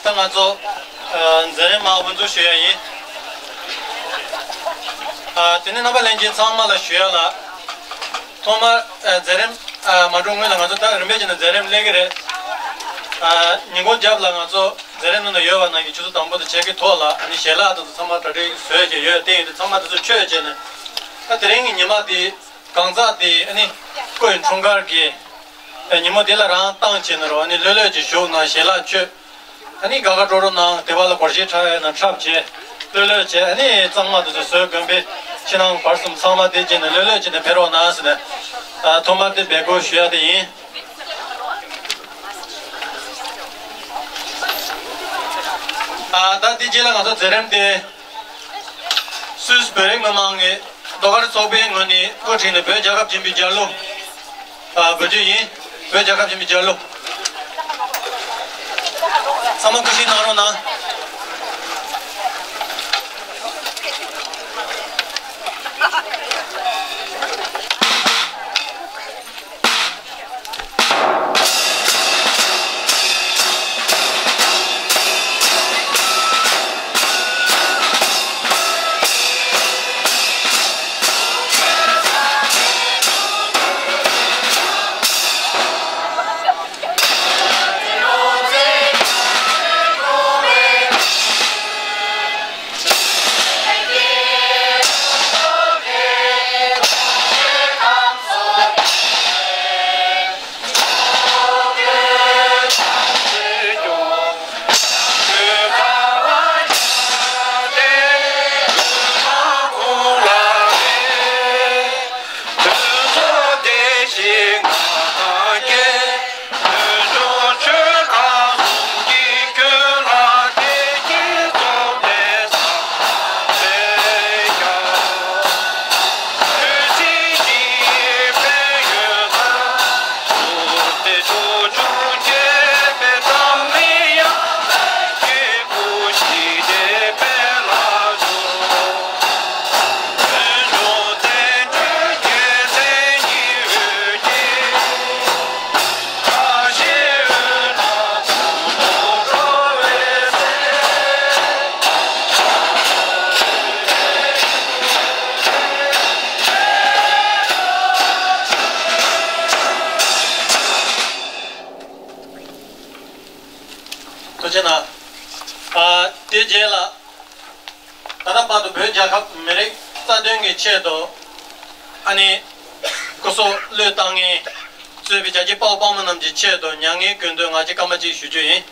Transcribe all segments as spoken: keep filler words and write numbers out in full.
ད་ང་ཚོ་མཛད་རིམ་མར་དབུ་འཛུགས་ཞུ་ཡ་ཡིན། དེ་ནས་རྣམ་པ་ལྷན་རྒྱས་ཚང་མ་ལ་ཞུ་ཡ་ལ། ཐོག་མར་མཛད་རིམ་མ་འགྲོ་སྔོན་ལ་ང་ཚོ་ད་རིམ་པས་བྱས་ནས་མཛད་རིམ་སླེབས་ཀྱི་རེད། ཉིན་གུང་རྒྱབ་ལ་ང་ཚོ་མཛད་རིམ་ནང་ཡོད་པ་ནང་གི་ཆུ་ཚོད་དང་པོ་དང་ཕྱེད་ཀའི་ཐོག་ལ་ཨ་ནི་ཞལ་ལག་དེ་ཚོ་ཚང་མ་གྲ་སྒྲིག་བཟོས་བྱས་ཡོད། དེ་ཡིན་དུས་ཚང་མ་དེ་ཚོ་མཆོད་བྱས་ནས་ད་དེ་རིང་གི་ཉི་མ་དེ། གང་ཟག་དེ་ཨ་ནི་སྐུའི་འཁྲུངས་སྐར་གྱི་ཉིན་མོ་དེ་ལ་རང་བཏང་བྱས་ནས་རོ། ཨ་ནི་ལྷོད་ལྷོད་ཅིག་བཞུགས་གནང་། ཞལ་ལག་མཆོད། ཨ་ནི་དགའ་དགའ་སྤྲོ་སྤྲོ་གནང་། དེ་བ་ལ་སྒོར་གཞས་འཁྲབ་ཡ་ན་འཁྲབ་བྱས། ལྷོད་ལྷོད་བྱས། ཨ་ནི་གཙང་མ་དེ་ཚོ་བཟོས། དགོན་པའི་ཕྱི་ནང་བར་གསུམ་ཚང་མ་དེ་བྱས་ནས་ལྷོད་ལྷོད་བྱས་ནས་ཕེབས་རོགས་གནང་ཟེར་ནས་ཐོག་མར་དེ་འབོད་སྐུལ་ཞུ་ཡ་དེ་ཡིན། ཨ་ད་དེ་རྗེས་ལ་ང་ཚོ་མཛད་རིམ་དེ། སུད་སི་བོད་རིགས་མི་མང་གི་ཟློས་གར་ཚོགས་པའི་ངོས་ནས་འགོ་ཁྲིད་ནས་བོད་རྒྱལ་ཁབ་ཆེན་པོའི་རྒྱལ་གླུ། ཨ་འབོད་རྒྱུ་ཡིན། བོད་རྒྱལ་ཁབ་ཆེན་པོའི་རྒྱལ་གླུ། ཚང་མ་སྐུ་བཞེངས་གནང་རོགས་གནང་། ཐུགས་རྗེ་གནང་། ཨ་དེ་རྗེས་ལ། ད་ལྟ་བར་དུ་བོད་རྒྱལ་ཁབ་མི་རིགས་རྩ་དོན་གྱི་ཆེད་དུ་ཨ་ནི་སྐུ་སྲོག་བློས་བཏང་མཁན་གཙོས་པའི་རྒྱལ་གཅེས་དཔའ་བོ་དཔའ་མོ་རྣམས་ཀྱི་ཆེད་དུ་མྱ་ངན་སྐུལ་འདོན་ང་གཅིག་སྐར་མ་གཅིག་ཞུ་རྒྱུ་ཡིན།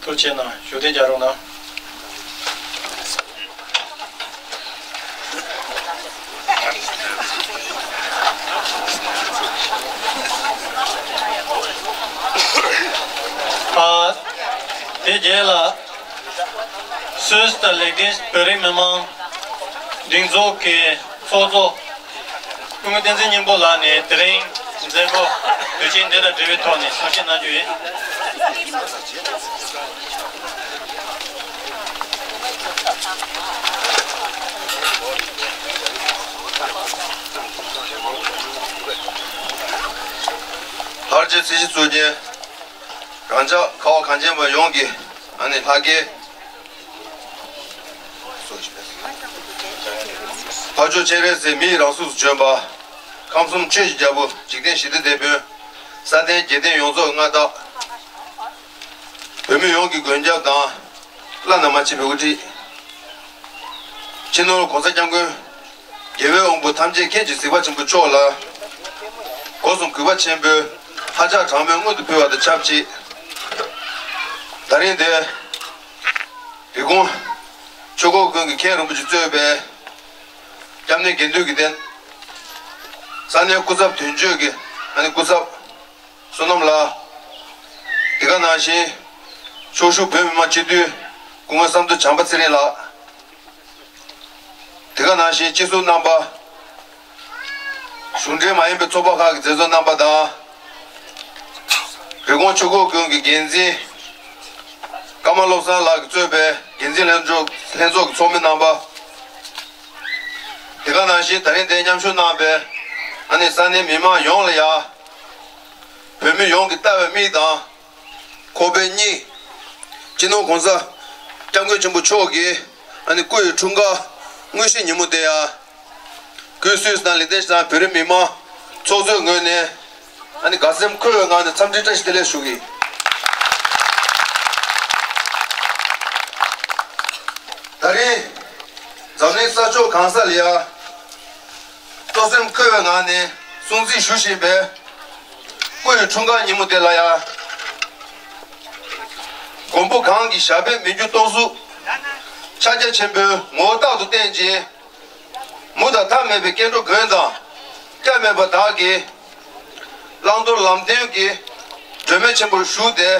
ཐུགས་རྗེ་གནང་། བཞུགས་གདན་འཇགས་རོགས་གནང་། ཨ་དེ་རྗེས་ལ། སུད་སི་དང་ལེགས་ལྡན་བོད་རིགས་མི་མང་སྒྲིག་འཛུགས་ཀྱི་ཚོགས་གཙོ་སྐུ་ངོ་བསྟན་འཛིན་སྙིང་པོ་ལགས་ནས་དེ་རིང་མཛད་སྒོ་དུས་ཆེན་འདི་དང་འབྲེལ་བའི་ཐོག་ནས་གསུང་བཤད་གནང་རྒྱུ་ཡིན། ཆེ་ཚེ་གཞི་གཙུག་རྒྱན། རང་ཅག་ཁ་བ་གངས་ཅན་པ་ཡོངས་ཀྱི་ཨ་ནི་ལྷ་སྐལ། ཕ་ཆོས་སྤྱན་རས་གཟིགས་མི་ཡི་རང་གཟུགས་སུ་བྱོན་པ། ཁམས་གསུམ་ཆོས་ཀྱི་རྒྱལ་པོ་འཇིག་རྟེན་ཞི་བདེའི་དེད་དཔོན། ས་སྟེང་རྒྱལ་བསྟན་ཡོངས་རྫོགས་མངའ་བདག་བོད་མི་ཡོངས་ཀྱི་མགོན་སྐྱབས་དང་། བླ་ན་མ་མཆིས་པའི་དབུ་ཁྲིད། སྤྱི་ནོར་༸གོང་ས་༸སྐྱབས་མགོན་རྒྱལ་བའི་དབང་པོ་ཐམས་ཅད་མཁྱེན་ཅིང་གཟིགས་པ་ཆེན་པོ་མཆོག་ལ། སྒོ་གསུམ་གུས་པ་ཆེན་པོས་ལྷ་ལྕགས་གྲངས་མེད་སྔོན་དུ་ཕུལ་བ་དང་ཆབས་ཅིག་ད་རིང་འདིར་རི་ཀོན་ཆོས་འཁོར་དགོན་གྱི་མཁན་རིན་པོ་ཆེ་གཙོས་པའི་སྐྱབས་གནས་དགེ་འདུན་གྱི་སྡེ། ས་གནས་སྐུ་ཚབ་དོན་གཅོད་ཀྱི་ཨ་ནི་སྐུ་ཚབ། བསོད་ནམས་ལགས། དེ་ག་ནང་བཞིན་ཕྱོགས་བཞུགས་བོད་མི་མང་སྤྱི་འཐུས་སྐུ་ངོ་བསམ་མཐོ་བྱམས་པ་ཚེ་རིང་ལགས། དེ་ག་ནང་བཞིན་སྤྱི་ཟུར་རྣམ་པ། གཞུང་འབྲེལ་མ་ཡིན་པའི་ཚོགས་པ་ཁག་གི་མཛད་གཙོ་རྣམ་པ་དང་། རི་ཀོན་ཆོས་འཁོར་དགོན་གྱི་འགན་འཛིན། ཀརྨ་བློ་བཟང་ལགས་ཀྱིས་གཙོས་པའི་འགན་འཛིན་ལྷན་ཚོགས་ལྷན་ཚོགས་ཀྱི་ཚོགས་མི་རྣམ་པ། དེ་ག་ནང་བཞིན་ད་རིང་འདིར་མཉམ་ཞུགས་གནང་བའི་ཨ་ནི་ས་གནས་མི་མང་ཡོངས་ལ་ཡང་། བོད་མི་ཡོངས་ཀྱིས་ལྟ་བའི་མིག་དང་། ཁོག་པའི་སྙིང་། སྤྱི་ནོར་༸གོང་ས་༸སྐྱབས་མགོན་ཆེན་པོ་མཆོག་གི་ཨ་ནི་སྐུ་ཡི་འཁྲུངས་སྐར་དངོས་གཞིའི་ཉིན་མོ་དེ་ཡང་། གུས་བསུས་དང་ལེགས་སྐྱེས་དང་བོད་རིགས་མི་མང་ཚོགས་གཙོའི་ངོས་ནས་ཨ་ནི་དགའ་སེམས་འཁོལ་བའི་ངང་ནས་འཚམས་འདྲི་བཀྲ་ཤིས་བདེ་ལེགས་ཞུ་གི་ཡིན། ད་རིང་འཛམ་གླིང་ས་ཕྱོགས་གང་ས་ལ་ཡང་སྤྲོ་སེམས་འཁོལ་བའི་ངང་ནས་སྲུང་བརྩི་ཞུ་བཞིན་པའི་སྐུ་ཡི་འཁྲུངས་སྐར་ཉིན་མོ་དེ་ལ་ཡང་། མགོན་པོ་གང་གི་ཞབས་པད་མི་འགྱུར་སྟོང་གཟུགས། ཕྱག་རྒྱ་ཆེན་པོའི་ངོ་བོ་རྟག་ཏུ་བརྟན་ཅིང་། མུ་དང་མཐའ་མེད་པའི་སྐྱེ་འགྲོ་མགོན་དང་སྐྱབས་མེད་པ་དག་གིས། བླང་དོར་ལམ་སྟོན་གྱི་སྒྲོན་མེ་ཆེན་པོར་ཞུགས་ཏེ།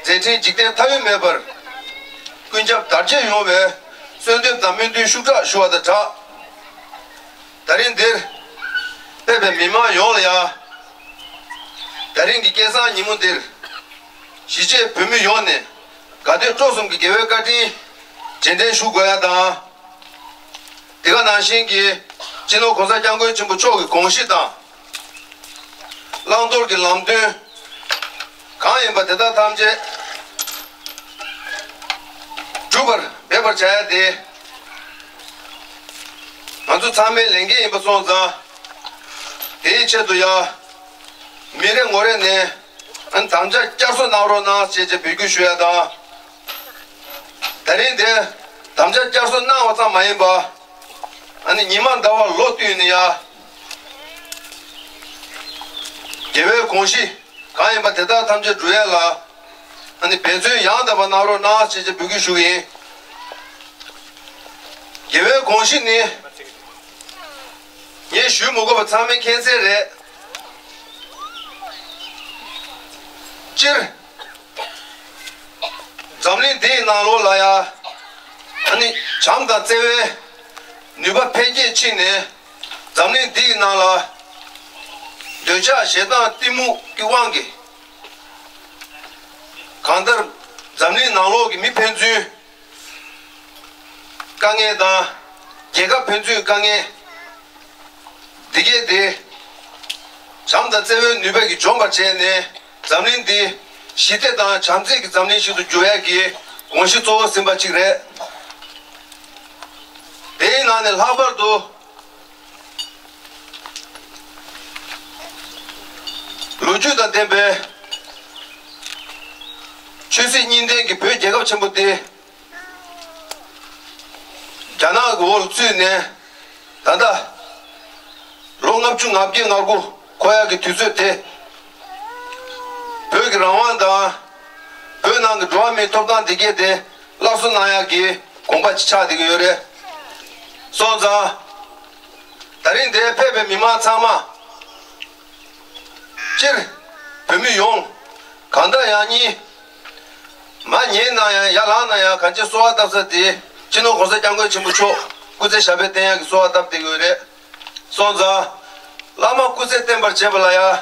མཛད་འཕྲིན་འཇིག་རྟེན་མཐའ་དབུས་མེད་པར་ཀུན་ཁྱབ་དར་རྒྱས་ཡོང་བའི་གསོལ་འདེབས་དང་སྨོན་འདུན་ཤུགས་དྲག་ཞུ་བ་དང་སྦྲགས། ད་རིང་འདིར་ཕེབས་པའི་མི་མང་ཡོངས་ལ་ཡང་། ད་རིང་གི་སྐལ་བཟང་ཉིན་མོ་འདིར་གཞིས་བྱེས་བོད་མི་ཡོངས་ནས་དགའ་སྟོན་སྤྲོ་གསུམ་གྱི་དགེ་བའི་བཀའ་དྲིན་རྗེས་དྲན་ཞུ་དགོས་ཡ་དང་། དེ་ག་ནང་བཞིན་གྱི་སྤྱི་ནོར་༸གོང་ས་༸སྐྱབས་མགོན་ཆེན་པོ་མཆོག་གི་དགོངས་གཞི་དང་། བླང་དོར་གྱི་ལམ་སྟོན་གང་ཡིན་པ་དེ་དག་ཐམས་ཅད་སྒྲུབ་པར་འབད་པར་བྱ་ཡ་དེ་ང་ཚོ་ཚང་མའི་ལས་འགན་ཡིན་པ་སོང་ཙང་། དེའི་ཆེད་དུ་ཡང་མི་རེ་ངོ་རེ་ནས་དམ་བཅའ་བསྐྱར་གསོ་གནང་རོགས་གནང་ཞེས་བཅས་འབོད་སྐུལ་ཞུ་ཡ་དང་། ད་རིང་འདིར་དམ་བཅའ་བསྐྱར་གསོ་གནང་བ་ཙམ་མ་ཡིན་པ། ཨ་ནི་ཉི་མ་ཟླ་བ་ལོ་བསྟུད་ནས་ཡང་། རྒྱལ་བའི་དགོངས་གཞི་གང་ཡིན་པ་དེ་དག་ཐམས་ཅད་སྒྲུབ་ཡ་ལ། ཨ་ནི་འབད་བརྩོན་ཡང་དག་པ་གནང་རོགས་གནང་ཞེས་བཅས་འབོད་སྐུལ་ཞུ་གི་ཡིན། རྒྱལ་བའི་དགོངས་གཞི་ནི། ངས་ཞུ་མི་དགོས་པ་ཚང་མས་མཁྱེན་གསལ་རེད། སྤྱིར། འཛམ་གླིང་འདིའི་ནང་ལོགས་ལ་ཡང་། ཨ་ནི་བྱམས་དང་བརྩེ་བའི་ནུས་པ་འཕེལ་རྒྱས་ཕྱིན་ནས། འཛམ་གླིང་འདིའི་ནང་ལ། འདོད་ཆགས་ཞེ་སྡང་གཏི་མུག་གི་དབང་གིས། གང་ལྟར་འཛམ་གླིང་ནང་ལོགས་ཀྱི་མི་ཕན་ཚུན་དཀའ་ངལ་དང་། རྒྱལ་ཁབ་ཕན་ཚུན་དཀའ་ངལ། འདི་གས་དེ་བྱམས་དང་བརྩེ་བའི་ནུས་པ་གིས་འཇོམས་པར་བྱས་ནས། འཛམ་གླིང་འདི་ཞི་བདེ་དང་བྱམས་བརྩེ་གི་འཛམ་གླིང་ཞིག་ཏུ་འགྱུར་ཡག་གི་དགོངས་གཞི་གཙོ་བོ་ཟིན་པ་གཅིག་རེད། དེའི་ནང་ནས་ལྷག་པར་དུ། ལོ་རྒྱུས་དང་ལྡན་པའི་ཆོས་སྲིད་གཉིས་ལྡན་གྱི་བོད་རྒྱལ་ཁབ་ཆེན་པོ་འདི། རྒྱ་ནག་གི་འོག་ལ་ཚུད་ནས། ད་ལྟ་ལོ་ལྔ་བཅུ་ང་བརྒྱད་ང་དགུ་འཁོར་ཡག་གི་དུས་ཚོད་དེ། བོད་ཀྱི་རང་དབང་དང་། བོད་ནང་གི་འགྲོ་བ་མིའི་ཐོབ་ཐང་འདི་གས་དེ་སླར་གསོ་གནང་ཡག་གི་དགོངས་པ་ཅིག་ཆགས་བསྡད་ཀྱི་ཡོད་རེད། སོང་ཙང་། ད་རིང་འདིར་ཕེབས་པའི་མི་མང་ཚང་མ། སྤྱིར། བོད་མི་ཡོངས། གང་ལྟར་ཡང་སྙིང་། མ་ཉེས་ན་ཡང་ཡར་ལངས་ན་ཡང་གང་ཅི་གསོལ་བ་བཏབ་ས་དེ། སྤྱི་ནོར་༸གོང་ས་༸སྐྱབས་མགོན་ཆེན་པོ་མཆོག་སྐུ་ཚེ་ཞབས་པད་བརྟན་ཡག་གི་གསོལ་བ་བཏབ་བསྡད་ཀྱི་ཡོད་རེད། སོང་ཙང་། བླ་མ་སྐུ་ཚེ་བརྟན་པར་བྱེད་པ་ལ་ཡང་།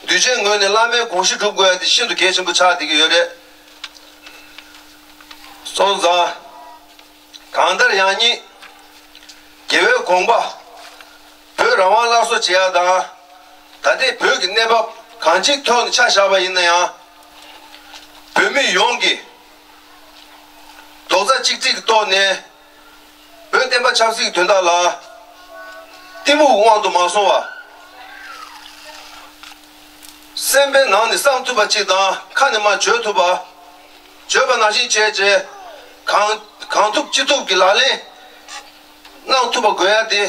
གདུལ་བྱའི་ངོས་ནས་བླ་མའི་དགོངས་གཞི་སྒྲུབ་དགོས་ཡ་དེ་ཤིན་ཏུ་གལ་ཆེན་པོ་ཆགས་བསྡད་ཀྱི་ཡོད་རེད། སོང་ཙང་། གང་ལྟར་ཡང་སྙིང་། རྒྱལ་བའི་དགོངས་པ། བོད་རང་དབང་སླར་གསོ་བྱེད་ཡ་དང་། ད་ལྟའི་བོད་ཀྱི་གནས་བབ། གང་ཅིའི་ཐོག་ནས་ཆ་བཞག་པ་ཡིན་ན་ཡང་། བོད་མི་ཡོངས་ཀྱིས་རྡོག་རྩ་གཅིག་སྒྲིལ་གྱི་ཐོག་ནས་བོད་བསྟན་པ་ཆབ་སྲིད་ཀྱི་དོན་དག་ལ་གཏི་མུག་དབང་དུ་མ་སོང་བ། སེམས་པའི་ནང་ནས་བསམ་ཐུབ་པ་གཅིག་དང་ཁ་ནས་མར་བརྗོད་ཐུབ་པ། བརྗོད་པ་ནང་བཞིན་བྱས་རྗེས་གང་གང་ཐུབ་ཅི་ཐུབ་ཀྱི་ལག་ལེན་གནང་ཐུབ་པ་དགོས་ཡ་དེ་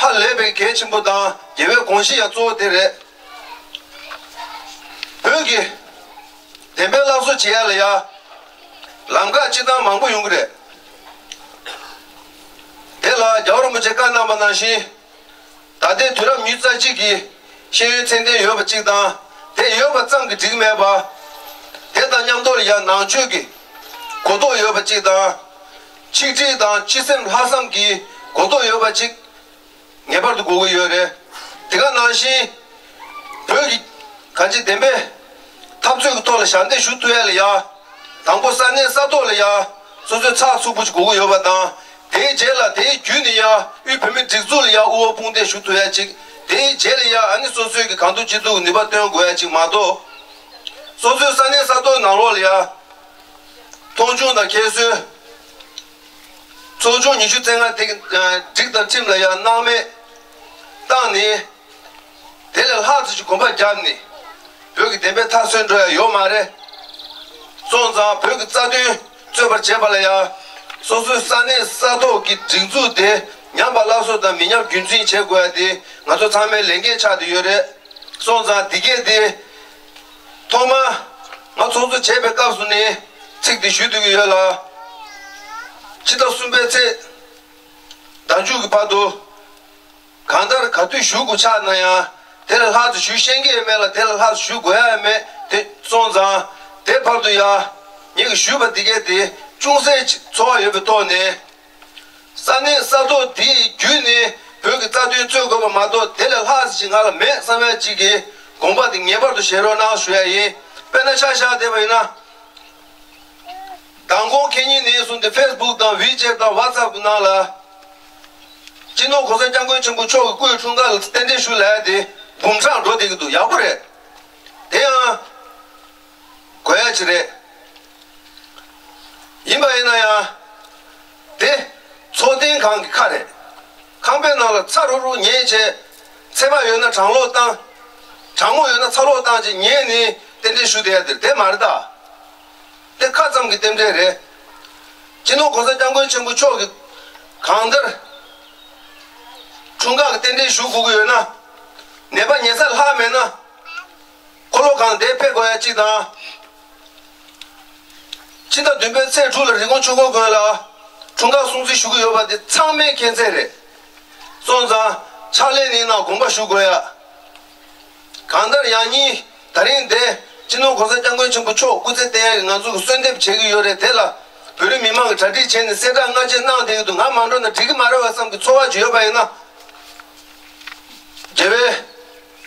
ཧ་ལས་པའི་གལ་ཆེན་པོ་དང་རྒྱལ་བའི་དགོངས་གཞི་ཡང་གཙོ་བོ་དེ་རེད། བོད་ཀྱི་བདེན་པའི་སླར་གསོ་བྱེད་ཡ་ལ་ཡ་ལམ་ཁ་སྤྱིར་བཏང་མང་པོ་ཡོང་གི་རེད། དེ་ལ་རྒྱལ་བ་རིན་པོ་ཆེས་བཀའ་གནང་པ་ནང་བཞིན། ད་ལྟའི་དུས་རབས་ཉི་ཤུ་རྩ་གཅིག་གི་ཤེས་ཡོན་ཚད་ལྡན་ཡོད་པ་གཅིག་དང་། དེ་ཡོད་པ་ཙམ་གྱིས་འགྲིག་མེད་པ། དེ་དང་མཉམ་དུ་ལ་ཡང་ནང་ཆོས་ཀྱི་གོ་རྟོགས་ཡོད་པ་གཅིག་དང་། ཆིག་སྒྲིལ་དང་སྤྱི་སེམས་ལྷག་བསམ་གྱི་གོ་རྟོགས་ཡོད་པ་གཅིག་ངེས་པར་དུ་དགོས་ཀྱི་ཡོད་རེད། དེ་ག་ནང་བཞིན་བོད་ཀྱི་གང་ཅི་བདེན་པའི་འཐབ་རྩོད་ཀྱི་ཐོག་ལ་ཞབས་འདེགས་ཞུ་ཐུབ་ཡ་ལ་ཡ། དང་པོ་ས་གནས་ས་ཐོག་ལ་ཡ་སོ་སོའི་ཚགས་ཚུད་པོ་ཞིག་དགོས་ཀྱི་ཡོད་པ་དང་། དེའི་རྗེས་ལ་དེའི་བརྒྱུད་ནས་ཡ་དབུས་བོད་མིའི་སྒྲིག་འཛུགས་ལ་ཡ་དབུ་བ་དཔུང་འདེགས་ཞུ་ཐུབ་ཡ་ཅིག་དེའི་རྗེས་ལ་ཡ་ཨ་ནི་སོ་སོའི་གི་གང་ཐུབ་ཅི་ཐུབ་ནུས་པ་བཏོན་དགོས་ཡ་ཅིག་མ་གཏོགས། སོ་སོའི་ས་གནས་ས་ཐོག་ནང་ལོགས་ལ་ཡ་མཐོང་ཆུང་དང་ཁྱད་གསོད། ཚོགས་ཆུང་ཉི་ཤུ་རྩ་ལྔ་དེ་གི་སྒྲིག་དང་ཁྲིམས་ལ་ཡ་སྣང་མེད་བཏང་ནས། དེ་ལས་ལྷག་ཙམ་ཞིག་གོམ་པ་བརྒྱབ་ནས་བོད་ཀྱི་བདེན་པའི་མཐའ་གསོན་འགྲོ་ཡ་ཡོད་མ་རེད། སོང་ཙང་བོད་ཀྱི་རྩ་དོན་རྩོད་པར་བྱེད་པ་ལ་ཡང་སོ་སོའི་ས་གནས་ས་ཐོག་གི་སྒྲིག་འཛུགས་དེ་ཉམས་པ་སླར་གསོ་དང་མི་ཉམས་རྒྱུན་འཛིན་བྱེད་དགོས་ཡ་དེ་ང་ཚོ་ཚང་མའི་ལས་འགན་ཆགས་བསྡད་ཡོད་རེད། སོང་ཙང་འདི་གས་དེ་ཐོག་མར་ང་ཚོགས་གཙོ་བྱས་པའི་སྐབས་སུ་ནས་ཚིག་དེ་ཞུ་སྡོད་ཀྱི་ཡོད་ལ། ཕྱི་ཟླ་གསུམ་པའི་ཚེས་ཟླ་མཇུག་གི་བར་དུ། གང་ལྟར་ག་དུས་ཞུ་དགོས་ཆགས་ན་ཡང་དེ་ལས་ལྷག་ཙམ་ཞུ་ཤེས་ཀྱི་ཡོད་མེད་ལ་དེ་ལས་ལྷག་ཙམ་ཞུ་དགོས་ཡ་ཡོད་མེད་དེ་སོང་ཙང་དེ་བར་དུ་ཡ་ངེད་ཀྱིས་ཞུས་པ་འདི་གས་དེ་ཅུང་ཟད་ཅིག་ཚོར་བ་ཡོད་པའི་ཐོག་ནས། ས་གནས་ས་ཐོག་དེའི་བརྒྱུད་ནས་བོད་ཀྱི་རྩ་དོན་རྩོད་དགོས་པ་མ་གཏོགས་དེ་ལས་ལྷག་ཙམ་ཞིག་ང་ལ་མེད་བསམ་ཡ་ཅིག་གི་དགོངས་པ་དེ་ངེས་པར་དུ་བཞེས་རོགས་གནང་ཞུ་ཡ་ཡིན། དཔེར་ན་ཆ་བཞག་བསྡད་པ་ཡིན་ན། མདང་དགོང་ཁེ་ཉིན་ནས་བཟུང་སྟེ་ཕེ་སི་བུག་དང་ཝི་ཅེཊ་དང་ཝ་ཚབ་ནང་ལ། སྤྱི་ནོར་གོང་ས་སྐྱབས་མགོན་ཆེན་པོ་མཆོག་གི་སྐུའི་འཁྲུངས་སྐར་ལ་རྟེན་འབྲེལ་ཞུ་ལབ་ཡ་དེ་འབུམ་ཕྲག་འགྲོ་བསྡད་ཀྱི་འདུག་ཡག་པོ་རེད། དེ་ཡང་དགོས་ཡ་ཅིག་རེད། ཡིན་པ་ཡིན་ན་ཡང་དེ་འཚོ་རྟེན་ཁང་གི་ཁ་རེད། ཁང་པའི་ནང་ལ་ཚ་རུག་རུག་ཉལ་བྱས། ཚད་མ་ཡོད་ན་གྲང་གློག་བཏང་། གྲང་མོ་ཡོད་ན་ཚ་གློག་བཏང་བྱས་ཉལ་ནས་རྟེན་འབྲེལ་ཞུ་བསྡད་ཡ་དེ་དེ་མ་རེད་ད། དེ་ཁ་ཙམ་གྱི་རྟེན་འབྲེལ་རེད། སྤྱི་ནོར་གོང་ས་སྐྱབས་མགོན་ཆེན་པོ་མཆོག་གིས་གང་ལྟར་འཁྲུངས་སྐར་གྱི་རྟེན་འབྲེལ་ཞུ་དགོས་ཀྱི་ཡོད་ན། ནད་པ་ཉལ་ས་ལྷག་མེད་ན། འཁོར་ལོ་གང་དེ་ཕེབས་དགོས་ཡ་གཅིག་དང་། ཕྱི་ཟླ་བདུན་པའི་ཚེས་དྲུག་ལ་རི་ཀོན་ཆོས་འཁོར་དགོན་ལ་འཁྲུངས་སྐར་སྲུང་བརྩི་ཞུ་གི་ཡོད་པ་དེ་ཚང་མའི་མཁྱེན་གསལ་རེད། སོང་ཙང་ཕྱག་ལས་ནི་ན་དགོངས་པ་ཞུ་དགོས་ཡ། གང་ལྟར་ཡང་སྙིང་ད་རིང་འདི་སྤྱི་ནོར་གོང་ས་སྐྱབས་མགོན་ཆེན་པོ་མཆོག་སྐུ་ཚེ་བརྟན་ཡག་གི་ང་ཚོ་གི་གསོལ་འདེབས་བྱེད་ཀྱི་ཡོད་རེད། དེ་ལ་བོད་རིགས་མི་མང་གི་གྲ་སྒྲིག་བྱས་ནས་གསལ་བསྒྲགས་སྔ་རྗེས་གནང་བསྡད་ཀྱི་འདུག་ང་མ་འགྲོ་ན་འགྲིག་གི་མ་རེད་བ་བསམ་གྱི་ཚོར་བ་ཅིག་ཡོད་པ་ཡིན་ན། རྒྱལ་བའི་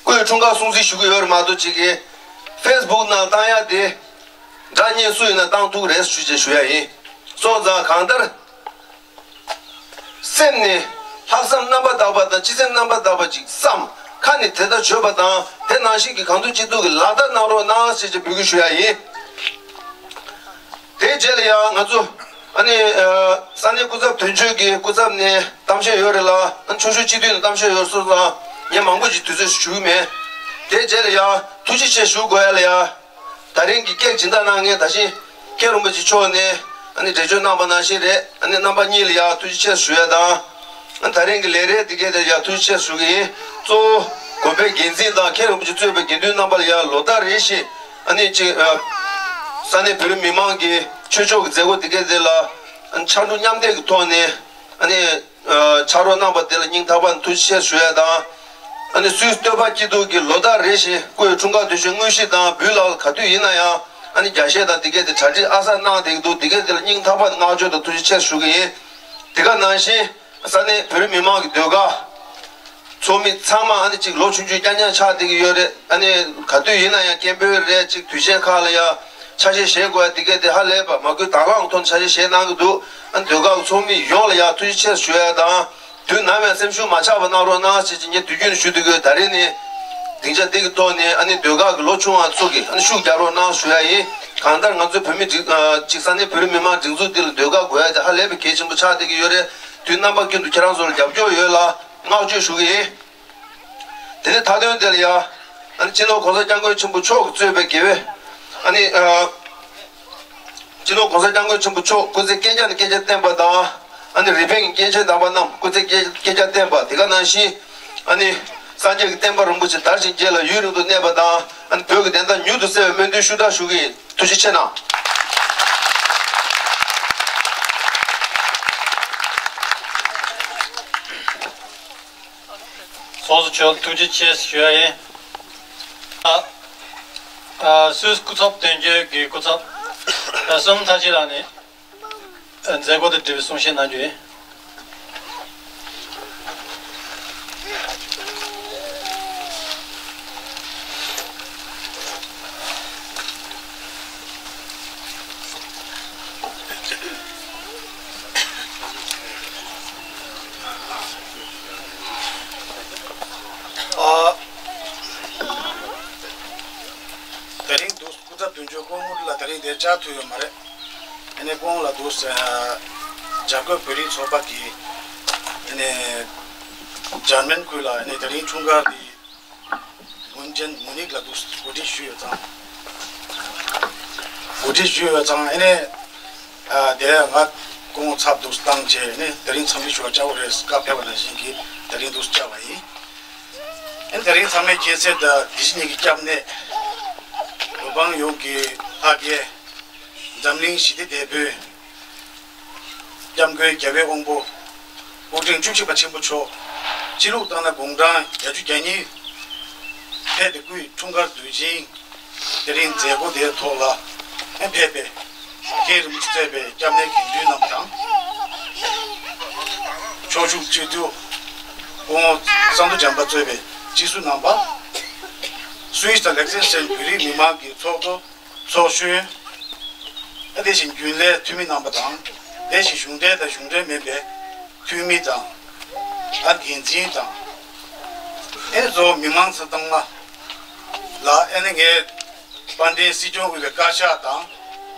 སྐུའི་འཁྲུངས་སྐར་སྲུང་བརྩི་ཞུ་གི་ཡོད་རེད་མ་གཏོགས་ཅིག་གིས་ཕེ་སི་བུག་ནང་བཏང་ཡ་དེ་འདྲ་མཉེས་སུ་ཡིན་ན་བཏང་ཐུབ་རེད་ཞུ་ཅེས་ཞུ་ཡ་ཡིན། སོང་ཙང་གང་ལྟར། སེམས་ནས་ལྷག་བསམ་རྣམ་པར་དག་པ་དང་སྤྱི་སེམས་རྣམ་པར་དག་པ་ཅིག་བསམ། ཁ་ནས་དེ་ལྟར་བརྗོད་པ་དང་དེ་ནང་བཞིན་གྱི་གང་ཐུབ་ཅི་ཐུབ་ཀྱི་ལག་བསྟར་གནང་རོགས་གནང་ཞེས་ཀྱི་འབོད་སྐུལ་ཞུ་ཡ་ཡིན། དེའི་རྗེས་ལ་ཡང་ང་ཚོ་ཨ་ནི་ས་གནས་སྐུ་ཚབ་དོན་གཅོད་ཀྱི་སྐུ་ཚབ་ནས་གཏམ་བཤད་ཡོད་རེད་ལ། ཨ་ནི་ཆུང་ཆུང་སྤྱི་འཐུས་ནས་གཏམ་བཤད་ཡོད་སོང་ཙང་ངས་མང་པོ་ཅིག་དུས་ཚོད་ཞུ་གི་མེད། དེའི་རྗེས་ལ་ཡང་ཐུགས་རྗེ་ཆེ་ཞུ་དགོས་ཡ་ལ་ཡ། ད་རིང་གི་སྐད་སྦྱིན་བདག་གནང་མཁན་ད་གིན་མཁན་རིན་པོ་ཆེ་མཆོག་ནས་ཨ་ནི་འགྲེལ་བརྗོད་གནང་པ་ནང་བཞིན་རེད། ཨ་ནི་རྣམ་པ་གཉིས་ལ་ཡང་ཐུགས་རྗེ་ཆེ་ཞུ་ཡ་དང་། ཨ་ནི་ད་རིང་གི་ལས་རེས་འདི་གའི་དེར་ཡང་ཐུགས་རྗེ་ཆེ་ཞུ་གི་ཡིན། གཙོ་བོ་དགོན་པའི་འགན་འཛིན་དང་མཁན་རིན་པོ་ཆེ་གཙོས་པའི་དགེ་འདུན་རྣམ་པ་ལ་ཡང་ལོ་ལྟར་རེ་བཞིན་ཨ་ནི་གཅིག་ས་གནས་བོད་རིགས་མི་མང་གི་ཆོས་ཕྱོགས་ཀྱི་མཛད་སྒོ་འདི་གའི་དེ་ལ་ཨ་ནི་ཕྱར་གྲུ་མཉམ་འདེགས་ཀྱི་ཐོག་ནས་ཨ་ནི། ཕྱག་རོགས་གནང་པ་དེ་ལ་སྙིང་ཐག་པ་ནས་ཐུགས་རྗེ་ཆེ་ཞུ་ཡ་དང་། ཨ་ནི་སུའི་བསྟོད་པ་སྐྱིད་སྡུག་གི་ལོ་ལྟར་རེ་བཞིན་སྐུའི་འཁྲུངས་སྐར་དུས་ཆེན་དངོས་གཞི་དང་འབུལ་ལག་ག་དུས་ཡིན་ན་ཡང་ཨ་ནི་རྒྱ་བཤད་དང་དེ་གས་དེ་གྲ་སྒྲིག་ཨ་གསར་གནང་བསྡད་ཀྱི་འདུག་དེ་གས་དེ་ལ་སྙིང་ཐག་པ་ནས་བསྔགས་བརྗོད་དང་ཐུགས་རྗེ་ཆེ་ཞུ་གི་ཡིན། དེ་ག་ནང་བཞིན་ས་གནས་བོད་རིགས་མི་མང་གི་ཟློས་གར་ཚོགས་མི་ཚང་མ་ཨ་ནི་གཅིག་ལོ་ཆུང་ཆུང་རྐྱང་རྐྱང་ཆགས་བསྡད་ཀྱི་ཡོད་རེད། ཨ་ནི་ག་དུས་ཡིན་ན་ཡང་སྐད་འབོད་རེད། གཅིག་དུས་ཆེན་ཁག་ལ་ཡང་ཆ་ཤས་བཞེས་དགོས་ཡ་དེ་གས་དེ་ཧ་ལས་པ་མ་དགོས་དང་བླངས་ཐོག་ནས་ཆ་ཤས་བཞེས་གནང་གི་འདུག་ཨ་ནི་ཟློས་གར་ཚོགས་མི་ཡོངས་ལ་ཡང་ཐུགས་རྗེ་ཆེ་ཞུ་ཡ་དང་། དུས་ནམ་ཡང་སེམས་ཤུགས་མ་ཆག་པ་གནང་རོགས་གནང་ཞེས་ངས་དུས་རྒྱུན་ཞུ་སྡོད་ཀྱི་ཡོད། ད་རེས་ནི་ སྡིངས་ཆ་འདི་གི་ཐོག་ནས་ཨ་ནི་ཟློས་གར་གྱི་ལོ་ཆུང་བ་ཚོ་གིས་ཨ་ནི་ཤུགས་རྒྱག་རོགས་གནང་ཞུ་ཡ་ཡིན། གང་ལྟར་ང་ཚོའི་བོད་མི་སྒྲིག་ཨ་ཅིག་ས་གནས་བོད་རིགས་མི་མང་སྒྲིག་འཛུགས་འདི་ལ་ཟློས་གར་དགོས་ཡ་དེ་ཧ་ལས་པའི་གལ་ཆེན་པོ་ཆགས་བསྡད་ཀྱི་ཡོད་རེད། དུས་རྣམ་པ་ཀུན་ཏུ་ཁྱེད་རང་ཚོ་ལ་རྒྱབ་སྐྱོར་ཡོད་ལ་བསྔགས་བརྗོད་ཞུ་གི་ཡིན། དེ་ནས་མཐའ་དོན་དེ་ལ་ཡ། ཨ་ནི་སྤྱི་ནོར་༸གོང་ས་༸སྐྱབས་མགོན་ཆེན་པོ་མཆོག་གིས་གཙོས་པའི་དགེ་བའི། ཨ་ནི་ཨ། སྤྱི་ནོར་༸གོང་ས་༸སྐྱབས་མགོན་ཆེན་པོ་མཆོག་སྐུ་ཚེ་བསྐལ་བརྒྱ་ནས་བསྐལ་བརྒྱར་བརྟན་པ་དང་། ཨ་ནི་རིམ་པས་ཀྱི་སྐྱེས་ཆེན་དམ་པ་རྣམས་སྐུ་ཚེ་བསྐལ་བསྐལ་བརྒྱར་བརྟན་པ་དེ་ག་ནང་བཞིན། ཨ་ནི་སངས་རྒྱས་ཀྱི་བསྟན་པ་རིན་པོ་ཆེ་དར་ཞིང་རྒྱས་ལ་ཡུན་རིང་དུ་གནས་པ་དང་། ཨ་ནི་བོད་ཀྱི་བདེན་མཐའ་མྱུར་དུ་གསལ་བའི་སྨོན་འདུན་ཞུ་དག་ཞུ་གི་ཡིན། ཐུགས་རྗེ་ཆེ་གནང་། ཚོགས་གཙོ་མཆོག་ཐུགས་རྗེ་ཆེ་ཞུ་ཡ་ཡིན། ཨ། ཨ། སུད་སི་སྐུ་ཚབ་དོན་གཅོད་ཀྱི་སྐུ་ཚབ། ཨ། བསོད་ནམས་མཐར་ཕྱིན་ལགས་ནས། ཨ། མཛད་སྒོ་དང་འབྲེལ་བའི་གསུང་བཤད་གནང་རྒྱུ་ཡིན། ཨ། དེ་རིང་འདུག་སྐུ་ཚབ་དོན་གཅོད་སྐུ་ངོ་ལ་དེ་རིང་འདིར་བཅར་ཐུབ་ཡོད་མ་རེད། ཨ་ནི་སྐུ་ངོ་ལ་འདུག་སེ་བྱ་རྒོད་བོད་རིགས་ཚོགས་པ་གིས་ཨ་ནི་འཇར་མན་ཁུལ་ལ་ཨ་ནི་དེ་རིང་འཁྲུངས་སྐར་འདི་ཝུན་ཅན་མུ་ནིག་ལ་འདུག་གོ་སྒྲིག་ཞུས་ཡོད་ཙང་། གོ་སྒྲིག་ཞུས་ཡོད་ཙང་ཨ་ནི་ཨ་དེ་ང་སྐུ་ངོ་ཚབ་འདུག་བཏང་བྱས་ཨ་ནི་དེ་རིང་འཚམས་འདྲི་ཞུ་བར་བཅར་དགོས་རེད། བཀའ་ཕེབས་པ་ནང་བཞིན་གྱིས་དེ་རིང་འདུག་བཅར་བ་ཡིན། ཨ་ནི་དེ་རིང་ཚང་མས་མཁྱེན་གསལ་ལྟར་དེ་བཞིན་ཉིད་ཀྱི་སྐྱབས་གནས་བོད་འབངས་ཡོངས་ཀྱི་ལྷ་སྐལ། འཛམ་གླིང་ཞི་བདེ་དེད་དཔོན། སྐྱབས་མགོན་རྒྱལ་བའི་དབང་པོ། སྐུ་ཕྲེང་བཅུ་གཅིག་པ་ཆེན་པོ་མཆོག་སྤྱི་ལུགས་ལྟར་ན་དགུང་གྲངས་བརྒྱད་ཅུ་གྱ་གཉིས་ཕེབས་ཏེ་སྐུའི་འཁྲུངས་སྐར་དུས་ཆེན་དེ་རིང་མཛད་སྒོ་དེའི་ཐོག་ལ་ཕེབས་པའི་མཁན་རིན་པོ་ཆེ་གཙོས་པའི་སྐྱབས་གནས་དགེ་འདུན་རྣམས་དང་། ཕྱོགས་བཞུགས་སྤྱི་འཐུས་སྐུ་ངོ་ས་འདུ་འཇམ་དཔལ་གཙོས་པའི་སྤྱི་ཟུར་རྣམ་པ། སུད་སི་དང་ལེག་སེན་སི་ཊན་བོད་རིགས་མི་མང་གི་ཚོགས་གཙོ། ཚོགས་གཞོན། ཨ་དེ་བཞིན་རྒྱུན་ལས་འཐུས་མི་རྣམ་པ་དང་། དེ་བཞིན་གཞུང་འབྲེལ་དང་གཞུང་འབྲེལ་མིན་པའི་འཐུས་མི་དང་། ཨ་འགན་འཛིན་དང་། ཨེ་གཙོ་བོ་མི་མང་ཚང་མ་ལ་ཨེ་ནི་ངས་དཔལ་ལྡན་སྲིད་སྐྱོང་དབུས་པའི་བཀའ་ཤག་དང་།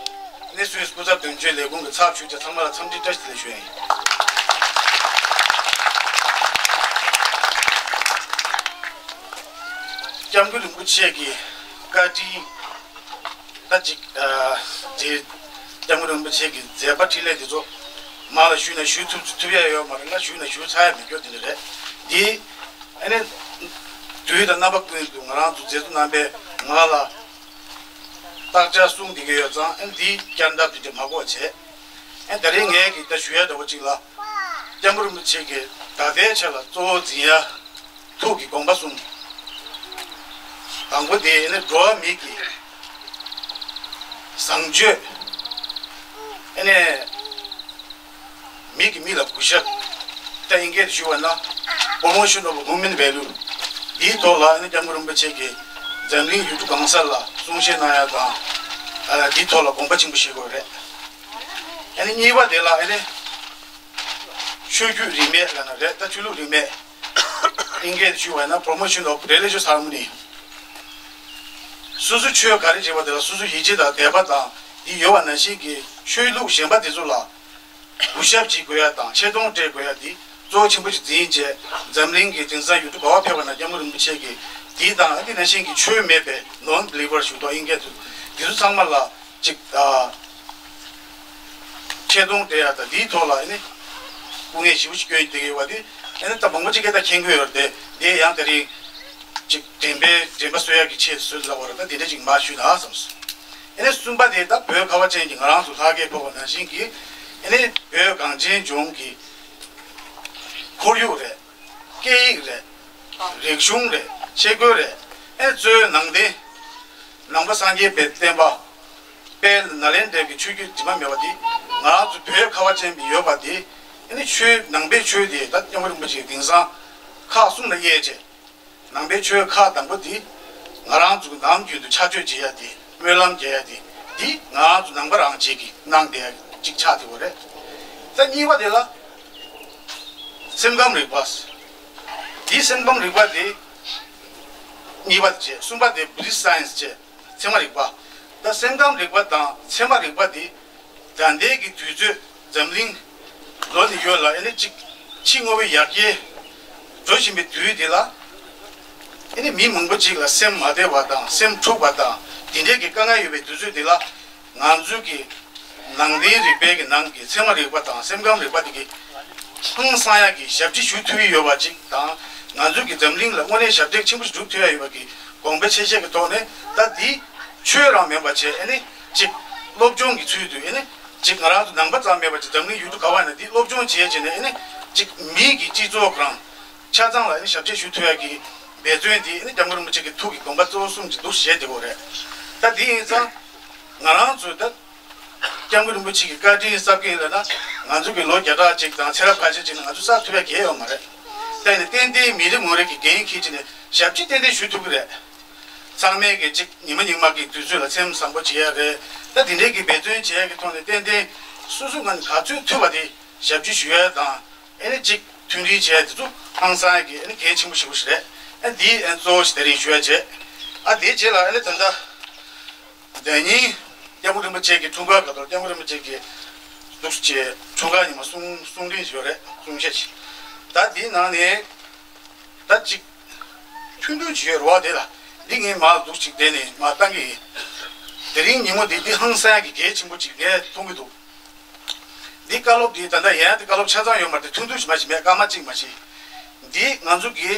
ཨེ་ནི་སུད་སི་སྐུ་ཚབ་དོན་གཅོད་ལས་ཁུངས་ཀྱི་ཚབ་ཞུས་ཏེ་ཚང་མ་ལ་འཚམས་འདྲི་བཀྲ་ཤིས་བདེ་ལེགས་ཞུ་ཡ་ཡིན། སྐྱབས་མགོན་རིན་པོ་ཆེ་གི་བཀའ་དྲིན། ད་ཅིག་ཨ། དེ་སྐྱབས་མགོན་རིན་པོ་ཆེ་གི་མཛད་པ་འཕྲིན་ལས་དེ་ཚོ་མ་ལ་ཞུས་ན་ཞུ་ཐུབ་ཐུབ་ཡ་ཡོད་མ་རེད་ལ། ཞུས་ན་ཞུ་ཚར་ཡ་མེད་རྒྱུ་དེ་འདྲ་རེད། འདི་ཨ་ནི་དུས་དང་རྣམ་པ་ཀུན་ཏུ་ང་རང་ཚོ་མཛད་གཙོ་རྣམ་པས་ང་ལ་བརྟག་དཔྱད་གསུང་བསྡད་ཀྱི་ཡོད་ཙང་། ཨ་ནི་འདི་བསྐྱར་ལྡབ་དེ་འདྲ་མ་དགོས་བྱས། ཨ་ནི་ད་རེས་ངས་གི་ད་ཞུ་ཡ་འདྲ་བོ་ཅིག་ལ། སྐྱབས་མགོན་རིན་པོ་ཆེ་གིས་ད་ལྟའི་ཆ་ལ་གཙོ་བོ་འཛིན་ཡ། ཐུགས་ཀྱི་དགོངས་པ་གསུམ། དང་པོ་དེ་ནི་འགྲོ་བ་མིའི་གི་བཟང་སྤྱོད། ཨ་ནི་མི་གིས་མི་ལ་གུས་ཞབས། ད་ཨིན་སྐད་དུ་ཞུ་བ་ན་promotion of human value། འདིའི་ཐོག་ལ་ཨ་ནི་སྐྱབས་མགོན་རིན་པོ་ཆེ་གིས་འཛམ་གླིང་ཡུལ་གྲུ་གང་ས་ལ་གསུང་བཤད་གནང་ཡ་དང་། ཨ། འདིའི་ཐོག་ལ་དགོངས་པ་ཆེན་པོ་བཞེས་དགོས་རེད། ཨ་ནི་གཉིས་པ་དེ་ལ་ཨ་ནི། ཆོས་བརྒྱུད་རིས་མེད་ལབ་ན་རེད། ད་ཆོས་ལུགས་རིས་མེད། ཨིན་སྐད་དུ་ཞུ་བ་ཡིན་ན་promotion of religious harmony། སོ་སོ་ཆོས་ག་རེ་བྱེད་པ་དེ་ལ་སོ་སོ་ཡིད་ཆེས་དང་དད་པ་དང་དེ་ཡོད་པ་ནང་བཞིན་གྱི་ཆོས་ལུགས་གཞན་པ་དེ་ཚོ་ལ་གུས་ཞབས་བྱེད་དགོས་ཡ་དང་ཆེ་མཐོང་སྤྲད་དགོས་ཡ་དེ་གཙོ་བོ་ཆེན་པོ་ཞིག་འཛིན་བྱས། འཛམ་གླིང་གི་དེང་སང་ཡུལ་གྲུ་ག་བ་ཕེབས་པ་ན་སྐྱབས་མགོན་རིན་པོ་ཆེ་གིས་དེ་དང་དེ་ནང་བཞིན་གྱི་ཆོས་མེད་པའི་non-believer་ཞུ་དོ་ཨིན་སྐད་དུ་དེ་ཚོ་ཚང་མ་ལ། ཅིག་ཨ། ཆེ་མཐོང་སྤྲད་ཡ་དང་འདིའི་ཐོག་ལ་ཨ་ནི་སྐུ་ངལ་ཞེ་པོ་ཅིག་སྐྱོན་བསྡད་ཀྱི་ཡོད་པ་དེ་ཨ་ནི་ད་མང་པོ་ཅིག་གིས་ད་མཁྱེན་གྱི་ཡོད་རེད་དེ། དེ་ཡང་དེ་རིང་ཅིག་དྲན་པའི་དྲན་པ་གསོ་ཡ་གི་ཆེད་དུ་ལབ་པ་རེད། ད་དེ་འདྲ་ཅིག་མར་ཞུས་ན་བསམས་སོང་། ཨ་ནི་གསུམ་པ་དེ་ད་བོད་ཁ་བ་ཅན་གྱི་ང་རང་ཚོ་ལྷ་སྐལ་ཕོག་པ་ནང་བཞིན་གྱི་ཨ་ནི་བོད་གངས་ཅན་ལྗོངས་ཀྱི་ཁོར་ཡུག་རེད། སྐད་ཡིག་རེད། རིག་གཞུང་རེད། ཆས་གོས་རེད། ཨེ་གཙོས་ནང་བསྟན། ནང་པ་སངས་རྒྱས་པའི་བསྟན་པ། དཔལ་ནཱ་ལེནྡྲའི་གི་ཆོས་བརྒྱུད་དྲི་མ་མེད་པ་དེ་ང་རང་ཚོ་བོད་ཁ་བ་ཅན་པའི་ཡོད་པ་དེ། ཨེ་ནི་ཆོས་ནང་པའི་ཆོས་དེ་ད་སྐྱབས་མགོན་རིན་པོ་ཆེ་གི་དེང་སང་ཁག་གསུམ་ལ་དབྱེ་བྱས། ནང་པའི་ཆོས་ཁག་དང་པོ་དེ་ང་རང་ཚོ་གི་ནམ་རྒྱུན་དུ་ཕྱག་མཆོད་བྱེད་ཡ་དེ། སྨོན་ལམ་རྒྱག་ཡ་དེ། འདི་ང་རང་ཚོ་ནང་པ་རང་བྱེད་ཀྱི་གནང་བསྡད་ཡ་གཅིག་ཆགས་བསྡད་ཡོད་རེད། ད་གཉིས་པ་དེ་ལ་སེམས་ཁམས་རིག་པ། འདི་སེམས་ཁམས་རིག་པ་དེ་ གཉིས་པ་བྱས། གསུམ་པ་དེ་Buddhist Science བྱས། ཚད་མ་རིག་པ། ད་སེམས་ཁམས་རིག་པ་དང་ཚད་མ་རིག་པ་དེ་ད་ལྟའི་གི་དུས་ཚོད་འཛམ་གླིང་ལོ་ནས་ཡོད་ལ། ཨེ་ནི་གཅིག་ཕྱི་དངོས་པོའི་ཡར་རྒྱས་འགྲོ་བཞིན་པའི་དུས་འདི་ལ། ཨེ་ནི་མི་མང་པོ་ཅིག་ལ་སེམས་མ་བདེ་བ་དང་སེམས་འཁྲུགས་པ་དང་དེ་འདྲའི་གི་དཀའ་ངལ་ཡོད་པའི་དུས་ཚོད་འདི་ལ། ང་ཚོའི་གི་ནང་བསྟན་རིག་པའི་གི་ནང་གི་ཚད་མ་རིག་པ་དང་སེམས་ཁམས་རིག་པ་དེ་གི་ཧང་སང་ཡག་གི་ཞབས་ཕྱི་ཞུ་ཐུབ་ཀྱི་ཡོད་པ་ཅིག་དང་། ང་ཚོའི་གི་འཛམ་གླིང་ལ་དངོས་གནས་ཞབས་འདེགས་ཆེན་པོ་ཞིག་སྒྲུབ་ཐུབ་ཡག་ཡོད་པ་གི་དགོངས་པ་ཆེ་བཞེས་ཀྱི་ཐོག་ནས། ད་འདི་ཆོས་རང་མིན་པ་བྱས། ཨེ་ནི་གཅིག་སློབ་སྦྱོང་གི་ཚུལ་དུ། ཨེ་ནི་གཅིག་ང་རང་ཚོ་ནང་པ་ཙམ་མེད་པ་ཅིག་འཛམ་གླིང་ཡུལ་གྲུ་ག་བ་ཡིན་ན་འདི་སློབ་སྦྱོང་བྱས་བྱས་ནས། ཨེ་ནི་གཅིག་མི་གི་སྤྱི་ཚོགས་རང་ཆ་ཚང་ལ་ཨེ་ནི་ཞབས་ཕྱི་ཞུ་ཐུབ་ཡག་གི་འབད་བརྩོན་འདི། ཨེ་ནི་སྐྱབས་མགོན་རིན་པོ་ཆེ་གི་ཐུགས་ཀྱི་དགོངས་པ་གཙོ་བོ་གསུམ་གྱི་འདུ་ཤེས་བསྡད་ཡོད་རེད། ད་འདི་ཡིན་ཙང་ང་རང་ཚོས་ད་སྐྱབས་མགོན་རིན་པོ་ཆེ་གི་བཀའ་དྲིན་བསམ་གྱི་ཡོད་ན། ང་ཚོ་གི་ལོ་བརྒྱ་ཕྲག་གཅིག་དང་ཚེ་རབས་ཁ་ཤས་ཅིག་ནང་ང་ཚོ་བསགས་ཐུབ་ཡག་གང་ཡང་ཡོད་མ་རེད། ད་ཡིན་ནའི་ཏན་ཏན་མི་རེ་ངོ་རེ་གི་འགན་འཁྱེར་བྱས་ནས་ཞབས་ཕྱི་ཏན་ཏན་ཞུ་ཐུབ་ཀྱི་རེད། ཚང་མས་གི་གཅིག་ཉི་མ་ཉི་མ་གི་དུས་ཚོད་ལ་སེམས་བཟང་པོ་བྱེད་ཡག་རེད། ད་དེ་འདྲའི་གི་འབད་བརྩོན་བྱེད་ཡག་གི་ཐོག་ནས་ཏན་ཏན་སོ་སོ་ང་ག་ཚོད་ཐུབ་པ་དེ་ཞབས་ཕྱི་ཞུ་ཡག་དང་། ཨེ་ནི་གཅིག་མཐུན་སྒྲིལ་བྱེད་ཡག་དེ་ཚོ་ཧང་སང་ཡག་གི་ཨེ་ནི་གལ་ཆེན་པོ་ཞེ་པོ་ཞིག་རེད། ཨ་འདི་ཨེ་གཙོ་བོ་ཞིག་དེ་རིང་ཞུ་ཡག་བྱས། ཨ་དེའི་རྗེས་ལ་ཨེ་ནི་ད་ལྟ་ཟླ་ཉིན་སྐྱབས་མགོན་རིན་པོ་ཆེ་གི་འཁྲུངས་སྐར་སྐབས་དུ། སྐྱབས་མགོན་རིན་པོ་ཆེ་གི་འདུག་སེ་བྱས་འཁྲུངས་སྐར་ཉིན་མོ་གསུང་གསུང་འཕྲིན་ཞིག་ཡོད་རེད། གསུང་བཤད་ཅིག་ད་འདིའི་ནང་ནས་ད་ཅིག་ཐུང་ཐུང་ཅིག་ཡོད་རེད་བ། དེ་ལ་འདི་ངས་མར་འདུག་ཅིག་བསྡད་ནས་མར་བཏང་གི་ཡིན། དེ་རིང་ཉིན་མོ་འདི་འདི་ཧང་སང་གི་གལ་ཆེན་པོ་ཅིག་ངས་མཐོང་གི་འདུག་འདི་བཀའ་སློབ་འདི་ད་ལྟ་ཡང་འདི་བཀའ་སློབ་ཆ་ཚང་ཡོད་མ་རེད། ཐུང་ཐུང་ཞིག་མ་ཞིག་མེད། སྐར་མ་གཅིག་མ་ཞིག་འདི་ང་ཚོ་གི་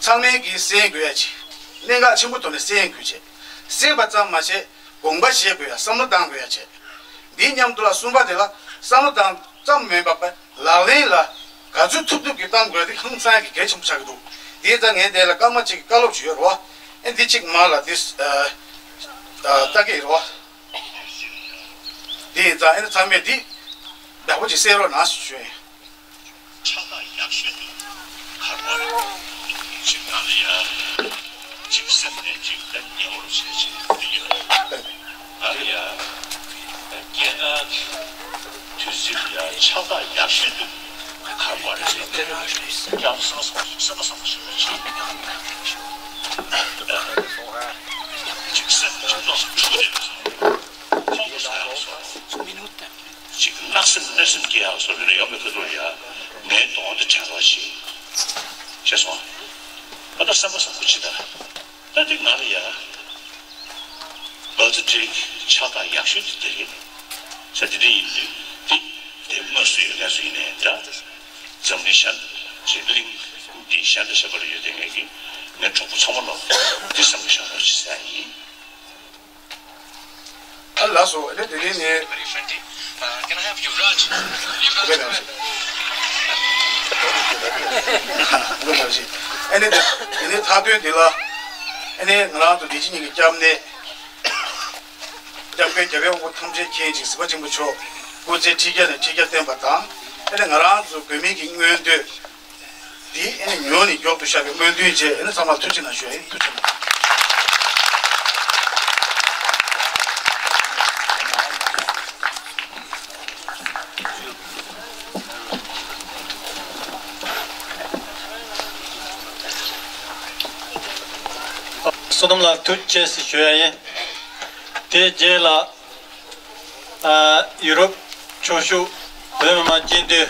ཚང་མས་གི་གསན་དགོས་ཡ་ཅིག་གནད་འགག་ཆེན་པོ་ཐོག་ནས་གསན་དགོས་བྱས། གསན་པ་ཙམ་མ་ཟད་དགོངས་པ་བཞེས་དགོས་ཡ། བསམ་བློ་བཏང་དགོས་ཡ་བྱས། འདིའི་མཉམ་དུ་ལ་གསུམ་པ་དེ་ལ་བསམ་བློ་བཏང་ཙམ་མིན་པ་ལག་ལེན་ལ་ག་ཚོད་ཐུབ་ཐུབ་ཀྱིས་བཏང་དགོས་ཡ་དེ་ཧང་སང་གི་གལ་ཆེན་པོ་ཆགས་ཀྱི་འདུག་དེ་ཙང་ངས་དེ་ལ་སྐར་མ་གཅིག་གི་བཀའ་སློབ་ཅིག་ཡོད་རེད་བ། ཨེ་འདི་གཅིག་མར་ལ་འདི་ལྟ་གི་ཡིན་རེད་བ། དེ་ཡིན་ཙང་ཨེ་ནི་ཚང་མས་འདི་ཡག་པོ་ཅིག་གསན་རོགས་གནང་ཞེས་ཞུ་ཡིན། ཕྱག་རྟགས་ཡག་ཤོས་དེ་གར་བར་གཅིག་ང་ལ་ཡ། གཅིག་སེམས་ནས་གཅིག་ལ་ཉེ་བར་བྱས་བྱས་འདི་ཡོད། ང་ལ་ཡ། སྐྱེས་སྐར་དུས་ཚིགས་ལ་ཡ་ཕྱག་རྟགས་ཡག་ཤོས་དེ་གར་བར་བྱས་ཏེ་ཡང་སེམས་སེམས་སེམས་སེམས་ཞིག་གཅིག་སེམས་གཅིག་ལོག་ཁོང་དུ་སོང་ཡང་སོང་། གཅིག་གནག་སེམས་གནོད་སེམས་སྐྱེ་ཡག་སོགས་ཡོད་ན་ཡོད་མེད་ཁ་ཐུག་ཡ། ངའི་གདོང་དེ་དྲན་རོགས་བྱེད། ཤེས་སོང་། ད་ལྟ་བསམ་པ་བཟང་པོ་བྱེད་ད། ད་དེ་ང་ལ་ཡ། བལ་ཙི་ཏྲིག་ཕྱག་རྟགས་ཡག་ཤོས་དེ་དེ་རེད། ས་དེ་འདྲ་ཡིན་དུས་དེ་དེ་དངོས་སུ་ཡོད་མཁན་སུ་ཡིན་ནའི་འདྲ། འཛམ་གླིང་གཞན་འཛམ་གླིང་འདི་གཞན་དང་ཁྱད་པར་ཡོད་དེ་ངས་ཀྱི་ངའི་གྲོགས་པོ་ཚང་མ་ལ་འདི་བསམ་བློ་བཞག་རོགས་བྱེད་ཟེར་ཡ་ཡིན། ཨ་ལགས་སོ། ཨ་ནི་དེ་རིང་ནས། Very friendly. Uh, can I have Yuvraj? Yuvraj. ཨ་ནི་དེ་དེ་ནས་མཐའ་དོན་དེ་ལ། ཨ་ནི་ང་རང་ཚོ་བདེ་སྐྱིད་གླིང་གི་སྐྱབས་གནས། སྐྱབས་མགོན་རྒྱལ་བའི་དབང་པོ་ཐམས་ཅད་མཁྱེན་ཅིང་གཟིགས་པ་ཆེན་པོ་མཆོག་སྐུ་ཚེ་ཁྲི་བརྒྱ་ནས་ཁྲི་བརྒྱ་བརྟན་པ་དང་། ཨ་ནི་ང་རང་ཚོ་བོད་མི་གི་མངོན་འདོད། དེ་ཨེ་ནི་མྱུར་ནས་མགྱོགས་དུ་ཤར་བའི་སྨོན་འདུན་བཅས། ཨེ་ནི་ཚང་མར་ཐུགས་རྗེ་གནང་ཞུ་ཡ་ཡིན། ཐུགས་རྗེ་གནང་། བསོད་ནམས་ལགས་ཐུགས་རྗེ་ཆེ་ཞུ་ཡ་ཡིན། དེ་རྗེས་ལ། ཨ། ཡུ་རོབ་ཕྱོགས་བཞུགས་བོད་མི་མང་སྤྱི་འཐུས།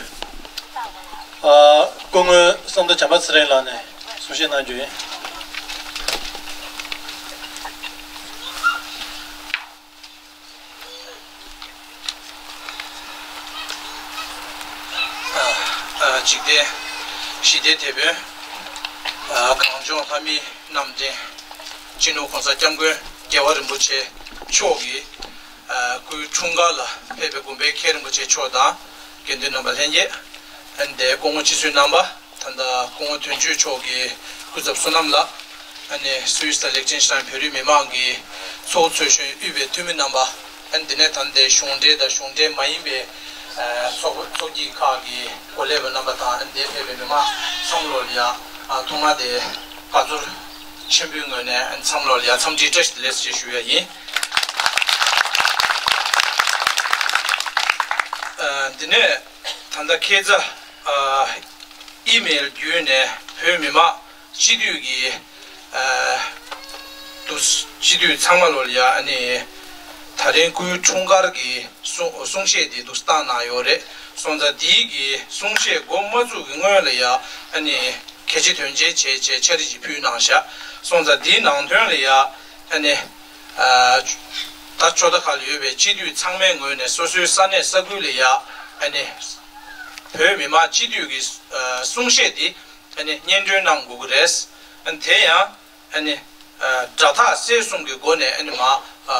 ཨ། སྐུ་ངོ་བསམ་གྲུབ་བྱམས་པ་ཚེ་རིང་ལགས་ནས་གསུང་བཤད་གནང་རྒྱུ་ཡིན། ཨ། འཇིག་རྟེན་ཞི་བདེའི་དེད་དཔོན། ཨ། གངས་ལྗོངས་ལྷ་མིའི་རྣམ་འདྲེན། སྤྱི་ནོར་༸གོང་ས་༸སྐྱབས་མགོན་རྒྱལ་བ་རིན་པོ་ཆེ་མཆོག་གིས། ཨ། སྐུའི་འཁྲུངས་སྐར་ལ་ཕེབས་པའི་དགོན་པའི་མཁན་རིན་པོ་ཆེ་མཆོག་དང་། དགེ་འདུན་རྣམ་པ་ལྷན་རྒྱས། ཨ་ནི་སྐུ་ངོ་སྤྱི་གཙུག་རྣམ་པ། ད་ལྟ་སྐུ་ངོ་དོན་གཅོད་མཆོག་གི་སྐུ་ཚབ་བསོད་ནམས་ལགས། ཨ་ནི་སུད་སི་དང་ལིག་ཏེན་ཤི་ཏེན་བོད་རིགས་མི་མང་གི་ཚོགས་གཙོས་གཞོན་དབུས་པའི་འཐུས་མི་རྣམ་པ། ཨ་ནི་འདི་ནས་ད་ལྟའི་གཞུང་འབྲེལ་དང་གཞུང་འབྲེལ་མ་ཡིན་པའི། ཨ། ཚོགས་ཚོགས་སྐྱིད་ཁག་གི་གོ་ལས་པ་རྣམ་པ་དང་། ཨ་ནི་འདིར་ཕེབས་པའི་མི་མང་ཚང་མ་ལོ་ལ་ཡ། ཨ། ཐོག་མར་དེ་དགའ་ཚོར་ཆེན་པོའི་ངོས་ནས། ཨ་ནི་ཚང་མ་ལོ་ལ་ཡ་འཚམས་འདྲི་བཀྲ་ཤིས་བདེ་ལེགས་ཞེས་ཞུ་ཡ་ཡིན། ཨ། འདི་ནས་ད་ལྟ་ཁ་སང་། ཨ། ཨི་མེལ་བརྒྱུད་ནས་བོད་མི་མང་སྤྱི་འཐུས་ཀྱི་ ཨ་དུ་སྤྱི་འཐུས་ཚང་མ་ལོ་ལ་ཡ་ཨ་ནི་ད་རིང་སྐུའི་འཁྲུངས་སྐར་གྱི་གསུང་གསུང་བཤད་དེ་དུ་བཏང་གནང་ཡོད་རེད། སོང་ཙང་དེའི་གི་གསུང་བཤད་འགོ་མ་བཙུགས་ཀྱི་སྔོན་ལ་ཡ་ཨ་ནི་གལ་ཆེ་དོན་ཆེ་བྱས་བྱས་ཕྱག་བྲིས་ཅིག་ཕུལ་གནང་ཤག་སོང་ཙང་དེའི་ནང་དོན་ལ་ཡ་ཨ་ནི་ཨ་ད་ཅོ་ད་ག་ལ་ཡོད་པའི་སྤྱི་འཐུས་ཚང་མའི་ངོས་ནས་སོ་སོའི་ས་གནས་ས་ཁུལ་ལ་ཡ་ཨ་ནི་བོད་མི་མང་སྤྱི་འཐུས་ཀྱི་ཨ་གསུང་བཤད་དེ་ཨ་ནི་སྙན་སྒྲོན་གནང་དགོས་ཀྱི་རེད། ཨ་ནི་དེ་ཡང་ཨ་ནི་ཨ་སྒྲ་ཐག་གསལ་གསུམ་གྱི་སྒོ་ནས་ཨ་ནི་མ་ཨ་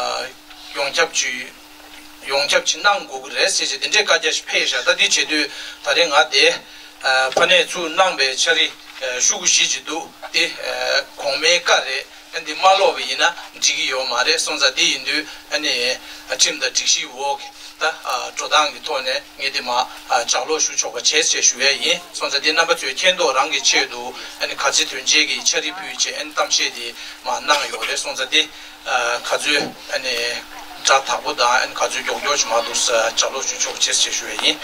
ཡོངས་ཁྱབ་ཅིག་ཡོངས་ཁྱབ་ཅིག་གནང་དགོས་ཀྱི་རེད་ཟེར་ཞེས་དེ་འདྲའི་བཀའ་རྒྱ་ཞིག་ཕེབས་ཤག་ད་འདི་བྱེད་དུས་ད་རེས་ང་དེ་ཨ་ཕ་ནས་ཚུར་གནང་པའི་ཕྱག་བྲིས་ཨ་ཤོག་གུ་བཞི་ཅིག་འདུག་དེ་ཨ་གོང་མའི་བཀའ་རེད། ཨ་འདི་མ་ཀློག་པ་ཡིན་ན་འགྲིག་གི་ཡོད་མ་རེད། སོང་ཙང་འདི་ཡིན་དུས་ཨ་ནི་ཨ་ཁྲིམས་དང་སྒྲིག་གཞིའི་འོག་གི་ད་ཨ་འགྲོ་སྟངས་ཀྱི་ཐོག་ནས་ངས་འདི་མ་ཨ་ལྗགས་ཀློག་ཞུ་ཆོག་པ་བྱས་ཞེས་ཞུ་ཡས་ཡིན། སོང་ཙང་འདི་རྣམ་པ་ཚོས་མཁྱེན་རྟོགས་རང་གི་ཆེད་དུ་ཨ་ནི་ག་ཚོད་དོན་ཆེན་གྱི་ཕྱག་བྲིས་ཕུལ་བྱས་ཨ་ནི་གཏམ་བཤད་འདི་མ་གནང་ཡོད་རེད། སོང་ཙང་འདི་ཨ་ག་ཚོད་ཨ་ནི་སྒྲ་དག་པོ་དང་ཨ་ནི་ག་ཚོད་མགྱོགས་མགྱོགས་ཅིག་མ་འདུག་ས་ལྗགས་ཀློག་ཞུ་ཆོག་པ་བྱས་ཞེས་ཞུ་ཡས་ཡིན།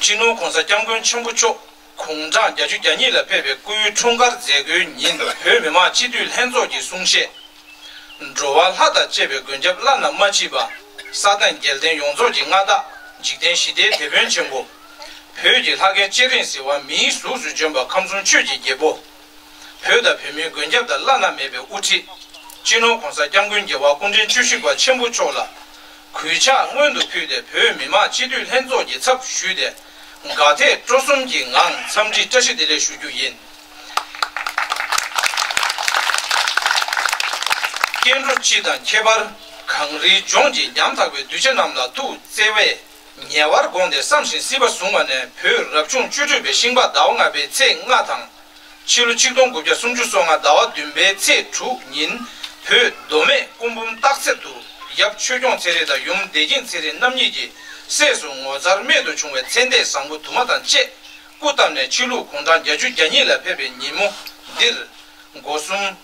སྤྱི་ནོར་༸གོང་ས་༸སྐྱབས་མགོན་ཆེན་པོ་མཆོག་དགུང་གྲངས་བརྒྱད་ཅུ་གྱ་གཉིས་ལ་ཕེབས་པའི་སྐུའི་འཁྲུངས་སྐར་མཛད་སྒོའི་ཉིན་བོད་མི་མང་སྤྱི་འཐུས་ལྷན་ཚོགས་ཀྱི་གསུང་བཤད། འགྲོ་བ་ལྷ་དང་བཅས་པའི་མགོན་སྐྱབས་བླ་ན་མ་མཆིས་པ། ས་དང་རྒྱལ་བསྟན་ཡོངས་རྫོགས་ཀྱི་མངའ་བདག་འཇིག་རྟེན་ཞི་བདེའི་དེད་དཔོན་ཆེན་པོ། བོད་ཀྱི་ལྷ་སྐལ་སྤྱན་རས་གཟིགས་དབང་མིའི་གཟུགས་སུ་བྱོན་པ་ཁམས་གསུམ་ཆོས་ཀྱི་རྒྱལ་པོ། བོད་དང་བོད་མིའི་མགོན་སྐྱབས་དང་བླ་ན་མེད་པའི་དབུ་ཁྲིད། སྤྱི་ནོར་༸གོང་ས་༸སྐྱབས་མགོན་རྒྱལ་བ་སྐུ་ཕྲེང་བཅུ་བཞི་པ་ཆེན་པོ་མཆོག་ལ། གུས་ཕྱག་སྔོན་དུ་ཕུལ་ཏེ་བོད་མི་མང་སྤྱི་འཐུས་ལྷན་ཚོགས་ཀྱི་ཚབ་ཞུས་ཏེ། དགའ་དད་སྤྲོ་གསུམ་གྱི་ངང་འཚམས་འདྲི་བཀྲ་ཤིས་བདེ་ལེགས་ཞུ་རྒྱུ་ཡིན། སྐྱེ་འགྲོ་སྤྱི་དང་ཁྱད་པར་གངས་རིའི་ལྗོངས་ཀྱི་ཉམ་ཐག་པའི་གདུལ་བྱ་རྣམས་ལ་ཐུགས་བརྩེ་བས་ཉེ་བར་དགོངས་ཏེ་བསམ་ཞིང་སྲིད་པ་བཟུང་བ་ནས་བོད་རབ་བྱུང་བཅུ་དྲུག་པའི་ཤིང་པ་ཟླ་བ་ལྔ་པའི་ཚེས་ལྔ་དང་། ཕྱི་ལོ་ཆིག་སྟོང་དགུ་བརྒྱ་སུམ་ཅུ་སོ་ལྔ་ཟླ་བ་བདུན་པའི་ཚེས་དྲུག་ཉིན་བོད་མདོ་སྨད་སྐུ་འབུམ་སྟག་འཚེར་དུ་ཡབ་ཆོས་སྐྱོང་ཚེ་རིང་དང་ཡུམ་བདེ་སྐྱིད་ཚེ་རིང་རྣམ་གཉིས་ཀྱི་སྲས་སུ་ངོ་མཚར་རྨད་དུ་བྱུང་བའི་མཚན་ལྟས་བཟང་པོ་དུ་མ་དང་བཅས་སྐུ་བལྟམས་ནས་ཕྱི་ལུགས་དགུང་གྲངས་བརྒྱད་ཅུ་གྱ་གཉིས་ལ་ཕེབས་པའི་ཉིན་མོ་འདིར། སྒོ་གསུམ་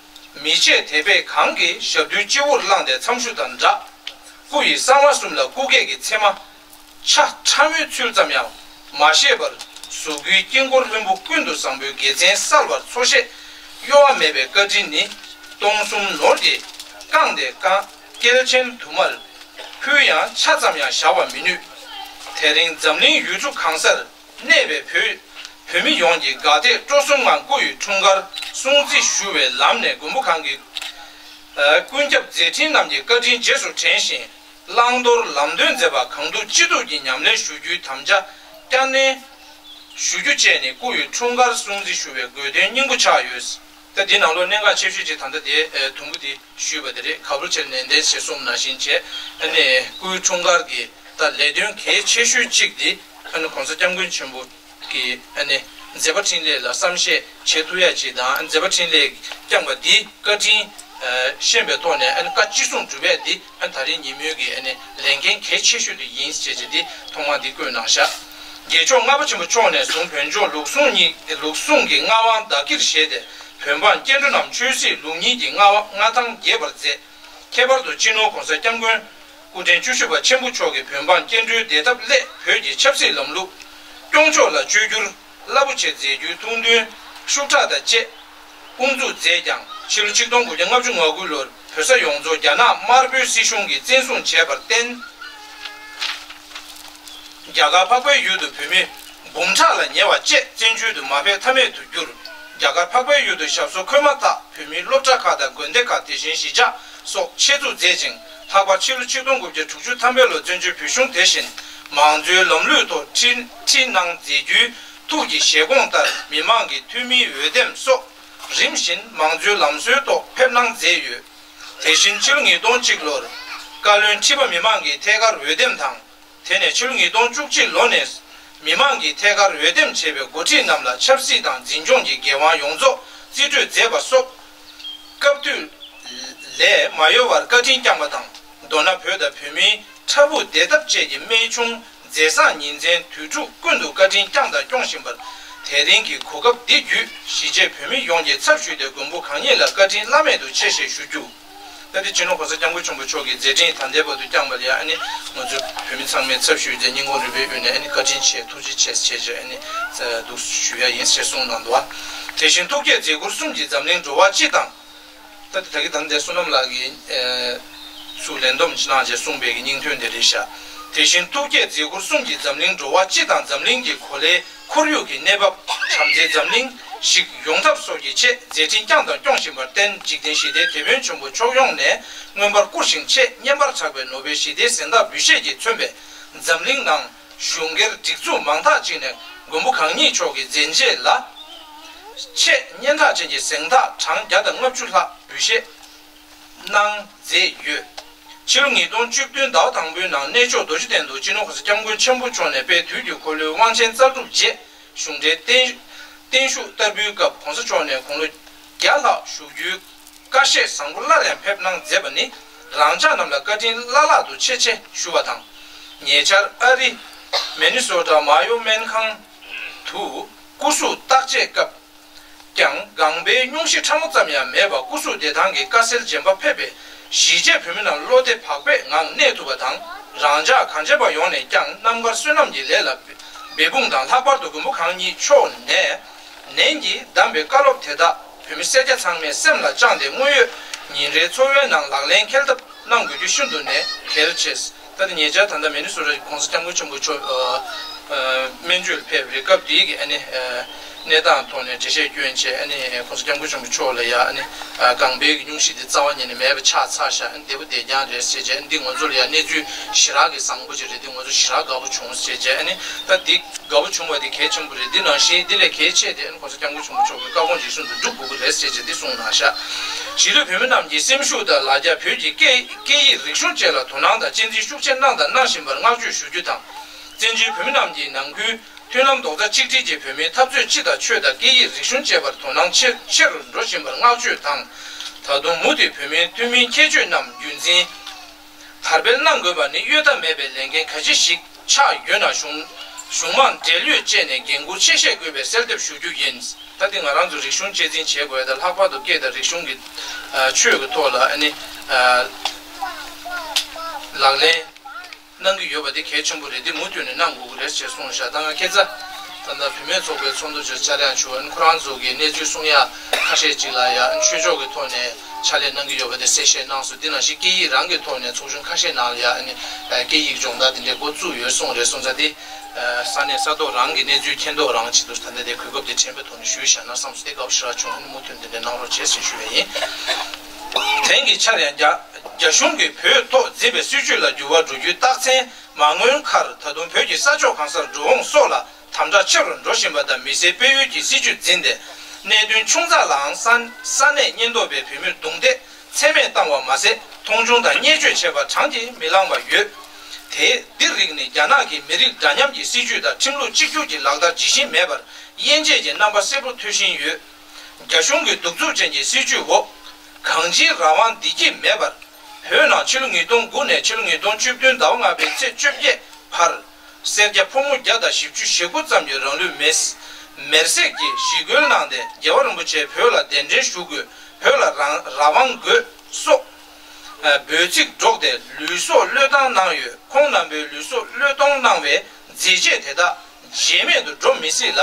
མི་ཕྱེད་དད་པས་གང་གི་ཞབས་རྡུལ་སྤྱི་བོར་བླངས་ཏེ་མཚམས་ཞུ་དང་སྦྲགས། སྐུ་ཡི་གསང་བ་གསུམ་ལ་སྐུ་སྐྱེས་ཀྱི་མཚན་མ། ཆ་ཕྲ་མོའི་ཚུལ་ཙམ་ཡང་མ་བཞེས་པར་གཟུགས་སྐུའི་དཀྱིལ་འཁོར་ལྷུན་པོ་ཀུན་ཏུ་བཟང་པོའི་དགེ་མཚན་གསལ་བར་འཚོ་གཞེས་གཡོ་བ་མེད་པའི་བཀའ་དྲིན་ནི་སྟོང་གསུམ་ནོར་གྱིས་བཀང་སྟེ་བཀང་། བསྐལ་ཆེན་དུ་མར་ཕུལ་ཡང་ཆ་ཙམ་ཡང་བཞག་པར་མི་ནུས། དེ་རིང་འཛམ་གླིང་ཡུལ་གྲུ་གང་སར་གནས་པའི་བོད་བོད་མི་ཡོངས་ཀྱིས་དགའ་དད་སྤྲོ་གསུམ་ངང་སྐུ་ཡི་འཁྲུངས་སྐར་སྲུང་བརྩི་ཞུ་བའི་ལམ་ནས་མགོན་པོ་གང་གི་ཀུན་ཁྱབ་མཛད་འཕྲིན་རྣམས་ཀྱི་བཀའ་དྲིན་རྗེས་སུ་དྲན་ཞིང་། བླང་དོར་ལམ་སྟོན་མཛད་པ་གང་ཐུབ་ཅི་ཐུབ་ཀྱིས་ཉམས་ལེན་ཞུ་རྒྱུའི་དམ་བཅའ་བསྐྱར་ནན་ཞུ་རྒྱུ་བཅས་ནི་སྐུ་ཡི་འཁྲུངས་སྐར་སྲུང་བརྩི་ཞུ་བའི་དགོས་དོན་སྙིང་པོ་ཆགས་ཡོད། ད་འདི་ནང་ལོགས་གནད་འགག་ཆེ་ཤོས་ཅིག་ད་ལྟ་དེ་དུམ་བུ་འདི་ཞུས་པ་དེ་རེད། ག་བུར་ཆེར་ནན་ཏན་ཞེས་གསུངས་ནང་བཞིན་བྱས་ཨ་ནི་སྐུའི་འཁྲུངས་སྐར་གྱི་ད་ལས་དོན་གལ་ཆེ་ཤོས་གཅིག་འདི་ཨ་ནི་གོང་ས་སྐྱབས་མགོན་ཆེན་པོ། གི་ཨ་ནི་མཛད་པ་འཕྲིན་ལས་ལ་བསམ་ཤེས་བྱེད་ཐུབ་ཡ་ཅིག་དང་། མཛད་པ་འཕྲིན་ལས་བསྐྱངས་པ་འདིའི་བཀའ་དྲིན་ཤེས་པའི་ཐོག་ནས་ཨ་ནི་བཀའ་ཅི་གསུང་སྒྲུབ་ཡ་འདི་ཨ་ནི་ད་རེས་ཉིན་མོའི་གི་ཨ་ནི་ལས་འགན་གལ་ཆེ་ཤོས་དེ་ཡིན་ཞེས་བྱས་འདི་ཐོག་མར་འདི་བཀོད་གནང་བཞག་རྒྱལ་མཆོག་ལྔ་པ་ཆེན་པོ་མཆོག་ནས་བཟུང་བོད་ལྗོངས་ལུགས་ཟུང་གཉིས་ལུགས་ཟུང་གི་མངའ་དབང་བདག་གིར་བཞེས་ཏེ་བོད་འབངས་སྐྱེ་འགྲོ་རྣམས་ཆོས་སྲིད་ལུགས་གཉིས་ཀྱི་མངའ་དབང་མངའ་ཐང་རྒྱས་པར་མཛད། ཁྱད་པར་དུ་སྤྱི་ནོར་གོང་ས་སྐྱབས་མགོན་སྐུ་ཕྲེང་བཅུ་བཞི་པ་ཆེན་པོ་མཆོག་གིས་བོད་འབངས་སྐྱེ་འགྲོའི་བདེ་ཐབས་སླད་བོད་ཀྱི་ཆབ་སྲིད་ལམ་ལུགས་སྐྱོང་ཕྱོགས་ལ་བཅོས་བསྒྱུར་རླབས་པོ་ཆེ་མཛད་རྒྱུའི་ཐུགས་འདུན་ཤུགས་དྲག་དང་བཅས་དབུ་འཛུགས་མཛད་ཀྱང་། ཕྱི་ལོ་ཆིག་སྟོང་དགུ་བརྒྱ་ལྔ་བཅུ་ང་དགུ་ལོར་བོད་ས་ཡོངས་རྫོགས་རྒྱ་ནག་དམར་པོའི་སྲིད་གཞུང་གིས་བཙན་བཟུང་བྱས་པར་བརྟེན། རྒྱ་གར་འཕགས་པའི་ཡུལ་དུ་བོད་མི་འབུམ་ཕྲག་ལ་ཉེ་བ་བཅས་བཙན་བྱོལ་དུ་མ་ཕེབས་ཐབས་མེད་དུ་གྱུར། རྒྱ་གར་འཕགས་པའི་ཡུལ་དུ་ཞབས་སོར་འཁོད་མ་ཐག་བོད་མིའི་སློབ་གྲྭ་ཁག་དང་དགོན་སྡེ་ཁག། དེ་བཞིན་གཞིས་ཆགས་སོགས་ཆེད་འཛུགས་མཛད་ཅིང་། ལྷག་པར་ཕྱི་ལོ་ཆིག་སྟོང་དགུ་བརྒྱ་དྲུག་ཅུ་ཐམ་པའི་ལོར་བཙན་བྱོལ་བོད་གཞུང་དེ་བཞིན་མང་གཙོའི་ལམ་ལུགས་ཐོག་ཁྲིད་ཁྲིད་གནང་མཛད་རྒྱུའི་ཐུགས་ཀྱི་བཞེད་དགོངས་ལྟར་མི་མང་གི་འཐུས་མིའི་འོས་འདེམས་སོགས་རིམ་བཞིན་མང་གཙོའི་ལམ་སྲོལ་ཐོག་ཕེབས་གནང་མཛད་ཡོད། དེ་བཞིན་ཕྱི་ལོ་ཉིས་སྟོང་གཅིག་ལོར་བཀའ་བློན་ཁྲི་པ་མི་མང་གི་ཐད་ཀར་འོས་འདེམས་དང་། དེ་ནས་ཕྱི་ལོ་ཉིས་སྟོང་བཅུ་གཅིག་ལོ་ནས་མི་མང་གིས་ཐད་ཀར་འོས་འདེམས་བྱས་པའི་འགོ་ཁྲིད་རྣམས་ལ་ཆབ་སྲིད་དང་འཛིན་སྐྱོང་གི་འགན་དབང་ཡོངས་རྫོགས་རྩིས་སྤྲོད་མཛད་པ་སོགས་སྐབས་དུས་ལས་མ་ཡོལ་བར་བཀའ་དྲིན་བསྐྱངས་པ་དང་། མདོར་ན་བོད་དང་བོད་མིའི་འཕྲལ་ཕུགས་བདེ་ཐབས་བཅས་ཀྱི་རྨད་བྱུང་མཛད་བཟང་ཉིན་མཚན་དུས་དྲུག་ཀུན་ཏུ་བཀའ་དྲིན་བསྐྱངས་དང་སྐྱོང་བཞིན་པར། དེ་རིང་གི་གོ་སྐབས་འདི་བརྒྱུད་གཞིས་བྱེས་བོད་མི་ཡོངས་ཀྱི་ཚབ་ཞུས་ཏེ་མགོན་པོ་གང་ཉིད་ལ་བཀའ་དྲིན་བླ་མེད་དུ་ཆེ་ཞེས་ཞུ་རྒྱུ། ད་ལྟའི་སྤྱི་ནོར་གོང་ས་སྐྱབས་མགོན་ཆེན་པོ་མཆོག་གི་མཛད་འཕྲིན་ད་ལྟའི་བར་དུ་བསྐྱངས་པ་ལ་ཡང་ཨ་ནི་ང་ཚོ་བོད་མི་ཚང་མས་ཚབ་ཞུས་ཏེ་སྙིང་ཁོང་རུས་པའི་དབུས་ནས་ཨ་ནི་བཀའ་དྲིན་ཆེ་ཐུགས་རྗེ་ཆེ་ཞེས་བྱས་ཨ་ནི་འདུག་ཞུ་ཡ་ཡིན་ཞེས་གསུངས་གནང་འདུག་དེ་བཞིན་ཐུགས་བསྐྱེད་མཛད་ཁུར་གསུམ་གྱིས་འཛམ་གླིང་འགྲོ་བ་སྤྱི་དང་། ད་ད་གི་ད་འདས་བསོད་ནམས་ལགས་ཀྱིས་ཨེ་ཚུར་ལན་འདེབས་ཅིག་གནང་བྱས་གསུངས་པའི་གི་སྙིང་དོན་དེ་རེད་ཤག་དེ་བཞིན་ཐུགས་བསྐྱེད་མཛད་ཁུར་གསུམ་གྱིས་འཛམ་གླིང་འགྲོ་བ་སྤྱི་དང་འཛམ་གླིང་གི་གོ་ལའི་ཁོར་ཡུག་གི་གནས་བབ། བྱམས་བརྩེའི་འཛམ་གླིང་ཞིག་ཡོང་ཐབས་སོགས་ཀྱི་ཆེད་མཛད་འཕྲིན་བསྐྱངས་དང་སྐྱོང་བཞིན་པར་བརྟེན། འཇིག་རྟེན་ཞི་བདེའི་དེད་དཔོན་ཆེན་པོ་མཆོག་ཡོངས་ནས་མངོན་པར་བཀུར་ཞིང་ཆེས་སྙན་པར་གྲགས་པའི་ནོ་བེལ་ཞི་བདེའི་གཟེངས་རྟགས་འབུལ་བཞེས་ཀྱིས་མཚོན་པའི་འཛམ་གླིང་ནང་གཞུང་སྒེར་སྒྲིག་འཛུགས་མང་དག་ཅིག་ནས་མགོན་པོ་གང་ཉིད་མཆོག་གི་མཛད་རྗེས་ལ་ཆེས་སྙན་གྲགས་ཅན་གྱི་གཟེངས་རྟགས་གྲངས་བརྒྱ་དང་ལྔ་བཅུ་ལྷག་འབུལ་བཞེས་གནང་མཛད་ཡོད། ཕྱི་ལོ་ཉིས་སྟོང་བཅུ་བདུན་ཟླ་བ་དང་པོའི་ནང་གནས་མཆོག་རྡོ་རྗེ་གདན་དུ་སྤྱི་ནོར་༸གོང་ས་༸སྐྱབས་མགོན་ཆེན་པོ་མཆོག་ནས་དཔལ་དུས་ཀྱི་འཁོར་ལོའི་དབང་ཆེན་རྩལ་སྒྲུབ་རྗེས་གཞུང་འབྲེལ་བརྟན་བརྟན་བཞུགས་བསྟར་འབུལ་སྐབས་༸གོང་ས་མཆོག་ནས་དགུང་ལོ་བརྒྱ་ལྷག་བཞུགས་རྒྱུའི་བཀའ་བཞེས་བཟང་པོ་སླར་ཡང་ཕེབས་གནང་མཛད་པ་ནི་རང་ཅག་རྣམས་ལ་བཀའ་དྲིན་བླ་ལྷག་ཏུ་ཆེ་ཆེ་ཞུ་བ་དང་། ཉེ་ཆར་ཨ་རི་མེ་ནི་སོ་ཊ་མ་ཡོ་མན་ཁང་དུ་སྐུ་གཟུགས་བརྟག་དཔྱད་སྐབས། ཀྱང་ལྒང་པའི་སྙུང་གཞི་ཕྲ་མོ་ཙམ་ཡང་མེད་པར་སྐུ་གཟུགས་བདེ་ཐང་གི་དཀའ་སེལ་འཇོམས་པ་ཕེབས་པས་གཞིས་བྱེས་བོད་མི་རྣམས་བློ་བདེ་བག་ཕེབས་ངང་གནས་ཐུབ་པ་དང་། རང་ཅག་གངས་ཅན་པ་ཡོངས་ནས་ཀྱང་རྣམ་དཀར་བསོད་ནམས་ཀྱི་ལས་ལ་འབད་འབད་འབུངས་དང་། ལྷག་པར་དུ་མགོན་པོ་གང་ཉིད་མཆོག་ནས་ནན་གྱིས་གདམས་པའི་བཀའ་སློབ་དེ་དག་བོད་མི་སེར་སྐྱ་ཚང་མས་སེམས་ལ་བཅངས་ཏེ་དངོས་ཡོད་ཉིན་རེའི་འཚོ་བའི་ནང་ལག་ལེན་འཁེལ་ཐབས་གནང་དགོས་རྒྱུ་ཤིན་ཏུ་ནས་གལ་ཆེ། ད་ལྟ་ཉེ་ཆར་ད་ལྟ་མེ་ནི་སོ་ཊ་༸གོང་ས་༸སྐྱབས་མགོན་ཆེན་པོ་མཆོག་ཨ་ཨ་སྨན་བཅོས་ལ་ཕེབས་རེད། སྐབས་དེའི་གི་ཨ་ནི་ཨ་གནས་སྟངས་ཐོག་ནས་འགྲེལ་བཤད་སྐྱོན་བྱས། ཨ་ནི་༸གོང་ས་༸སྐྱབས་མགོན་ཆེན་པོ་མཆོག་ལ་ཡ་ཨ་ནི་ཨ་ལྒང་པའི་གི་སྙུང་གཞི་དེ་རྩ་བ་ཉིད་ནས་མེད་པ་ཆགས་ཚར་ཤག་ཨ་ནི་བདེ་པོ་བདེ་རྐྱང་རེད་ཟེར་བྱས། ཨ་ནི་འདི་ང་ཚོ་ལ་ཡ་གནས་ཚུལ་ཞེ་དྲག་གི་བཟང་པོ་ཅིག་རེད། འདི་ང་ཚོ་ཞེ་དྲག་དགའ་པོ་བྱུང་ཟེར་བྱས། ཨ་ནི་ད་འདི་དགའ་པོ་བྱུང་བ་དེ་གལ་ཆེན་པོ་རེད། འདི་ནང་བཞིན་འདི་ལས་གལ་ཆེ་དེ་ཨ་ནི་༸གོང་ས་༸སྐྱབས་མགོན་ཆེན་པོ་མཆོག་གི་བཀའ་དགོངས་རྗེས་བཟུང་དུ་སྒྲུབ་དགོས་ཀྱི་རེད་ཟེར་བྱས་འདི་གསུངས་གནང་ཤག་གཞིས་ལུས་བོད་མི་རྣམས་ཀྱི་སེམས་ཤུགས་དང་ལ་རྒྱ་བོད་ཀྱི་སྐད་སྐད་ཡིག་རིག་གཞུང་བཅས་ལ་དོ་སྣང་དང་གཅེས་འཛིན་ཤུགས་ཆེ་གནང་དང་གནང་བཞིན་པར་བསྔགས་བརྗོད་ཞུ་རྒྱུ་དང་། བཙན་བྱོལ་བོད་མི་རྣམས་ཀྱིས་ནང་ཁུལ་མཐུན་ལམ་རྡོག་རྩ་གཅིག་སྒྲིལ་གྱིས་བོད་མིའི་འཐབ་རྩོད་སྤྱི་དང་ཆོས་དང་སྐད་ཡིག་རིག་གཞུང་བཅས་པར་དོ་སྣང་ཆེ་ཆེ་རུ་འགྲོ་བཞིན་པར་བསྔགས་བརྗོད་དང་། ད་དུང་མུ་མཐུད་བོད་མིའི་ཐུན་མིན་ཁྱད་ཆོས་རྣམས་རྒྱུན་འཛིན་དར་སྤེལ་གནང་དགོས་པ་ནི་གཡོལ་ཐབས་མེད་པའི་ལས་འགན་གལ་ཆེ་ཞིག་ཆགས་ཡོད་ན་གཞུང་གཞུང་མང་འབྲེལ་ཡོད་བཅས་ནས་འགན་འཁུར་ཆེ་བཞེས་དགོས་པའི་གསལ་འདེབས་ཞུ་རྒྱུ་ཡིན། ད་ལྟ་ང་རང་ཚོ་རིག་གཞུང་གཅེས་འཛིན་བྱེད་དགོས་དང་། ལྷག་པར་དུ་སྐད་དང་རིག་གཞུང་གི་ཨ་ཆོས་ཀྱི་ཐོག་ལ་ཨ་ནི་ཨ་ལག་ལེན་གནང་གི་ཡོད་པ་དེ་གལ་ཆེན་པོ་རེད། འདི་མུ་མཐུད་ནས་གནང་དགོས་ཀྱི་རེད་ཅེས་གསུངས་ཤག་ད་ང་ཁ་སང་ད་ལྟ་བུད་མེད་ཚོགས་པའི་ཚོགས་འདུ་ཅིག་བཅར་ཡང་བྱུང་། ཨ་ནི་ཁོ་རང་ཚོ་གི་གནས་ཚུལ་གསུང་ཡ་ཁ་ཤས་ཅིག་ལ་ཡ་ཨ་ནི་ཆོས་ཕྱོགས་ཀྱི་ཐོག་ནས་ཕྱག་ལས་གནང་གི་ཡོད་པ་དེ་གསལ་བཤད་གནང་སོང་། འདི་ནང་བཞིན་སྐད་ཡིག་རང་གི་ཐོག་ནས་ཚོགས་ཆུང་ཁ་ཤས་ནང་ལ་ཡ་ཨ་ནི་ཨ་སྐད་ཡིག་སྦྱོང་བརྡར་དེ་འདྲའི་འགོ་བཙུགས་ཡོད་གསུངས་རེད། སོང་ཙང་དེ་ཨ་ས་གནས་ས་ཐོག་རང་གི་གནས་ཚུལ་མཁྱེན་རྟོགས་རང་ཆེད་དུ་ད་ལྟ་དེ་གོ་སྐབས་དེ་དྲན་པའི་ཐོག་ནས་ཞུས་བཞག་ན་བསམ་སོང་། དེ་དགའ་པོ་ཞེ་དྲག་བྱུང་། ཨ་ནི་མུ་མཐུད་འདི་འདྲ་གནང་རོགས་བྱེད་ཟེར་ཞུ་ཡ་ཡིན། དེང་གི་ཆར་ཡང་རྒྱ་རྒྱ་གཞུང་གིས་བོད་ཐོག་འཛིན་པའི་སྲིད་བྱུས་ལ་འགྱུར་བ་འགྲོ་རྒྱུའི་རྟགས་མཚན་མ་མངོན་ཁར། ད་དུང་བོད་ཀྱི་ས་ཕྱོགས་གང་སར་འགྲོ་འོང་སོགས་ལ་དམ་དྲག་ཆེ་རུ་འགྲོ་བཞིན་པ་དང་། མི་སེར་སྤེལ་ཡུལ་གྱི་སྲིད་བྱུས་འཛིན་ཏེ་གནད་དོན་ཆུང་ཙག་ལའང་ས་ས་གནས་ཉེན་རྟོག་པས་བོད་མིར་རྡུང་རྡེག་ཚད་མེད་བཏང་བ་མ་ཟད། མཐོང་ཆུང་དང་བརྙས་བཅོས་བྱས་པ་བགྲང་གིས་མི་ལང་བ་ཡོད། དེ་འདི་རིགས་ནི་རྒྱ་ནག་གི་མི་རིགས་འདྲ་མཉམ་གྱི་སྲིད་བྱུས་དང་ཁྲིམས་ལུགས་གཅིག་གྱུར་གྱི་ལག་བསྟར་ཇི་བཞིན་མེད་པར་དབྱེ་འབྱེད་ཀྱི་རྣམ་པ་གསལ་པོ་མཐོང་བཞིན་ཡོད། རྒྱ་གཞུང་གི་གདུག་རྩུབ་ཅན་གྱི་སྲིད་བྱུས་འོག་གང་ཅིའི་རང་དབང་བདེ་སྐྱིད་མེད་པར། བོད་ནང་ཕྱི་ལོ་ཉིས་སྟོང་དགུ་ནས་ཕྱི་ལོ་ཉིས་སྟོང་བཅུ་བདུན་ཟླ་བ་ལྔ་པའི་ཚེས་བཅོ་བརྒྱད་བར། སེར་སྐྱ་ཕོ་མོ་བརྒྱ་དང་བཞི་བཅུ་ཞེ་དགུ་ཙམ་གྱིས་རང་ལུས་མེར་མེར་སྲེག་གིས་ཞི་རྒོལ་གནང་སྟེ། རྒྱལ་བ་རིན་པོ་ཆེ་བོད་ལ་གདན་འདྲེན་ཞུ་དགོས། བོད་ལ་རང་རང་དབང་དགོས་སོགས་འབོད་ཚིག་སྒྲོག་སྟེ་ལུས་སྲོག་བློས་བཏང་གནང་ཡོད། ཁོང་རྣམ་པའི་ལུས་སྲོག་བློས་གཏོང་གནང་བའི་མཛད་རྗེས་དེ་དག་བརྗེད་མེད་དུ་འགྲོ་མི་སྲིད་ལ།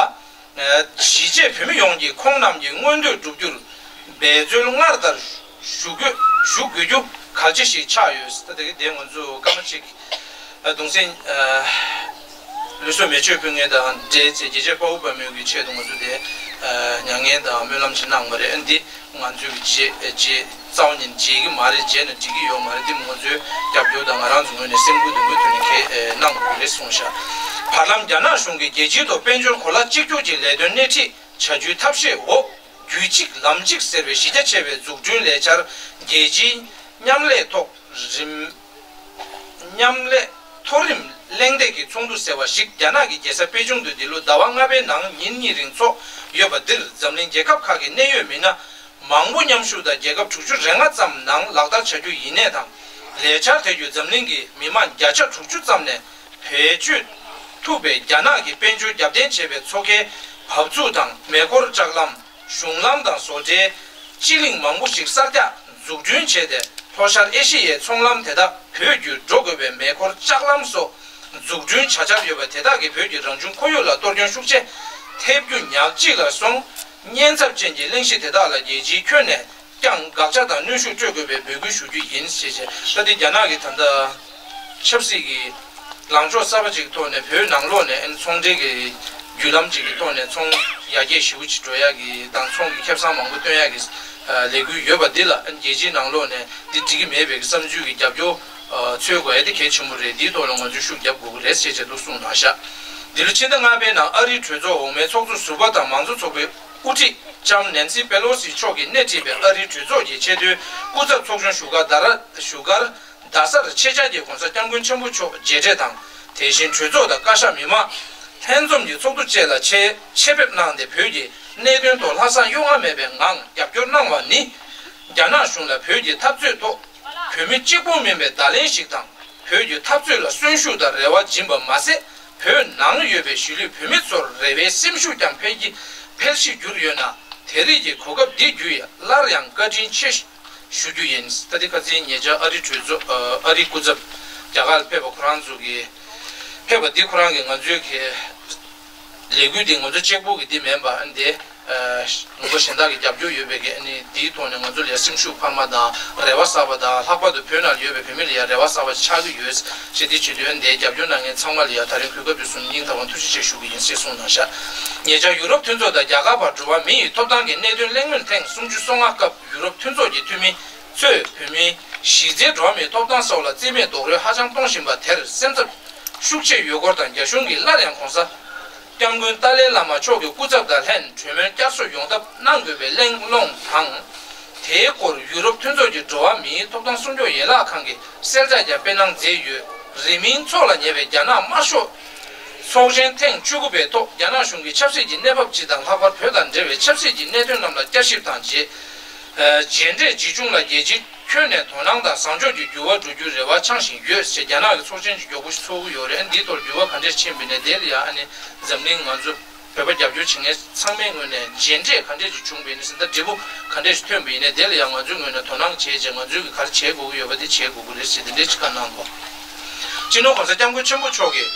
གཞིས་བྱེས་བོད་མི་ཡོངས་ཀྱིས་ཁོང་རྣམས་ཀྱི་མངོན་འདོད་བསྒྲུབ་རྒྱུར་འབད་རྩོལ་སྔར་ལྟར་ཞུ་དགོས་ཞུ་དགོས་རྒྱུ་གལ་ཆེ་ཞིག་ཆགས་ཡོད། ད་ལྟ་དེ་ང་ཚོ་སྐར་མ་གཅིག་གདུང་སེམས་ལུས་སྲོག་མེ་མཆོད་ཕུལ་མཁན་དང་འབྲེལ་ཚེ་རྒྱལ་གཅེས་དཔའ་བོ་དཔའ་མོ་གི་ཆེད་དུ་ང་ཚོ་དེ་མྱ་ངན་དང་སྨོན་ལམ་ཅིག་གནང་བ་རེད། འདི་ང་ཚོས་བརྗེད་བརྗེད་རྩ་བ་ཉིད་བརྗེད་ཀྱི་མ་རེད། བརྗེད་ན་འགྲིག་གི་ཡོད་མ་རེད། འདི་ང་ཚོའི་རྒྱབ་སྐྱོར་དང་ང་རང་ཚོའི་ངོས་ནས་སེམས་ཁུར་འདི་མུ་མཐུད་ནས་ཁྱེད་གནང་དགོས་ཀྱི་རེད་གསུངས་ཤག་བར་ལམ་རྒྱ་ནག་གཞུང་གིས་རྒྱལ་སྤྱིའི་ཐོག་དཔལ་འབྱོར་གོ་ལ་གཅིག་གྱུར་གྱི་ལས་དོན་སྣེ་ཁྲིད་བྱ་རྒྱུའི་ཐབས་ཤེས་འོག་རྒྱུད་གཅིག་ལམ་གཅིག་ཟེར་བའི་གཞི་རྒྱ་ཆེ་བའི་འཛུགས་སྐྲུན་ལས་འཆར་རྒྱལ་སྤྱིའི་མཉམ་ལས་ཐོག་རིམ། མཉམ་ལས་མཐོ་རིམ་གླེང་སྟེགས་ཀྱི་ཚོགས་འདུ་ཟེར་བ་ཞིག་རྒྱ་ནག་གི་རྒྱལ་ས་པེ་ཅིང་དུ་འདི་ལོ་ཟླ་བ་ལྔ་པའི་ནང་ཉིན་གཉིས་རིང་འཚོགས་ཡོད་པ་འདིར་འཛམ་གླིང་རྒྱལ་ཁབ་ཁག་གི་གནད་ཡོད་མི་སྣ་མང་པོ་མཉམ་ཞུགས་དང་རྒྱལ་ཁབ་དྲུག་ཅུ་རེ་ལྔ་ཙམ་ནང་ལག་བསྟར་བྱ་རྒྱུ་ཡིན་ནའི་དང་། ལས་འཆར་དེ་བརྒྱུད་འཛམ་གླིང་གི་མི་མང་བརྒྱ་ཆ་དྲུག་ཅུ་ཙམ་ནས་བེད་སྤྱོད་ཐུབ་པའི་རྒྱ་ནག་གི་དཔལ་འབྱོར་རྒྱབ་རྟེན་བྱས་པའི་མཚོ་ཁའི་བབས་ཚུགས་དང་མེ་འཁོར་ལྕགས་ལམ། གཞུང་ལམ་དང་བཟོ་གྲྭའི་སྤྱི་གླིང་མང་པོ་ཞིག་གསར་རྒྱག་འཛུགས་སྐྲུན་བྱས་ཏེ། ལྷོ་ཤར་ཨེ་ཤེ་ཡའི་ཚོང་ལམ་དེ་དག་བོད་བརྒྱུད་འགྲོ་དགོས་པའི་མེ་འཁོར་ལྕགས་ལམ་སོགས་འཛུགས་སྐྲུན་བྱ་འཆར་ཡོད་པ་དེ་དག་གིས་བོད་ཀྱི་རང་བྱུང་ཁོར་ཡུག་ལ་གཏོར་སྐྱོན་ཤུགས་ཆེ་ཐེབས་རྒྱུ་ཉག་གཅིག་ལ་སོང་ ། ཉེན་ཚབས་ཅན་གྱི་གླེང་གཞི་དེ་དག་ལ་རྒྱལ་སྤྱིའི་ཁྱོན་ནས་ཀྱང་དགག་བྱ་དང་གནོན་ཤུགས་སྤྲོད་དགོས་པའི་འབོད་སྐུལ་ཞུ་རྒྱུ་ཡིན་ཞེས་བཤད། ད་ལྟའི་རྒྱ་ནག་གི་ད་ལྟ་ཆབ་སྲིད་ཀྱི་ལངས་ཕྱོགས་གསར་པ་ཅིག་གི་ཐོག་ནས་བོད་ནང་ལོགས་ནས་ཨ་ནི་ཚོང་འབྲེལ་གྱི་བརྒྱུད་ལམ་ཅིག་གི་ཐོག་ནས་ཚོང་ཡར་རྒྱས་ཞེ་པོ་ཅིག་འགྲོ་ཡག་གི་དང་ཚོང་གི་ཁེ་བཟང་མང་པོ་བཏོན་ཡག་གི་ལས་འགུལ་ཡོད་པ་འདི་ལ་ཨ་ནི་རྒྱལ་སྤྱིའི་ནང་ལོགས་ནས་འདི་འགྲིག་གི་མེད་པའི་བསམ་ཚུལ་གྱི་རྒྱབ་སྐྱོར་འཚོལ་དགོས་ཡ་དེ་གལ་ཆེན་པོ་རེད། འདིའི་ཐོག་ལ་ང་ཚོས་ཤུགས་རྒྱབ་དགོས་ཀྱི་རེད་ཅེས་བྱས་འདུག་གསུངས་གནང་ཤག་འདི་ལོ་ཕྱི་ཟླ་ལྔ་པའི་ནང་ཨ་རིའི་གྲོས་ཚོགས་འོག་མའི་ཚོགས་གཙོ་ཟུར་པ་དང་མང་གཙོ་ཚོགས་པའི་དབུ་ཁྲིད་ལྕམ་ནན་སི་པེ་ལོ་སི་མཆོག་གིས་སྣེ་ཁྲིད་པའི་ཨ་རིའི་གྲོས་ཚོགས་ཀྱི་ཆེས་མཐོའི་སྐུ་ཚབ་ཚོགས་ཆུང་བཞུགས་སྒར་རྡ་ར་བཞུགས་སྒར་རྡ་སར་ཆེད་བཅར་གྱིས་༸གོང་ས་༸སྐྱབས་མགོན་ཆེན་པོ་མཆོག་མཇལ་འཕྲད་དང་། དེ་བཞིན་གྲོས་ཚོགས་དང་བཀའ་ཤག་མི་མང་ལྷན་འཛོམས་ཀྱི་ཚོགས་འདུ་བཅས་ལ་ཆེད་ཆེད་ཕེབས་གནང་སྟེ་བོད་ཀྱི་གནད་དོན་ཐོག་ལྷག་བསམ་གཡོ་བ་མེད་པའི་ངང་རྒྱབ་སྐྱོར་གནང་བ་ནི། རྒྱ་ནག་གཞུང་ལ་བོད་ཀྱི་འཐབ་རྩོད་ཐོག་བོད་མི་གཅིག་པུ་མིན་པའི་བརྡ་ལན་ཞིག་དང་། བོད་ཀྱི་འཐབ་རྩོད་ལ་གསོན་ཤུགས་དང་རེ་བ་སྦྱིན་པ་མ་ཟད། བོད་ནང་ཡོད་པའི་གཞིས་ལུས་བོད་མི་ཚོར་རེ་བའི་སེམས་ཤུགས་ཀྱང་འཕེལ་གྱི་འཕེལ་གཞིས་གྱུར་ཡོད་ན། དེ་རིང་གི་གོ་སྐབས་འདི་བརྒྱུད་སླར་ཡང་བཀའ་དྲིན་ཆེ་ཞུ་རྒྱུ་ཡིན། ད་ལྟའི་ཁ་སང་ཉེ་ཆར་ཨ་རིའི་གྲོས་ཚོགས་ཨ་རིའི་སྐུ་ཚབ་རྒྱ་གར་ལ་ཕེབས་པ་ཁོ་རང་ཚོ་གིས་ཕེབས་པ་འདི་ཁོ་རང་གིས་ང་ཚོའི་གི་ལས་འགུལ་འདི་ང་ཚོ་གཅིག་པུ་གི་འདི་མིན་པ་འདི། ལུང་པ་གཞན་དག་གི་རྒྱབ་སྐྱོར་ཡོད་པའི་གི་ཨ་ནི་འདིའི་ཐོག་ནས་ང་ཚོ་ལ་སེམས་ཤུགས་འཕར་མ་དང་རེ་བ་གསར་པ་དང་། ལྷག་པར་དུ་བོད་ནང་ཡོད་པའི་བོད་མི་ལ་ཡང་རེ་བ་གསར་པ་ཆགས་ཀྱི་ཡོད་ཅེས་འདི་བྱེད་དུས་ཨ་ནི་འདིའི་རྒྱབ་སྐྱོར་གནང་མཁན་ཚང་མ་ལ་ཡང་ད་རིང་གོ་སྐབས་འདི་བཟུང་སྙིང་ཐག་པ་ནས་ཐུགས་རྗེ་ཆེ་ཞུ་གི་ཡིན་ཞེས་གསུངས་གནང་ཤག་ཉེ་ཆར་ཡུ་རོབ་མཐུན་ཚོགས་དང་རྒྱ་གར་བར་འགྲོ་བ་མི་ཡི་ཐོབ་ཐང་གི་གནད་དོན་གླེང་མོལ་ཐེངས་སུམ་ཅུ་སོ་ལྔ་སྐབས་ཡུ་རོབ་མཐུན་ཚོགས་ཀྱི་འཐུས་མི་ཚོས་བོད་མིའི་གཞི་རྩའི་འགྲོ་བ་མིའི་ཐོབ་ཐང་སོགས་ལ་རྩིས་མེད་རྡོག་རོལ་ཧ་ཅང་གཏོང་བཞིན་པ་དེར་སེམས་འཚབ་ཤུགས་ཆེ་ཡོད་སྐོར་དང་། རྒྱ་གཞུང་གིས་སླར་ཡང་༸གོང་ས་༸སྐྱབས་མགོན་ཏཱ་ལའི་བླ་མ་མཆོག་གི་སྐུ་ཚབ་དང་ལྷན་གྲོས་མོལ་བསྐྱར་གསོ་ཡོང་ཐབས་གནང་དགོས་པའི་གླེང་སློང་དང་། དེའི་སྐོར་ཡུ་རོབ་མཐུན་ཚོགས་ཀྱི་འགྲོ་བ་མིའི་ཐོབ་ཐང་སྲུང་སྐྱོབ་ཡན་ལག་ཁང་གིས་གསལ་བསྒྲགས་ཀྱང་སྤེལ་གནང་མཛད་ཡོད། རིང་མིན་འཚོགས་ལ་ཉེ་བའི་རྒྱ་ནག་དམར་ཤོག་ཚོགས་ཆེན་ཐེངས་བཅུ་དགུ་པའི་ཐོག་རྒྱ་ནག་གཞུང་གིས་ཆབ་སྲིད་ཀྱི་གནས་བབ་སྤྱི་དང་། ལྷག་པར་བོད་དང་འབྲེལ་བའི་ཆབ་སྲིད་ཀྱི་གནད་དོན་རྣམས་ལ་བསྐྱར་ཞིབ་དང་། རྗེས་མཇལ་འཕྲད་ཇི་བྱུང་ལ་རྒྱལ་སྤྱིའི་ཁྱོན་ནས་དོ་སྣང་དང་བཟང་ཕྱོགས་ཀྱི་འགྱུར་བ་འགྲོ་རྒྱུའི་རེ་བ་འཆང་བཞིན་ཡོད་ཅེས་རྒྱ་ནག་གི་ཚོགས་ཆེན་གྱི་མགྱོགས་པོ་ཞིག་ཚོགས་ཀྱི་ཡོད་རེད། འདིའི་ཐོག་འགྱུར་བ་ག་འདྲས་ཕྱིན་པ་ཡིན་ནའི་དེ་ལ་ཡང་ཨ་ནི་འཛམ་གླིང་ང་ཚོ་བོད་པ་རྒྱབ་སྐྱོར་བྱེད་མཁན་ཚང་མའི་ངོས་ནས་མཇལ་འཕྲད་ག་འདྲས་ཅིག་བྱུང་བ་ཡིན་ནའི་ཟེར། ད་འབྲས་བུ་ག་འདྲས་ཤིག་ཐོན་པ་ཡིན་ནའི་དེ་ལ་ཡང་ང་ཚོའི་ངོས་ནས་དོ་སྣང་བྱས་རྗེས་ང་ཚོས་ཀྱི་ག་རེ་བྱེད་དགོས་ཀྱི་ཡོད་པ་དེ་བྱེད་དགོས་ཀྱི་རེད་ཅེས་དེ་འདྲས་ཅིག་བཀའ་གནང་འདུག་སྤྱི་ནོར་༸གོང་ས་༸སྐྱབས་མགོན་ཆེན་པོ་མཆོག་གིས་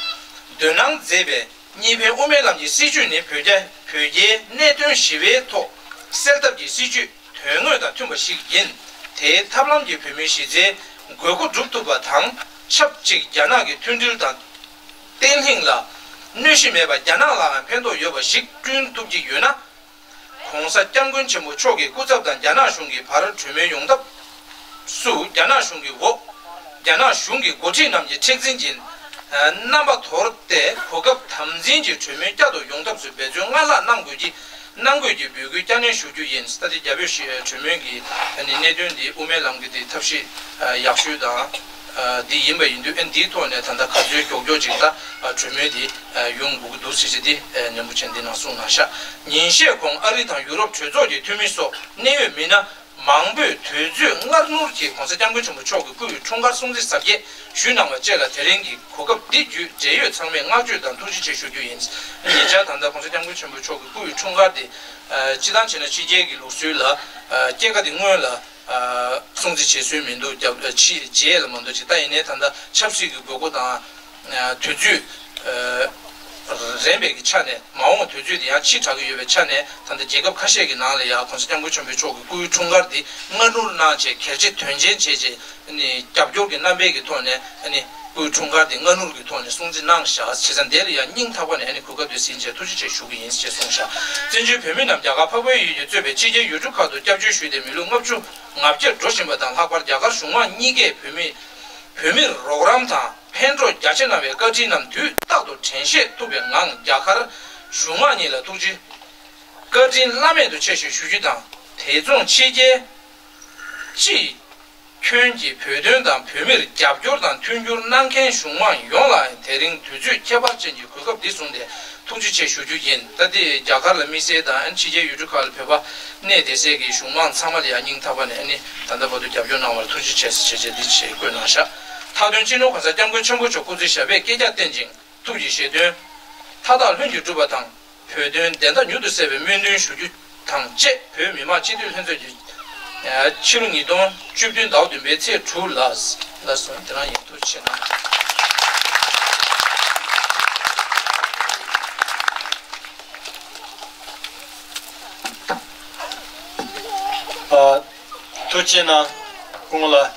འདོན་གནང་མཛད་པའི་གཉིས་ཕན་དབུ་མའི་ལམ་གྱི་སྲིད་བྱུས་ནི་བོད་རྒྱ་བོད་རྒྱའི་གནད་དོན་ཞི་བའི་ཐོག་སེལ་ཐབས་ཀྱི་སྲིད་བྱུས་དོན་དངོས་དང་མཐུན་པ་ཞིག་ཡིན། དེའི་ཐབས་ལམ་གྱིས་བོད་མིའི་གཞི་རྩའི་དགོས་མཁོ་སྒྲུབ་ཐུབ་པ་དང་ཆབས་ཅིག་རྒྱ་ནག་གི་མཐུན་སྒྲིལ་དང་བརྟན་ལྷིང་ལ་གནོད་གཞི་མེད་པ། རྒྱ་ནག་ལའང་ཕན་ཐོགས་ཡོད་པ་ཞིག་བསྐྲུན་ཐུབ་ཀྱི་ཡོད་ན། ༸གོང་ས་༸སྐྱབས་མགོན་ཆེན་པོ་མཆོག་གི་སྐུ་ཚབ་དང་རྒྱ་ནག་གཞུང་གི་བར་གྲོས་མོལ་ཡོང་ཐབས་སུ་རྒྱ་ནག་གཞུང་གི་འོག་རྒྱ་ནག་གཞུང་གི་འགོ་ཁྲིད་རྣམས་ཀྱིས་མཁྲེགས་འཛིན་གྱིས་རྣམ་པ་དོར་ཏེ་གོ་སྐབས་དམ་འཛིན་གྱིས་གྲོས་མོལ་བསྐྱར་དུ་ཡོང་ཐབས་སུ་འབད་བརྩོན་སྔར་ལྷག་གནང་དགོས་ཀྱི་གནང་དགོས་ཀྱི་འབོད་སྐུལ་བསྐྱར་ནན་ཞུ་རྒྱུ་ཡིན། ད་ལྟའི་རྒྱ་བོད་གྲོས་མོལ་གྱི་གནད་དོན་འདི་དབུ་མའི་ལམ་གྱི་འདི་ཐབས་ཤེས་ཡག་ཤོས་དང་འདི་ཡིན་པ་ཡིན་དུས། ཨ་འདིའི་ཐོག་ནས་ད་ལྟ་ག་ཚོད་མགྱོགས་མགྱོགས་ཅིག་ད་གྲོས་མོལ་འདི་ཡོང་དགོས་ཀྱི་འདུག་ཟེར་གྱི་འདི་ནན་པོ་བྱས་འདི་ནང་གསུངས་གནང་ཤག་ཉིན་ཤས་གོང་ཨ་རི་དང་ཡུ་རོབ་གྲོས་ཚོགས་ཀྱི་འཐུས་མི་སོགས་གནད་ཡོད་མི་སྣ་མང་པོས་དུས་ཚོད་སྔ་སྣུར་གྱིས་༸གོང་ས་༸སྐྱབས་མགོན་ཆེན་པོ་མཆོག་གི་སྐུའི་འཁྲུངས་སྐར་སྲུང་བརྩི་གཟབ་རྒྱས་ཞུས་གནང་བ་བཅས་ལ་དེ་རིང་གི་གོ་སྐབས་འདི་བརྒྱུད་འབྲེལ་ཡོད་ཚང་མས་བསྔགས་བརྗོད་དང་ཐུགས་རྗེ་ཆེ་ཞུ་རྒྱུ་ཡིན། ཉེ་ཆར་ད་ལྟ་༸གོང་ས་༸སྐྱབས་མགོན་ཆེན་པོ་མཆོག་གི་སྐུའི་འཁྲུངས་སྐར་འདི་སྤྱིར་བཏང་བྱས་ན་ཕྱི་རྒྱལ་གྱི་ལུགས་སྲོལ་ལ་སྐྱེས་སྐར་འདི་སྔོན་ལ་སྲུང་བརྩི་བྱེད་སྲོལ་མི་འདུག་རྒྱབ་ཕྱི་རྗེས་ལ་མ་གཏོགས་ཅིག་ད་ཡིན་ནའི་ད་ལྟ་ཆབ་སྲིད་ཀྱི་དགོས་མཁོ་དང་། དུས་ཚོད་རན་པའི་གི་ཆ་ནས། མ་འོངས་དུས་ཚོད་དེ་ཡང་ཕྱི་དྲགས་ཀྱི་ཡོད་པའི་ཆ་ནས། ད་ལྟ་རྒྱལ་ཁབ་ཁ་ཤས་ཀྱི་ནང་ལ་ཡང་༸གོང་ས་༸སྐྱབས་མགོན་ཆེན་པོ་མཆོག་གི་སྐུའི་འཁྲུངས་སྐར་འདི་སྔ་སྣུར་གནང་བྱས་གལ་ཆེ་དོན་ཆེན་བྱས་བྱས་ཨ་ནི་རྒྱབ་སྐྱོར་གྱི་རྣམ་པའི་གི་ཐོག་ནས་ཨ་ནི་སྐུའི་འཁྲུངས་སྐར་འདི་སྔ་སྣུར་གྱི་ཐོག་ནས་སྲུང་བརྩི་གནང་བཞག་བྱས་ཙང་། དེ་ལ་ཡང་སྙིང་ཐག་པ་ནས་ཨ་ནི་གོ་སྐབས་འདི་ཟིན་བྱས་ཐུགས་རྗེ་ཆེ་ཞུ་གི་ཡིན་ཞེས་གསུངས་བཞག་བཙན་བྱོལ་བོད་མི་རྣམས་རྒྱ་གར་འཕགས་པའི་ཡུལ་གྱིས་གཙོས་པའི་ཕྱི་རྒྱལ་ཡུལ་གྲུ་ཁག་ཏུ་སྐྱབས་བཅོལ་ཞུས་ཏེ་མི་ལོ་ལྔ་བཅུ་ང་བརྒྱད་འགྲོ་བཞིན་པ་དང་། ལྷག་པར་རྒྱ་གར་གཞུང་མང་གཉིས་ཀས་བོད་མི་བོད་མིར་རོགས་རམ་དང་། ཕན་གྲོགས་རྒྱ་ཆེ་གནང་བའི་བཀའ་དྲིན་རྣམས་དུས་རྟག་ཏུ་དྲན་ཤེས་ཐུབ་པའི་ངང་རྒྱ་གར་གཞུང་མང་གཉིས་ལ་ཐུགས་རྗེ་བཀའ་དྲིན་བླ་མེད་དུ་ཆེ་ཞུ་ཞུ་རྒྱུ་དང་། དེ་མཚུངས་ཕྱི་རྒྱལ་སྤྱི་ཁྱོན་གྱི་བོད་དོན་དང་བོད་མིར་རྒྱབ་སྐྱོར་དང་མཐུན་འགྱུར་གནང་མཁན་གཞུང་མང་ཡོངས་ལ་དེ་རིང་དུས་ཚོད་ཁྱད་པར་ཅན་གྱི་གོ་སྐབས་འདི་བཟུང་སྟེ་ཐུགས་རྗེ་ཆེ་ཞུ་རྒྱུ་ཡིན། ད་ལྟའི་རྒྱ་གར་ལ་དམིགས་བསལ་དང་ཕྱི་རྒྱལ་ཡུལ་གྲུ་ཁག་ལ་བོད་པ་གནས་བསྡད་སའི་གི་གཞུང་མང་ཚང་མ་ལ་ཡང་སྙིང་ཐག་པ་ནས་ཨ་ནི་ད་ལྟ་བར་དུ་རྒྱབ་སྐྱོར་གནང་བར་ཐུགས་རྗེ་ཆེ་ཟེར་བྱས་བྱས་འདི་བྱས་བཀོད་གནང་ཤག་མཐའ་དོན་སྤྱི་ནོར་༸གོང་ས་༸སྐྱབས་མགོན་ཆེན་པོ་མཆོག་སྐུ་ཚེ་ཞབས་པད་བསྐལ་བརྒྱར་བརྟན་ཅིང་། ཐུགས་ཀྱི་བཞེད་དོན་མཐའ་དག་ལྷུན་གྱིས་གྲུབ་པ་དང་། བོད་དོན་བདེན་མཐའ་མྱུར་དུ་གསལ་བའི་སྨོན་འདུན་ཞུ་རྒྱུ་དང་བཅས། བོད་མི་མང་སྤྱི་འཐུས་ལྷན་ཚོགས་ཀྱི་ཕྱི་ལོ་ཉིས་སྟོང་བཅུ་བདུན་ཟླ་བ་བདུན་པའི་ཚེས་དྲུག་ལ། ལགས་སོ། དེ་རང་ཡིན། ཐུགས་རྗེ་ཆེ་གནང་། ཐུགས་རྗེ་གནང་། སྐུ་ངོ་ལགས།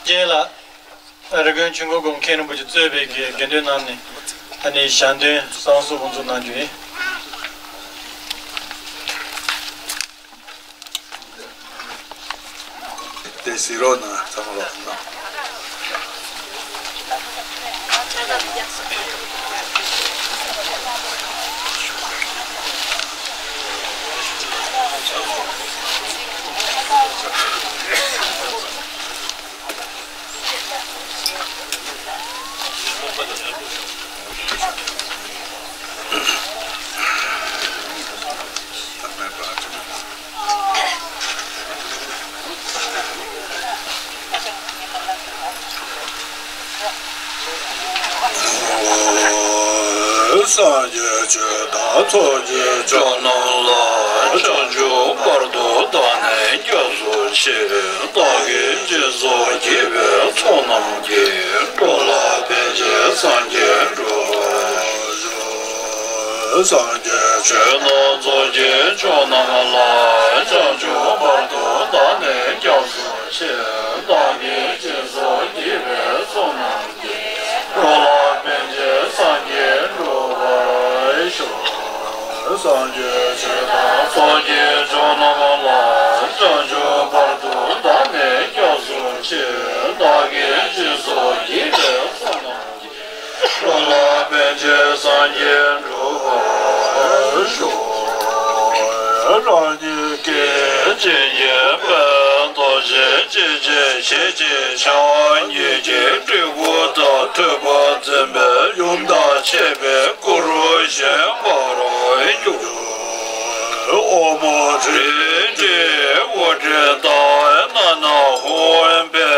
རྒན་ལགས། རི་ཀོན་ཆོས་འཁོར་དགོན་མཁན་རིན་པོ་ཆེ་གཙོས་པའི་དགེ་དགེ་འདུན་རྣམས་ནས་ཨ་ནི་ཞལ་འདོན་བསང་གསོལ་འབུལ་ཚུགས་གནང་རྒྱུ་ཡིན། དེ་གཟིགས་རོགས་གནང་། ཚང་མ་ལོག་གནང་། སངས་རྒྱས་ཆོས་དང་ཚོགས་ཀྱི་མཆོག་རྣམས་ལ། བྱང་ཆུབ་བར་དུ་བདག་ནི་སྐྱབས་སུ་མཆི། བདག་གིས་སྦྱིན་སོགས་བགྱིས་པའི་ཚོགས་རྣམས་ཀྱིས། འགྲོ་ལ་ཕན་ཕྱིར་སངས་རྒྱས་འགྲུབ་པར་ཤོག། སངས་རྒྱས་ཆོས་དང་ཚོགས་ཀྱི་མཆོག་རྣམས་ལ། བྱང་ཆུབ་བར་དུ་བདག་ནི་སྐྱབས་སུ་མཆི། བདག་གིས་སྦྱིན་སོགས་བགྱིས་པའི་ཚོགས་རྣམས་ཀྱིས། འགྲོ་ལ་ཕན་ཕྱིར་སངས་རྒྱས་འགྲུབ་པར་ཤོག། སངས་རྒྱས་ཆོས་དང་ཚོགས་ཀྱི་མཆོག་རྣམས་ལ། བྱང་ཆུབ་བར་དུ་བདག་ནི་སྐྱབས་སུ་མཆི། བདག་གིས་སྦྱིན་སོགས་བགྱིས་པའི་ཚོགས་རྣམས་ཀྱིས། འགྲོ་ལ་ཕན་ཕྱིར་སངས་རྒྱས་འགྲུབ་པར་ཤོག། རང་ཉིད་ཀྱི་བྱིན་གྱིས་འབད་རྡོ་རྗེ་འཇིགས་བྱེད་ཞལ་གཅིག་ཕྱག་གཉིས་ཀྱིས་སྤྲུལ་སྐུ་དང་ཐུབ་པ་འཛིན་པའི་ཡུམ་དང་བཅས་པའི་སྐུ་རུ་བཞེངས་པར་གྱུར། ཨོཾ་རིག་འདྲའི་དབུ་སྐྲའི་ལྟར་ནག་ནག་འོད་འབར།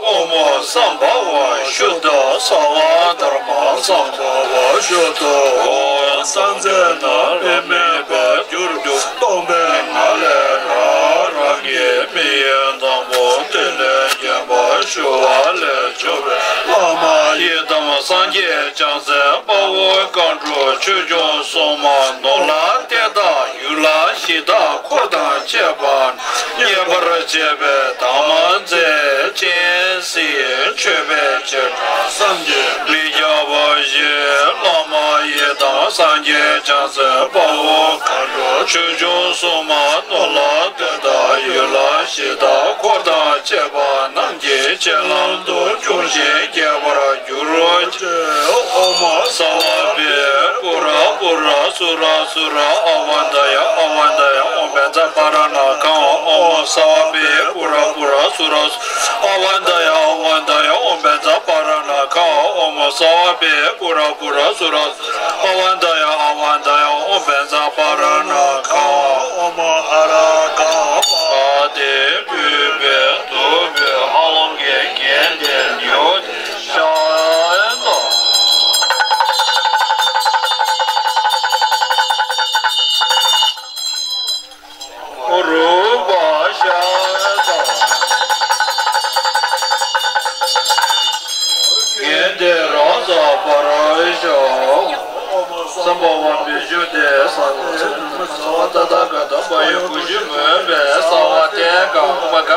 ཨོཾ་སམྦྷ་ཝ་ཤུདྡྷ་སརྦ་དྷརྨ་སམྦྷ་ཝ་ཤུདྡྷ་ཨོཾ་སངས་རྒྱས་རྣམས་མི་དམིགས་པར་གྱུར་ཅིག། སྟོང་པའི་ངང་ལས་རང་རང་གི་མིག་ཡུམ་དང་པོ་ཏིལ་ལས་བརྒྱན་པ་ཞུ་བ་ལས་བྱུང་བའི་བླ་མ་ཡི་དམ་སངས་རྒྱས་བྱང་སེམས་དཔའ་བོ་མཁའ་འགྲོ་ཆོས་སྐྱོང་སྲུང་མ་ནོར་ལྷ་གཏེར་བདག་ཡུལ་ལྷ་གཞི་བདག་འཁོར་དང་བཅས་པ་མཉེས་པར་བྱེད་པའི་དམ་རྫས་སྤྱན་གཟིགས་མཆོད་པའི་བྱེ་བྲག་བསམ་གྱིས་མི་ཁྱབ་པ་བཞི། བླ་མ་ཡི་དམ་སངས་རྒྱས་བྱང་སེམས་དཔའ་བོ་མཁའ་འགྲོ་ཆོས་སྐྱོང་སྲུང་མ་ནོར་ལྷ་གཏེར་བདག་ཡུལ་ལྷ་གཞི་བདག་འཁོར་དང་བཅས་པ་རྣམས་ཀྱི་སྤྱན་ལམ་དུ་འབྱུང་ཞིང་རྒྱས་པར་གྱུར་ཅིག། ཨོཾ་སརྦ་པུ་ར་པུ་ར་སུ་ར་སུ་ར་ཨ་ཝ་ཏ་ཡ་ཨ་ཝ་ཏ་ཡ། ཨོཾ་བཛྲ་པཱ་ར་ཎ་ཁ་ཨ་ཝ་སརྦ་པུ་ར་པུ་ར་སུ་ར་སུ་ར་ཨ་ཝ་ཏ་ཡ་ཨ་ཝ་ཏ་ཡ། ཨོཾ་བཛྲ་པཱ་ར་ཎ་ཁ་ཨ་ཝ་སརྦ་པུ་ར་པུ་ར་སུ་ར་ཨ་ཝ་ཏ་ཡ་ཨ་ཝ་ཏ་ཡ། ཨོཾ་བཛྲ་པཱ་ར་ཎ་ཁ་ཨ་ཝ་ཨ་ར་ག་པ་དེ་བོད་པའི་དུ་བོད་ཧ་ལམ་གྱི་རྒྱན་དེ་ཡོད་དེ་ཤ་ཨེ་ཏོ། རུ་བ་ཤ་དང་། གན་དེ་རང་ས་པར་ཤོག། སམ་བྷ་ཝ་བི་ཞུ་དེ་ས་ས་བ་ཏ་ཏ་ག་ཏ་བ་ཡུ་གུ་ཞུ་མོན་པའི་ས་བ་ཏེ་ག་ཨོ་མ་ག་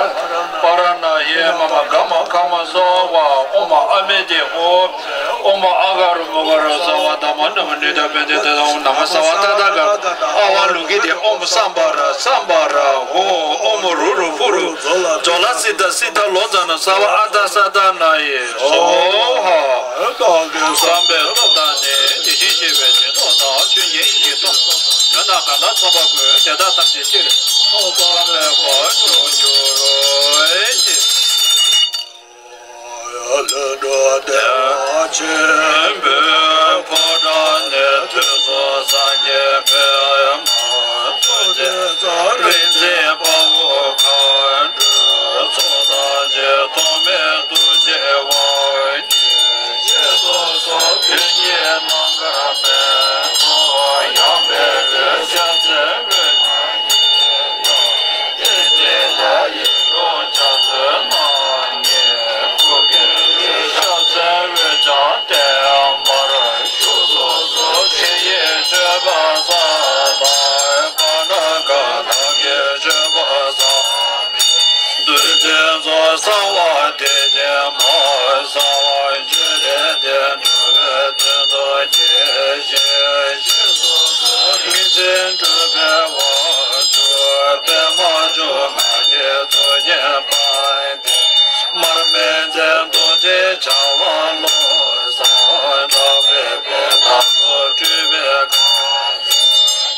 པ་ར་ན་ཧེ་མ་མ་ག་མ་ཁ་མ་སོ་བ་ཨོ་མ་ཨ་མེ་དེ་ཧོ། ཨོཾ་ཨ་ག་རུ་མ་ག་རུ་ས་བ་ད་མ་ན་མ་ནི་ད་པེ་ཏེ་ཏེ་ད་ཨོཾ་ན་མ་ས་བ་ཏ་ཏ་ག་ཨ་ཝ་ལུ་གི་ཏེ་ཨོཾ་སམ་བ་ར་སམ་བ་ར་ཧོ། ཨོཾ་རུ་རུ་པུ་རུ་ཛོ་ལ་ཛོ་ལ་སི་ཏ་སི་ཏ་ལོ་ཛ་ན་ས་བ་ཨ་ཏ་ས་ཏ་ན་ཡེ་སོ་ཧ། བསམ་པའི་སྟོབས་དང་ནི་དེ་བཞིན་གཤེགས་པའི་སྙིང་སྟོབས་དང་ཆོས་ཉིད་ཡིད་ཀྱི་སྟོབས་དོན་དང་གང་དག་ཐོབ་པ་ཀུན་དེ་དག་ཐམས་ཅད་སྤྱིར་ཐོབ་པ་མེད་པར་འགྱུར་རོ་ཨེ་ཅེ། ལྷུན་གྲུབ་བདེ་བ་ཆེན་པོའི་ཕོ་བྲང་ནས་ཐོན་སོང་། སངས་རྒྱས་པདྨ་ཐུགས་རྗེ་རྩ་རིག་འཛིན་དཔའ་བོ་མཁའ་འགྲོའི་ཚོགས་དང་བཅས་ཐོགས་མེད་ཐུགས་རྗེའི་དབང་གིས། ཞེས་སོགས་སོགས་དོན་གྱི་རྣམ་དཀར་པད་ཚོགས་ཡངས་པའི་འོད་ཞབས་སེར་པོའི་ངང་ཉིད་ཡོད། མཚན་རྫོགས་གསང་བ་དེ་བཞིན་མ། གསང་བ་རྒྱུད་ལས་དེ་འགྲོ་བའི་དོན་དུ་སྐྱེ་ཞིང་གཤེགས་སུ་གསོལ། རིག་འཛིན་གྲུབ་པའི་དབང་ཕྱུག་པདྨ་འབྱུང་གནས་ཀྱི་གཙུག་རྒྱན་དཔལ་ལྡན་མར་མེ་མཛད་རྡོ་རྗེ་འཆང་དབང་བློ་བཟང་གྲགས་པའི་དཔལ་དང་ཐོག་སྤྲུལ་པའི་ཁ།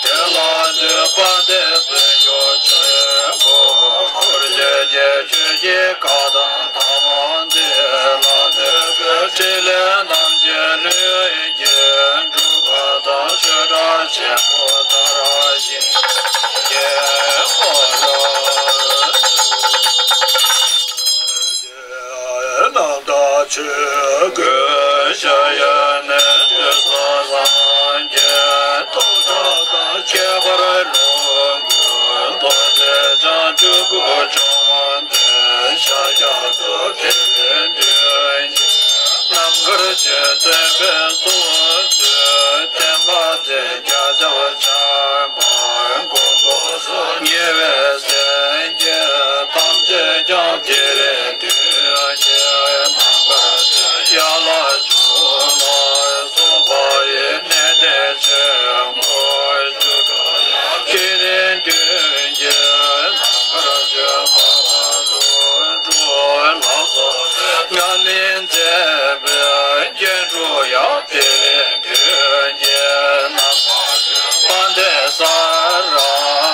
དེ་ལ་འདུས་པ་དེ་བོད་སྐྱོང་ཆེན་པོ་འཁོར་བཅས་ཀྱི་ཆོས་ཀྱི་བཀའ་དང་ཐ་མ་འདི་ལ་གནོད་པའི་ཕྲིན་ལས་རྣམ་བཞི་ལུས་ཀྱི་འཁྲུག་པ་དང་ཆོས་སྒྲ་ཆེན་པོ་ལྟར་ཞིང་གཤེགས་པ་ལ། རྣམ་དག་ཆོས་སྐུའི་ཞལ་ཡོན་ནི། དུས་གསུམ་སངས་རྒྱས་སྟོང་ཕྲག་དང་། ཁྱད་པར་ལོངས་སྐུ་རྡོ་རྗེ་འཆང་། སྤྲུལ་སྐུ་བཅོམ་ལྡན་ཤཱཀྱ་ཐུབ་པའི་མདུན་གྱི་རྣམ་དཀར་ཆོས་སྟོན་པའི་གཙོ་བོ་མཛོད། བསྟན་པ་འཛིན་རྒྱ་ཆེ་བ་འཆང་། མགོན་པོ་སོགས་ཉེ་བའི་སེམས་ཅན་ཐམས་ཅད་ཀྱང་། དེ་རིང་མདུན་གྱི་རྣམ་དཀར་ཡན་ལག་བཅུ་ལ་སོགས་པ་ཡི་གནས་བརྟན་ཆེན་པོ་བཅུ་དྲུག་ལ། དེ་རིང་མདུན་གྱི་རྣམ་དཀར་ཆོས་འཕགས་པ་ལྷུན་གྲུབ་ལ་སོགས་ཉམས་ལེན་མཛད་པའི་རྒྱན་དྲུག་ཡང་། དེ་རིང་མདུན་གྱི་རྣམ་དཔལ་དཔལ་ལྡན་ས་ར་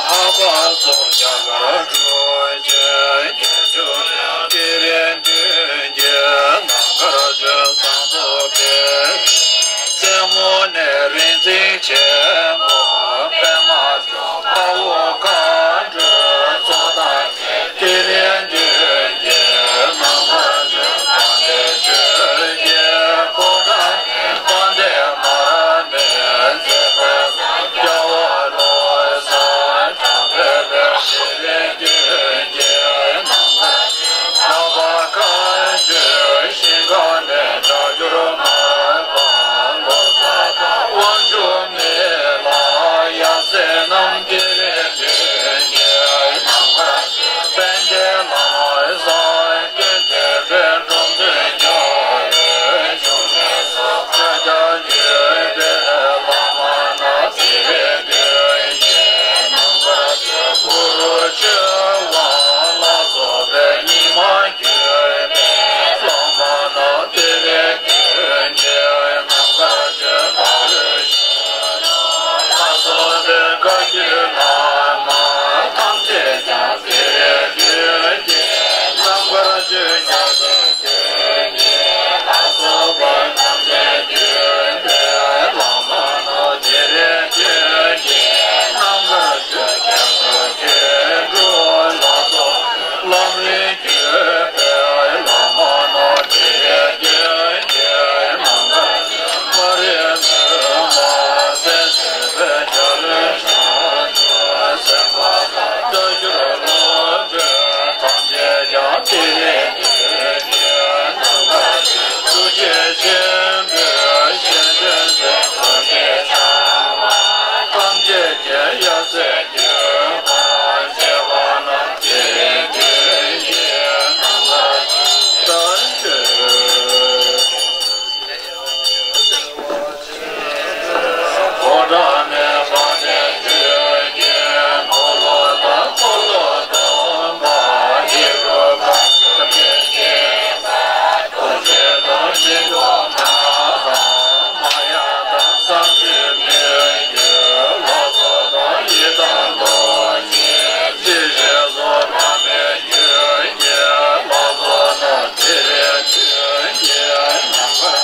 ཧ་པ་སོགས་རྒྱ་གར་འབྲུག་ཆེན་བརྒྱད་ཅུ་ཡང་། དེ་རིང་མདུན་གྱི་རྣམ་དཀར་ཆོས་བཟང་རྫོགས་པའི་རྩེ་མོ་ནས་རིག་འཛིན་ཆེན་པོ་པདྨ་འབྱུང་དཔའ་བོ་མཁའ་འགྲོའི་ཚོགས་དང་། དེ་རིང་མདུན་གྱི་རྣམ་དཀར་ཆོས་དཔལ་ལྡན་ཆོས་ཀྱི་ཕོ་བྲང་ནས། དཔལ་ལྡན་མར་མེ་མཛད་པ་རྒྱལ་བ་བློ་བཟང་གྲགས་པའི་དཔལ། དེ་རིང་མདུན་གྱི་རྣམ་དཀར་ཆོས་ལྷ་པ་མཁའ་སྤྱོད་ཞིང་ཁམས་ནས། སྒྲ་སྒྱུར་མར་པ་ལོ་ཙཱ་དང་། དབང་ཕྱུག་མི་ལ་ཡབ་སྲས་རྣམས། དེ་རིང་མདུན་གྱི་རྣམ་དཀར་ཆོས་དཔལ་ལྡན་བླ་མ་གསང་སྟེ། དད་པས་འབྲོམ་སྟོན་རྒྱལ་བའི་འབྱུང་གནས་སུ། བཀའ་རྒྱ་བརྒྱུད་པའི་བླ་མ་རྣམས། དེ་རིང་མདུན་གྱི་རྣམ་དཀར་ཆོས་གུ་རུ་ཆོས་དབང་ལ་སོགས་པའི་ཉི་མ་བརྒྱུད་པའི་བླ་མ་རྣམས། དེ་རིང་མདུན་གྱི་རྣམ་དཀར་ཆོས་བདག་པོའི་ཞབས་ལ་སོགས་པའི་བཀའ་བརྒྱུད་བླ་མ་ཐམས་ཅད་ཀྱང་། དེ་རིང་མདུན་གྱི་རྣམ་དཀར་ཆོས་རྒྱལ་སྲས་མདུན་གྱི་ལ་སོགས་པ་ཐམས་ཅད་བརྒྱུད་པའི་བླ་མ་རྣམས། དེ་རིང་མདུན་གྱི་རྣམ་དཀར་ཆོས་རྒྱལ་སྲས་མཁས་གྲུབ་ལ་སོགས་ལམ་རིམ་བརྒྱུད་པའི་བླ་མ་རྣམས། དེ་རིང་མདུན་གྱི་རྣམ་དཀར་ཆོས་མ་རིག་མུན་པ་སེལ་བྱེད་པའི་རྒྱལ་བའི་དྲང་སྲོང་སེམས་དཔའ་དང་། བཀའ་འགྱུར་སློབ་དཔོན་ཐམས་ཅད་ཀྱང་། དེ་རིང་མདུན་གྱི་རྣམ་དཀར་ཆོས་ཐུགས་རྗེ་ཆེན་པོའི་ཞལ་འདོན་མཛད། ཐུགས་རྗེ་ཆེན་པོ་ཐམས་ཅད་ཀྱི་ཡབ་སྲས་མགོན་པོ་བཅས་པ་རྣམས། དེ་རིང་མདུན་གྱི་རྣམ་དཀར་ཆོས་བདག་པོའི་ཕོ་བྲང་ནས་དཔལ་ལྡན་ཆོས་ཀྱི་འཁོར་ལོ་དང་། འཁོར་ལོ་སྡོམ་པ་ཡེ་རུ་ཀ་ས་ཏེ་ཞེས་པ། རྡོ་རྗེ་དང་ཆོས་སྐྱོང་ནགས་དང་མ་ཡ་དང་། བསམ་སྤྱོད་མི་བསྐྱོད་ལ་སོགས་དང་། ཡི་དམ་རྡོ་རྗེ་འཇིགས་བྱེད་སོགས་བླ་མའི་རྒྱུད་ཀྱི་ལྷ་ཚོགས་རྣམས། དེ་རིང་མདུན་གྱི་རྣམ་དཀར་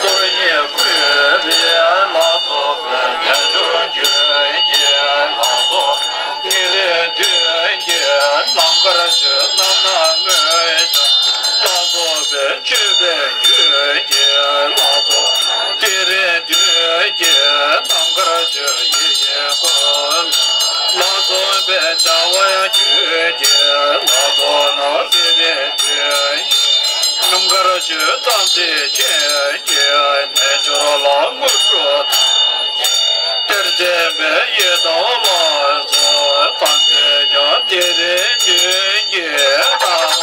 གསོལ་བ་བསྙེན་བཀུར་བའི་ལྷ་ཚོགས་དཔལ། རྣལ་འབྱོར་རྒྱུད་ཀྱི་ལྷ་ཚོགས། དེ་རིང་མདུན་གྱི་རྣམ་དཀར་ཆོས་རྣམ་སྣང་མངོན་བྱེད་ལྷ་ཚོགས་དཔལ། སྤྱོད་པའི་རྒྱུད་ཀྱི་ལྷ་ཚོགས། དེ་རིང་མདུན་གྱི་རྣམ་དཀར་ཆོས་ཡིད་བཞིན་འཁོར་ལོ་ལྷ་ཚོགས་དཔལ། བྱ་བ་རྒྱུད་ཀྱི་ལྷ་ཚོགས་རྣམས། དེ་རིང་མདུན་གྱི་རྣམ་དཀར་ཆོས་དམ་ཚིག་ཆོས་ཀྱི་རྣལ་འབྱོར་ལ་དངོས་གྲུབ་ཐམས་ཅད་སྟེར་མཛད་པའི་ཡི་དམ་ལྷ་ཚོགས་ཐམས་ཅད་ཀྱང་། དེ་རིང་མདུན་གྱི་རྣམ་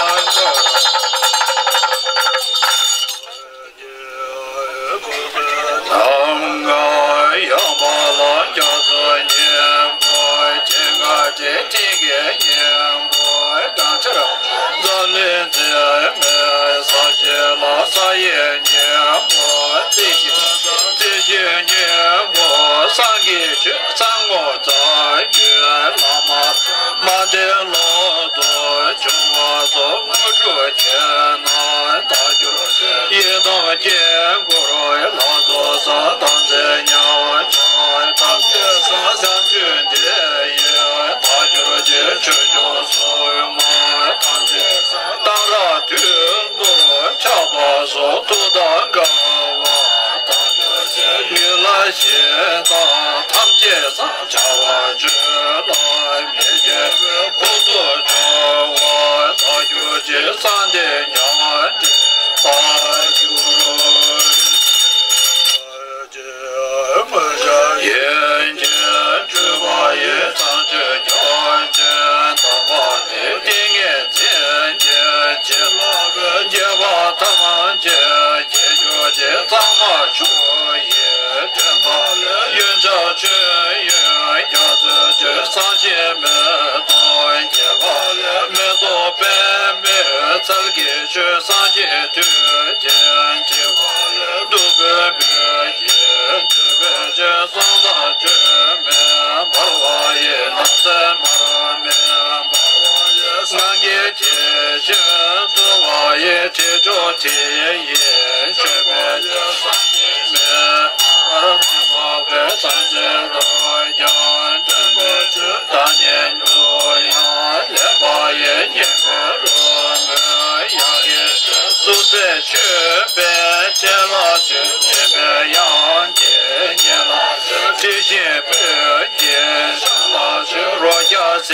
ཡེ་ཉོན་མོངས་རྩིབས་བཞི་རྩིབས་བཞི་ཉོན་མོངས་སངས་རྒྱས་ཆོས་གསང་སྔགས་རྩ་བརྒྱུད་བླ་མ་མ་བསྟེན་ལོག་རྟོག་སྦྱོང་བ་སོགས་དངོས་གྲུབ་ཀྱི་རྣམ་ཐར་སྒྱུར་ཡི་དམ་དཀྱིལ་འཁོར་ལ་སོགས་པ་དམ་ཚིག་ཉམས་ཆག་ཐམས་ཅད་སངས་རྒྱས་བཅོམ་ལྡན་འདས་ཡི་མཐའ་སྦྱོར་གྱི་ཆོས་སྐྱོང་སྲུང་མ་ཐམས་ཅད་གཏང་རག་དུས་གཏོར་ཆག་པ་སོགས་དུག་དང་འགལ་བ་ཐམས་ཅད་ཡིད་ལ་བྱེད་དང་ཐམས་ཅད་སངས་རྒྱ་བར་གྱུར་ལ་མི་སྐྱེ་བའི་ཕུན་ཚོགས་འབྱུང་བ་ཐག་གཅོད་ཀྱི་གསང་བདེ་ཉམས་འདྲེན་པར་གྱུར། ཡེ་ཤེས་སྤྲུལ་པ་ཡི་བྱང་ཆུབ་ཕྱོགས་ཀྱི་དམ་པ་ནི། ཏིང་ངེ་འཛིན་གྱི་བྱིན་རླབས་རྒྱས་པ་ཐམས་ཅད་དགེ་སྦྱོར་གྱི་གཙང་མ་ཆུ་ཡིས་བཏུད་པ་ལས། གཡོན་ཕྱོགས་མཆོད་ཡོན་རྒྱ་མཚོའི་ཆུ་བཟང་ཞིང་མེ་ཏོག་རྒྱས་པ་ལས། མེ་ཏོག་པདྨའི་ཚལ་གྱི་ཆུ་བཟང་ཞིང་དུད་ཅན་གཅིག་པ་ལས། བདུག་སྤོས་སྤོས་ཀྱི་མཆོད་པའི་ཆུ་བཟང་དང་སྤྲོས་མེད་འབར་བ་ཡི། ནགས་ཚལ་མར་མེ་འབར་བ་ཡི། ངང་གིས་དེ་བཞིན་གཙོ་བོ་ཡི། དྲི་མཆོག་དྲི་ཡིས་མཆོད་པའི་ཆུ་བཟང་ཞིང་མེ་འབར་མི་མོ་བའི་སངས་རྒྱས་སྟོང་། ཡང་དོན་གྱི་ཆུ་བདག་ཉིད་འབྱུང་ཡང་ལེན་པ་ཡི། སྙིང་པོ་རོལ་མོའི་དབྱངས་ཀྱིས་སུམ་བརྩེགས་མཆོད་པའི་བྱིན་རླབས་ཆུ། སྙིང་པོའི་དབྱངས་ཀྱི་ཉིན་ལ་དྲི་ཞིམ་སྤོས་ཀྱི་ཆང་ལ་ཆུ། རོ་བརྒྱ་ཟས་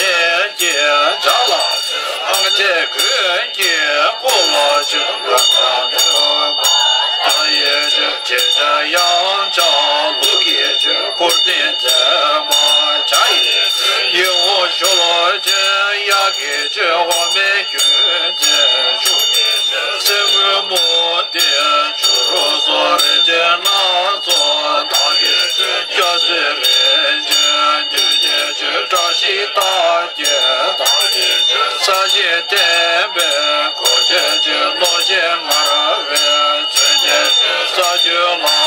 ཀྱི་ཆང་ལ་ཆུ། ཨང་རྩེ་གོས་ཀྱི་སྐོར་ལ་ཆུ། རོ་བརྒྱ་འདོད་པ་དག་ཡི་ཆུ། བྱེད་ལྡན་གཡང་ཆགས་ལུག་གི་ཆུ། འཁོར་ལྡན་མཛེས་མ་བྱ་ཡི་ཆུ། ཡིད་འོང་ཤོ་ལོ་ཀའི་གཡག་གི་ཆུ། འོ་མའི་རྒྱུན་མཛེས་ཕྱུགས་ཀྱི་ཆུ། གསེར་དངུལ་མུ་ཏིག་བྱུ་རུ་སོགས་རིན་ཆེན་སྣ་ཚོགས་དག་གི་ཆུ། སྐྱ་སེར་རིན་ཆེན་བདུད་ཀྱི་ཆུ། བཀྲ་ཤིས་རྟགས་བརྒྱད་དག་གི་ཆུ། ས་གཞི་བརྟན་པའི་གོ་ཆའི་ཆུ། ནོར་གཞི་ངར་བའི་མཚོན་ཆའི་ཆུ། ས་བཅུའི་ལྷ་མོའི་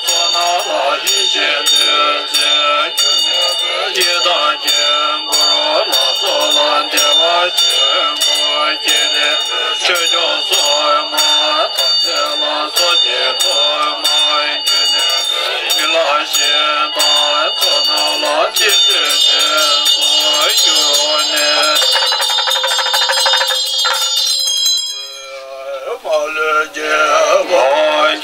ཚོགས་རྣམས་ལ། ཡེ་ཤེས་བདུད་རྩིའི་རྒྱུ་ནི་བོ། ཡི་དམ་དཀྱིལ་འཁོར་ལ་སོགས་ལ། བདེ་བ་ཆེན་པོ་སྐྱེ་གནས་ཆོས་སྐྱོང་སྲུང་མ་ཐམས་ཅད་ལ། སོགས་ཀྱི་ཐུན་མོང་རྒྱུ་ནི་མི་ལ་ཞེན་དང་ཚོགས་རྣམས་ལ། རྗེ་བཙུན་དྲིན་གསུམ་འབྱུང་གནས། མ་ལུས་རྒྱལ་བ་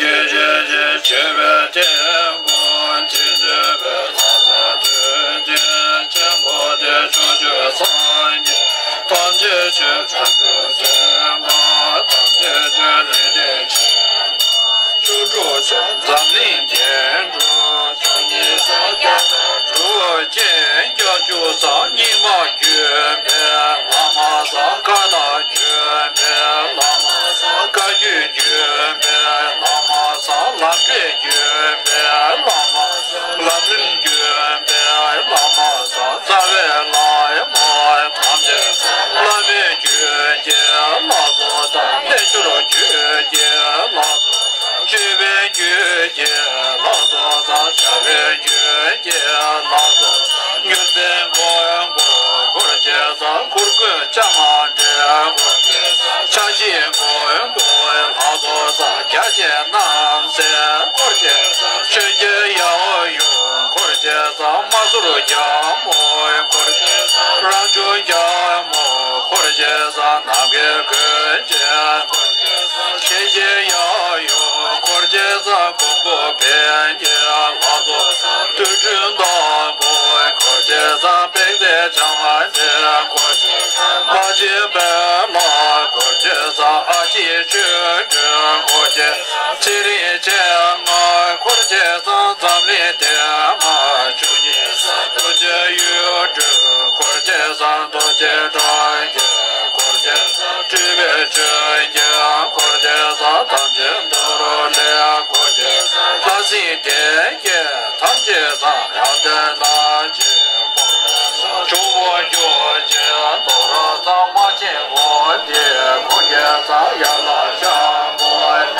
ཡེ་ཤེས་ཀྱི་མཆོད་པའི་ཐེམ་པོ། རྗེ་བཙུན་པའི་ལྷ་དང་མཐུན་རྐྱེན་ཆེན་པོ་སྟེ། ཕྱོགས་བཅུའི་སངས་རྒྱས་ཐམས་ཅད་ཀྱི། བྱང་ཆུབ་སེམས་དཔའ་ཐམས་ཅད་ཀྱི། ལུས་རྟེན་ཆེན་པོ་བཅུ་དྲུག་ཆེན། འཛམ་གླིང་རྒྱན་དྲུག་བཅུ་གཉིས་བཟང་། རྒྱ་གར་དྲུག་ཅན་བརྒྱད་ཅུ་བཟང་། རྙིང་མ་བརྒྱུད་པའི་བླ་མ་བཟང་། བཀའ་དང་བརྒྱུད་པའི་བླ་མ་བཟང་། བཀའ་བརྒྱུད་བརྒྱུད་པའི་བླ་མ་བཟང་། ལམ་འབྲས་བརྒྱུད་པའི་བླ་མ་བཟང་། ལམ་རིམ་བརྒྱུད་པའི་བླ་མ་བཟང་། རྩ་བའི་བླ་མ་ཐམས་ཅད་བཟང་། བླ་མའི་རྒྱུད་ཀྱི་ལྷ་ཚོགས་བཟང་། རྣལ་འབྱོར་རྒྱུད་ཀྱི་ལྷ་ཚོགས། སྤྱོད་པའི་རྒྱུད་ཀྱི་ལྷ་ཚོགས་བཟང་། བྱ་བའི་རྒྱུད་ཀྱི་ལྷ་ཚོགས་བཟང་། མྱུར་མཛད་མགོན་པོ་འཁོར་བཅས་བཟང་། གུར་མགོན་བཅོམ་ལྡན་འཁོར་བཅས་བཟང་། ཕྱག་བཞེས་མགོན་པོའི་ལྷ་ཚོགས་བཟང་། རྒྱ་ཆེན་རྣམ་སྲས་འཁོར་བཅས་བཟང་། ཆོས་རྒྱལ་ཡབ་ཡུམ་འཁོར་བཅས་བཟང་། མ་ཟུར་རྒྱལ་མོ་འཁོར་བཅས་བཟང་། རང་བྱུང་རྒྱལ་མོ་འཁོར་བཅས་བཟང་། ནམ་མཁའི་མགོན་ཆེན་འཁོར་བཅས་བཟང་། ཆེ་ཆེ་ཡང་ཡུམ་འཁོར་བཅས་བཟང་། མགོན་པོ་ཕན་བདེའི་ལྷ་ཚོགས་བཟང་། དུར་ཁྲོད་འདམ་བུ་འཁོར་བཅས་བཟང་། པད་ཚལ་བྱམས་པ་ཆེན་འཁོར་བཅས་བཟང་། མ་གཅིག་པད་ལ་འཁོར་བཅས་བཟང་། ཨ་ཕྱི་ཆོས་སྒྲོན་འཁོར་བཅས་བཟང་། ཚེ་རིང་མཚན་ལྔ་འཁོར་བཅས་བཟང་། འཛམ་གླིང་བདེ་མ་བཅུ་གཉིས་བཟང་། རྡོ་རྗེ་གཡུ་སྒྲོན་འཁོར་བཅས་བཟང་། རྡོ་རྗེ་འབྲང་རྒྱས་འཁོར་བཅས་བཟང་། སྤྲུལ་པའི་ཆོས་རྒྱལ་འཁོར་བཅས་བཟང་། དམ་ཅན་ཏུ་རུ་ལེན་འཁོར་བཅས་བཟང་། ལྷ་སྲིན་སྡེ་བརྒྱད་ཐམས་ཅད་བཟང་། ཡང་དོན་དག་ཆེན་པོ་འབྱུང་པོ་རྒྱུ་ཅན་དོ་ར་བཟང་། དམག་ཆེན་དགོན་སྡེ་འཁོར་བཅས་བཟང་། ཡར་ལ་ཤམ་བུ་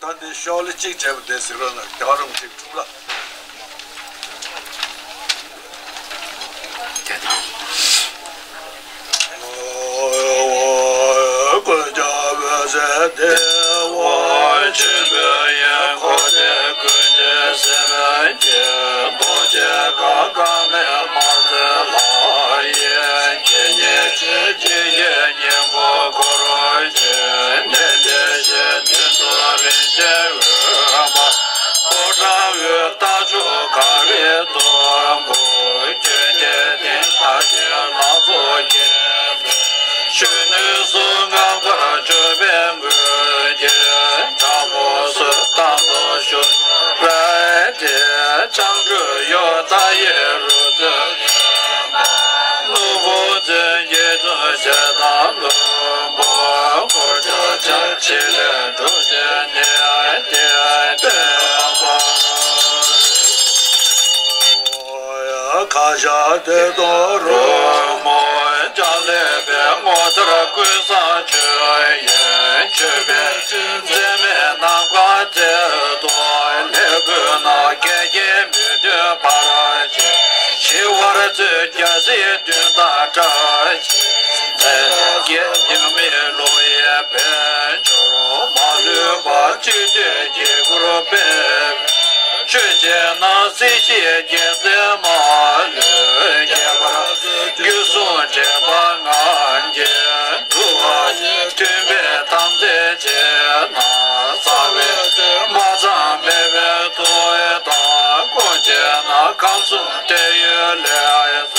ད་འདི་ཤོག་ལེ་གཅིག་བྱས་པ་དེ་ཟེར་རོགས་གནང་། རྒྱ་རོང་གཅིག་གྲུབ་ལ། དེ་དང་། ཆོས་ནུས་སུ་འགག་པར་སྤྱོད་པའི་མགོན་གྱི་དྲག་པོ་སུ་དང་དུ་ཞུ་རེ་ཏེ། ཕྱག་འགྲོ་ཡོ་ད་ཡེ་རུ་ཙི་ནུ་བོ་ཙི་གྱི་དུ་ཞེ་དང་ལུ་བོ་འཁོར་ཆ་ཆ་ཆི་ལེ་འགྲོ་ཞེ་ནེ་ཏེ་ཏེ་པ། ཁ་ཤ་དེ་དང་རོ་མོ་ཅང་ལེ་པའི་ངོ་ཚར་ཀུན་བཟང་ཆོས་ཡེ་ཆོས་པའི་མཛེས་མའི་ནམ་མཁའ་དེ་དང་ལེ་བུ་ན་སྐད་ཀྱི་མི་འདོད་པར་ཆེ་ཞི་བར་མཛོད་རྒྱལ་སྲས་བདུན་དང་བྲལ་ཞིང་མཛད་ཀྱི་ཡང་མི་བསླུ་ཡི་དཔལ་འབྱོར་མ་ལུས་པ་གཅིག་བསྡུས་དཀྱིལ་འཁོར་སྤེལ། ཆོས་རྗེ་ན་སྲིད་ཞིའི་རྒྱལ་མཚན་མ་ལུས་རྒྱས་པར་རྒྱུད་གསུམ་འདྲེས་པ་ངང་གིས་འདུ་བ་ཡི་མཐུན་དཔེ་དམ་རྫས་བཅས་ན་རྩ་བའི་མ་ཚང་མེད་པའི་ཐུགས་དང་ཀུན་བྱེད་ན་ཁམས་གསུམ་དེ་ཡོད་ལས་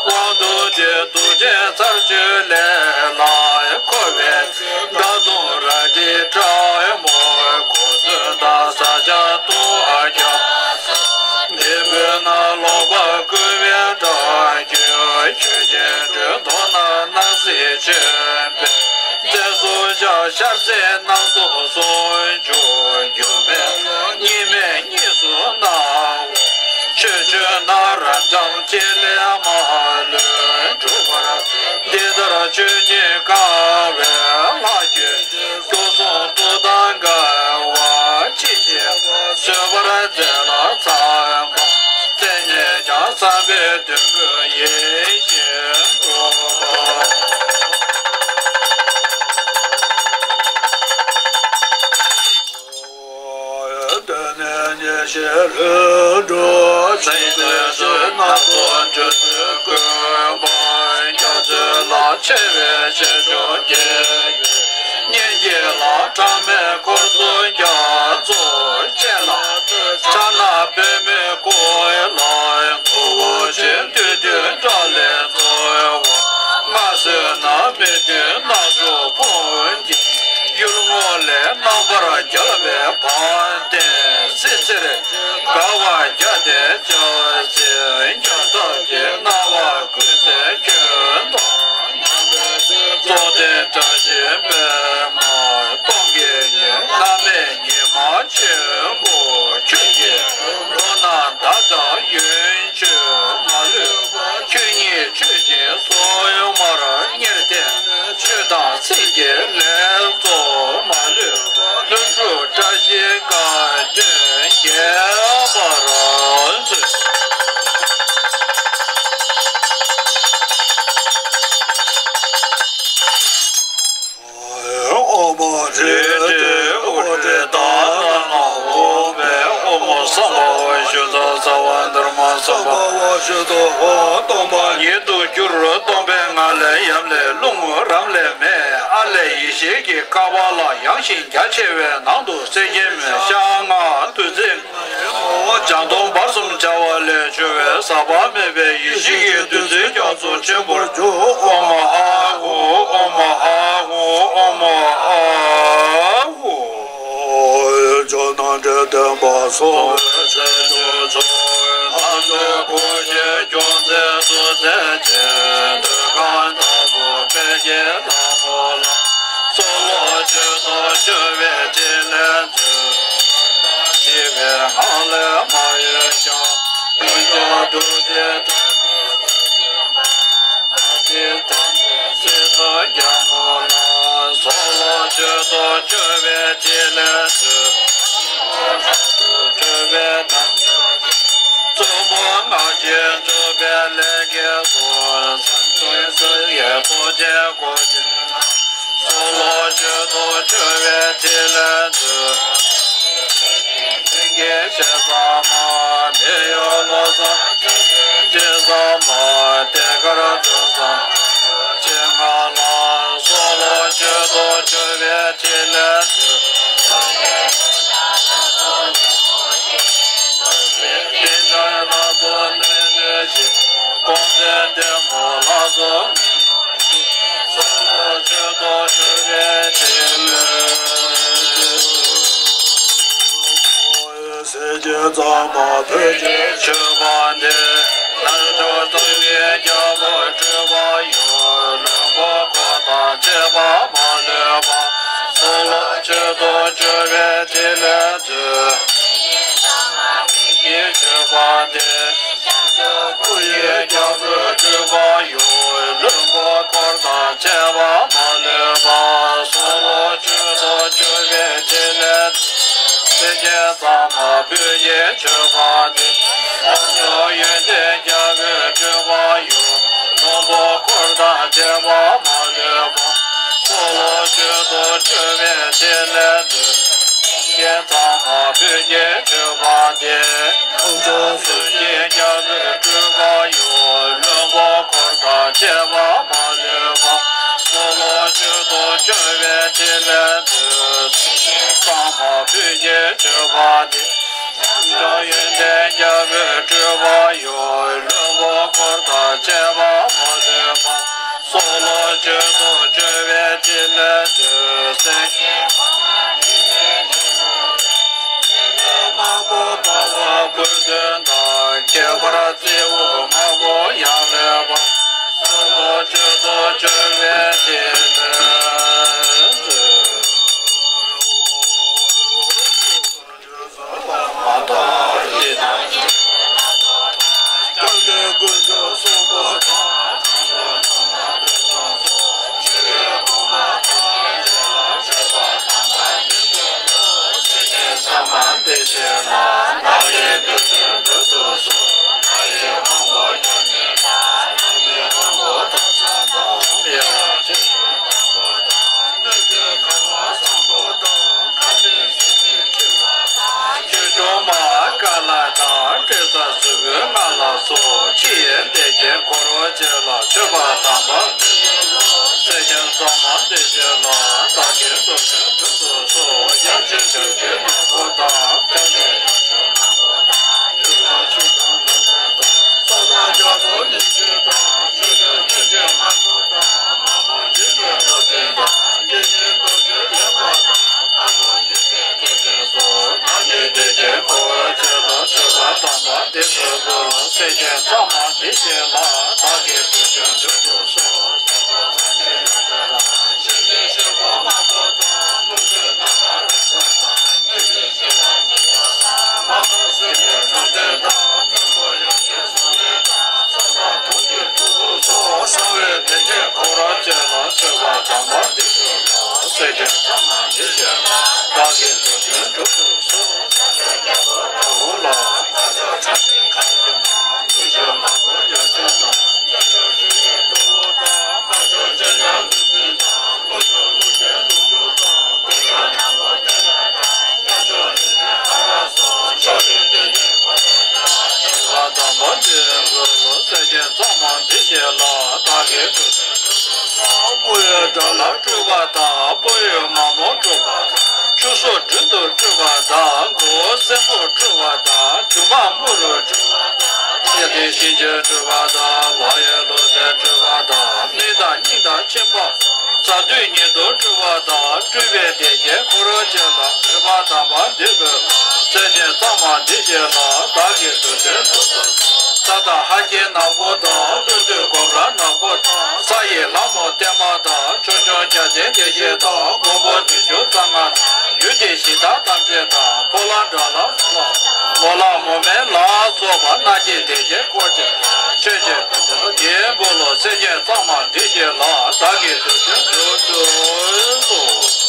དབང་དུ་བྱས་རྡོ་རྗེ་ཚར་གཅོད་ལས་ལ་འཁོར་བའི་མདའ་མདུང་རལ་གྲིའི་སྒྲ་མོ་གོ་མཚོན་དང་ས་ཆ་སྟོང་བརྒྱ། འདི་བོད་ན་ལོག་པ་བསྐུལ་བའི་དགྲ་རྒྱུད་ཆོས་ཀྱི་སྒྲོན་མདོ་ན་སྣང་སྲིད་ཆོས་པའི་རྫས་སུ་བཞག་ཤར་གསེང་སྣང་སྟོང་ཟུང་འཇུག་འགྱུར་མེད་གཉིས་མེད་གཉིས་སུ་སྣང་བ། ཆོས་སྤྱོད་ན་རབ་འབྱམས་ཅི་ལས་མ་ལུས་འགྲུབ་པར། འདི་ལྟར་ཆོས་ཀྱིས་གང་བའི་ལྷ་ཆོས་སྐུ་གསུང་ཐུགས་དང་འགལ་བ་ཅི་ཞིག་བཟོད་པར་མཛད་ལ་ཚངས་པ་སྩལ་ནས་ཀྱང་བསམ་པའི་དོན་ཀུན་ཡིད་བཞིན་འགྲུབ་པ། དེ་ནས་ཉེ་ཞའི་ལྷུན་གྲུབ་ཚིག་དོན་ཚུལ་སྣ་ཚོགས་འབྱུང་ཚུལ་ཀུན་པ་རྒྱ་མཚོའི་ལ་ཆེ་བའི་ཞལ་ཕྱོགས་ཀྱི་སྙན་བརྒྱུད་ལ་གྲངས་མེད་འཁོར་ཚོགས་རྒྱ་མཚོ་བཅས་ལ་ཕྱག་ན་པདྨོའི་སྐུ་ལ་ཁུ་བ་ཆེ་བདུད་འདུལ་དགྲ་ལས་སྩོལ་བ་མངའ་གསོལ་ན་མི་མཐུན་སྣ་ཚོགས་ཕུང་གྱི་གཡུལ་ངོ་ལས་རྣམ་པར་རྒྱལ་བའི་བ་དན་སྲིད་རྩེར་དགའ་བ་བརྒྱ་སྟོན་ལྕགས་ཚེ་རྒྱ་ཐབས་ཀྱི་སྣང་བ་ཀུན་གསལ་ཁྱོད་དང་མཉམ་པའི་རྟོགས་ལྡན་བཀྲ་ཤིས་པདྨ་སྟོང་གི་ཉི་མ་མེད་ཉི་མ་ཆེན་པོ་ཁྱོད་ཀྱི་མདོ་ན་ཟླ་གྲགས་ཡུན་ཆད་མ་ལུས་པ་ཁྱོད་ཉིད་མཆོད་ཅིང་གསོལ་བར་གཉེར་བསྟེན། ཆོས་དང་སེམས་ཀྱི་ལེགས་ཚོགས་མ་ལུས་པ་ལྷུན་གྲུབ་བཀྲ་ཤིས་དགའ་སྟོན་རྒྱས་པར་མཛོད། ཨོཾ་ཧྲཱིཿ་ཏེ་ཨོ་ཏེ་ཏཱ་ན་ན་ཧོ་བེ་ཨོཾ་སམ་བྷ་ཝ་ཤུདྡྷ་སརྦ་དྷརྨ་སམ་བྷ་ཝ་ཤུདྡྷ་ཧོ། སྟོང་པ་ཉིད་དུ་གྱུར་སྟོང་པའི་ངང་ལས་ཡབ་ལས་རླུང་རབ་ལས་མེ་ཨ་ལས་ཡེ་ཤེས་ཀྱི་ཁ་བ་ལ་ཡངས་ཤིང་རྒྱ་ཆེ་བའི་ནང་དུ་གསེར་སྐྱེམས་ཤ་ལྔ་བདུད་རྩི་ལྔ་ཡི་ངོ་བོ་ལྗང་སྟོང་བར་གསུམ་སྦྱར་བ་ལས་བྱུང་བའི་ཟག་པ་མེད་པའི་ཡེ་ཤེས་ཀྱི་བདུད་རྩི་རྒྱ་མཚོ་ཆེན་པོར་གྱུར། ཨོཾ་ཨཱཿཧཱུྃ། ཨོཾ་ཨཱཿཧཱུྃ། ཨོཾ་ཨཱཿཧཱུྃ། ཇོ་ནང་འདྲེན་བསྟན་པ་སྲུང་བའི་ཚེ་ཇོ་ཚོགས་ལྷ་མཛོད་སྐུ་ཞབས་སྐྱོང་མཛད་གཙོ་མཛད་ཅིང་འདོད་ཁམས་ལྟ་བུ་དཔལ་གྱི་ལྷ་མོ་ལ་གསོལ་ལོ་མཆོད་དོ་མཆོད་པའི་ཕྲིན་ལས་མཛོད། ཞི་བའི་ངང་ལས་མ་གཡོས་ཤིང་། ཡོངས་རྫོགས་ཐུགས་རྗེའི་དམ་པའི་ཚེ་ཐམས་ཅད་སྲིད་དུ་འཇོམས་པ་ལ། གསོལ་ལོ་མཆོད་དོ་མཆོད་པའི་ཕྲིན་ལས་མཛོད། མཁྲེགས་པའི་དམ་ཆོས་ཀྱི་གཙོ་མོ་སྔགས་ཀྱི་འཇུག་པའི་ལས་ཀྱི་ཚོགས། སངས་རྒྱས་སྲས་ཀྱི་ཐུགས་རྗེའི་སྐུ་ལྡན་ལ། གསོལ་ལོ་མཆོད་དོ་མཆོད་པའི་ཕྲིན་ལས་མཛོད། ལྷན་སྐྱེས་ཞལ་བཟང་མ། མི་གཡོ་བློ་བཟང་སྤྱན་རས་གཟིགས་མ། ཐད་ཀར་ཐོས་བཟང་སྤྱན་སྔ་ལ། གསོལ་ལོ་མཆོད་དོ་མཆོད་པའི་ཕྲིན་ལས་མཛོད། བསྟན་དགྲ་ལྷ་ཚོགས་གནོད་གནོད་ཅིང་། ཁོང་ཚེ་བདེ་མོ་ལྷ་ཚོགས་ངན་སྣང་ཅིང་། གསོལ་ལོ་ ཀྱི་གཙང་མ་བོད་ཀྱི་མཆོད་པ་འདི། ནར་འགྱུར་གཙང་བའི་རྒྱལ་པོ་སྤྲུལ་པ་ཡོད། བློན་པོ་འཁོར་དང་བཅས་པ་མ་ལུས་པ། ཚོགས་ལ་མཆོད་དོ་བཅོལ་བའི་ཐིག་ལེ་མཛོད། ཀྱི་མཆོད་པ་འདི། སྐུ་ཡི་རྒྱལ་པོའི་སྤྲུལ་པ་ཡོད། བློན་པོ་འཁོར་དང་བཅས་པ་མ་ལུས་པ། ཚོགས་ལ་མཆོད་དོ་བཅོལ་བའི་ཐིག་ལེ། སེང་གེ་གཙང་མ་བོད་ཀྱི་མཆོད་པ་འདི། ལྷོ་ཕྱོགས་ཡོན་ཏན་རྒྱལ་པོའི་སྤྲུལ་པ་ཡོད། བློན་པོ་འཁོར་དང་བཅས་པ་མ་ལུས་པ། ཚོགས་ལ་མཆོད་དོ་བཅོལ་བའི་ཐིག་ལེ་མཛོད། སེང་གེ་གཙང་མ་བོད་ཀྱི་མཆོད་པ་འདི། ཁམས་ཕྱོགས་སུམ་བརྒྱའི་རྒྱལ་པོའི་སྤྲུལ་པ་ཡོད། བློན་པོ་འཁོར་དང་བཅས་པ་མ་ལུས་པ། ཚོགས་ལ་མཆོད་དོ་བཅོལ་བའི་ཐིག་ལེ་མཛོད། སེང་གེ་གཙང་མ་བོད་ཀྱི་མཆོད་པ་འདི། ཁམས་ཕྱོགས་ཡོན་ཏན་རྒྱལ་པོའི་སྤྲུལ་པ་ཡོད། བློན་པོ་འཁོར་དང་བཅས་པ་མ་ལུས་པ། ཚོགས་ལ་མཆོད་དོ་བཅོལ་བའི་ཐིག་ལེ་མཛོད། སེང་གེ་དམར་པོ་འབར་བ་དགུ་སྟོན་དང་། ཁྱད་པར་རྩེའུ་དམར་པོ་ཡང་ལེགས་པ། ཚོགས་ལ་མཆོད་དོ་བཅོལ་བའི་ཐིག་ལེ་མཛོད། ཆོས་སྐྱོང་མ་ཀ་ལ་དང་། དྲི་ཟ་སྲུ་བོའི་ང་ལ་སོགས། ཕྱི་ཡི་ལས་ཀྱི་འཁོར་བཅས་ལ། མཆོད་པ་དམ་པ་འདི་བཞེས་ལ། སེང་གེ་གཙང་མ་འདི་བཞེས་ལ། བདག་གི་ཐུགས་དོན་མདུན་དུ་སོང་། ཡབ་ཆེན་ཆོས་ཀྱི་ནག་པོ་དང་། དཔལ་ལྡན་ཡབ་ཆེན་ནག་པོ་དང་། ས་དང་རྒྱལ་པོ་ཉི་ཤུ་དང་། ཆོས་སྐྱོང་ཆོས་རྗེ་དམར་པོ་དང་། མ་མོ་འཇིགས་པའི་ཀླུ་བཙན་དང་། དགེ་བསྙེན་རྡོ་རྗེ་ལེགས་པ་དང་། ཨ་ནུ་འཇིགས་པའི་ཀླུ་བཙན་སོགས། ནག་ཉེས་སྡིག་ཅན་འཁོར་བ་ཅན་ལ། མཆོད་པ་དམ་པ་འདི་ཕུལ་དུས། སེང་གེ་གཙང་མ་འདི་བཞེས་ལ། བདག་གི་ཐུགས་དོན་མདུན་དུ་སོང་། གསང་བའི་བདེ་སྐྱིད་འཁོར་བ་ཅན་ལ། མཆོད་པ་དམ་པ་འདི་ཕུལ་ལ། སེང་གེ་གཙང་མ་འདི་བཞེས་ལ། བདག་གི་ཐུགས་དོན་མདུན་དུ་སོང་། སེང་གེ་གཙང་མ་འདི་བཞེས་ལ། བདག་གི་ཐུགས་དོན། སྤོ་བོའི་དགྲ་ལྷ་སྤྲུལ་པ་དང་། སྤོ་བོའི་མ་མོ་སྤྲུལ་པ་དང་། ཆུ་སྲོག་སྦྲུལ་དུ་སྤྲུལ་པ་དང་། མགོ་བོ་སྲིན་པོ་སྤྲུལ་པ་དང་། འབྱུང་པོ་དམུ་རུ་སྤྲུལ་པ་དང་། ཚེ་འདས་གཤིན་རྗེ་སྤྲུལ་པ་དང་། ལྷ་ཡི་ཀླུ་བཙན་སྤྲུལ་པ་དང་། མི་དང་སྙིང་དང་ཁྱིམ་པ། གཟའ་བདུད་ཉིད་དུ་སྤྲུལ་པ་དང་། སྤྲུལ་པའི་བདེ་སྐྱིད་འཁོར་བ་ཅན་ལ། མཆོད་པ་དམ་པ་འདི་ཕུལ། སེང་གེ་གཙང་མ་འདི་བཞེས་ལ། བདག་གི་ཐུགས་དོན་མདུན་དུ། ས་དང་ལྷ་ཀྱི་ནག་པོ་དང་། ཀླུ་བདུད་གོ་ལ་ནག་པོ་དང་། ས་ཡི་ལྷ་མོ་བརྟན་མ་དང་། ཆོས་སྐྱོང་རྒྱལ་བསེན་བདེ་གཤེགས་དང་། མགོན་པོ་བདུན་ཅུ་རྩ་ལྔ་དང་། ཡུལ་དེའི་གཞི་བདག་ཐམས་ཅད་དང་། ཕོ་ལྷ་དགྲ་ལྷ་མོ་ལྷ། མོ་ལྷ་མོ་དམན་ལ་སོགས་པ། སྣ་ལྕེ་བདེ་སྐྱིད་འཁོར་བཅས་ཆོས་ཀྱི་དེ་འབོ་ལོ། སེང་གེ་གཙང་མ་འདི་བཞེས་ལ། བདག་གི་ཐུགས་དོན་མདུན་དུ་སོང་།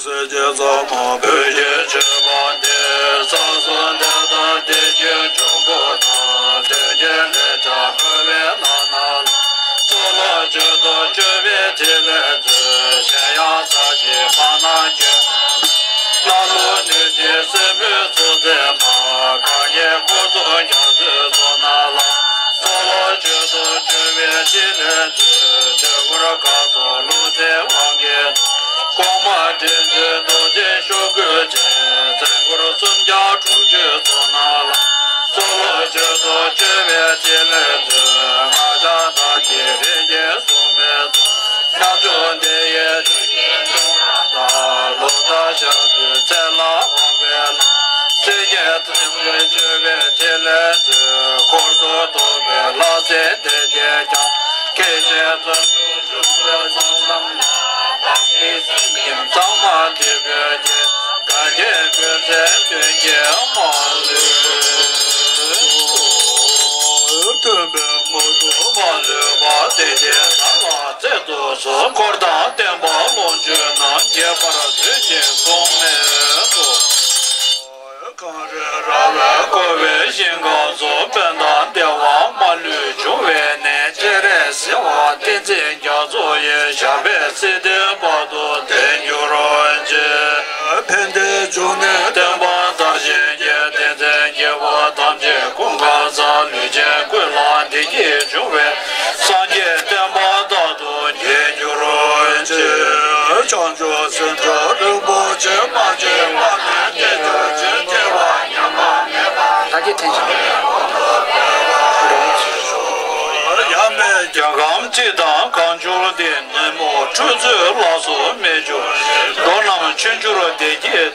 སེང་གེ་གཙང་མ་བོད་ཀྱི་མཆོད་པ་འདི། ས་གསུམ་འདི་དག་བདེ་སྐྱིད་འབྱུང་པོ་དང་། དོན་གྱི་ལས་བྱ་འཁོར་བའི་ལམ་སྣ་ལ། ཚོགས་ལ་མཆོད་དོ་བཅོལ་བའི་ཐིག་ལེ་མཛོད། གཞན་ཡང་ས་གཞི་བར་སྣང་སྐྱོན། ལྷ་ཀླུ་གནོད་སྦྱིན་སྲིན་པོའི་ཚོགས་བཙན་པ། གང་ཉིད་འཁོར་ཚོགས་རྒྱ་མཚོའི་ཚོགས་སྣ་ལ། ཚོགས་ལ་མཆོད་དོ་བཅོལ་བའི་ཐིག་ལེ་མཛོད། ཆོས་འཁོར་སྐར་ཚོགས་ཀླུ་བཙན་དབང་གིས། གོང་མ་འདྲེན་མཛད་རྡོ་རྗེ་གཤོག་སྐུ་ཅན། བཙན་འཁོར་སུམ་བརྒྱ་དྲུག་ཅུའི་ཚོགས་སྣ་ལ། ཚོགས་ལ་མཆོད་དོ་བཅོལ་བའི་ཐིག་ལེ་མཛོད། སྔགས་འཆང་དག་གི་རིགས་ཀྱི་སྲུང་མའི་ཚོགས། ཉ་ཆུང་འདི་ཡི་ཆུ་སྐྱེས་འབྱུང་བ་དང་། ལོ་ཟླ་ཞག་དུས་ཚེ་ལ་དབང་བའི་ལྷ། ཚེ་གཅིག་ཙམ་གྱི་སྤྱོད་པའི་ཐིག་ལེ་མཛོད། འཁོར་དུ་གཏོགས་པའི་ལྷ་སྲིན་སྡེ་བརྒྱད་ཀྱང་། སྐད་ཅིག་ཙམ་དུ་འབྱུང་བའི་ས་མཚམས་ན། བདག་གི་སེམས་ཉིད་གཙང་མ་འདི་བོས་ཀྱིས། དགའ་བདེའི་འོད་ཟེར་སྟོན་གྱིས་མ་ལུས། སྟོན་པའི་མུ་ཏོག་མ་ལུས་པ། དེ་དེ་ནང་ལ་སྩལ་དུ་གསོལ། འཁོར་དང་བསྟན་པ་ལོངས་སྤྱོད་རྣམས། དགྱེས་པར་མཛོད་ཅིག་གསུངས་མི་ཚུགས། གངས་རི་ར་བས་བསྐོར་བའི་ཞིང་ཁམས་སུ། ཕན་དང་བདེ་བ་མ་ལུས་འབྱུང་བའི་གནས། སྤྱན་རས་གཟིགས་དབང་བསྟན་འཛིན་རྒྱ་མཚོ་ཡི། ཞབས་པད་སྲིད་མཐའི་བར་དུ་བརྟན་གྱུར་ཅིག་ཕན་བདེའི་འབྱུང་གནས་བསྟན་པ་དར་ཞིང་རྒྱས། བསྟན་འཛིན་རྒྱལ་པོ་ཐམས་ཅད་སྐུ་མཁའ་ལ། ལུས་ཅན་ཀུན་ལ་བདེ་སྐྱིད་འབྱུང་བའི། སངས་རྒྱས་བསྟན་པ་རྟག་ཏུ་རྒྱས་གྱུར་ཅིག་བྱང་ཆུབ་སེམས་མཆོག་རིན་པོ་ཆེ། མ་སྐྱེས་པ་ནས་སྐྱེ་གྱུར་ཅིང་། སྐྱེ་བ་ཉམས་པ་མེད་པ། ད་གེ་འཐེན་ཞིང་། ཡབ་མེས་རྒྱལ་ཁམས་སྤྱི་དང་གང་བྱོར་ཏེ། ནད་མུག་འཁྲུག་རྩོད་ལ་སོགས་མེད་གྱུར། མདོ་རྣམས་ཆོས་འབྱོར་བདེ་སྐྱིད།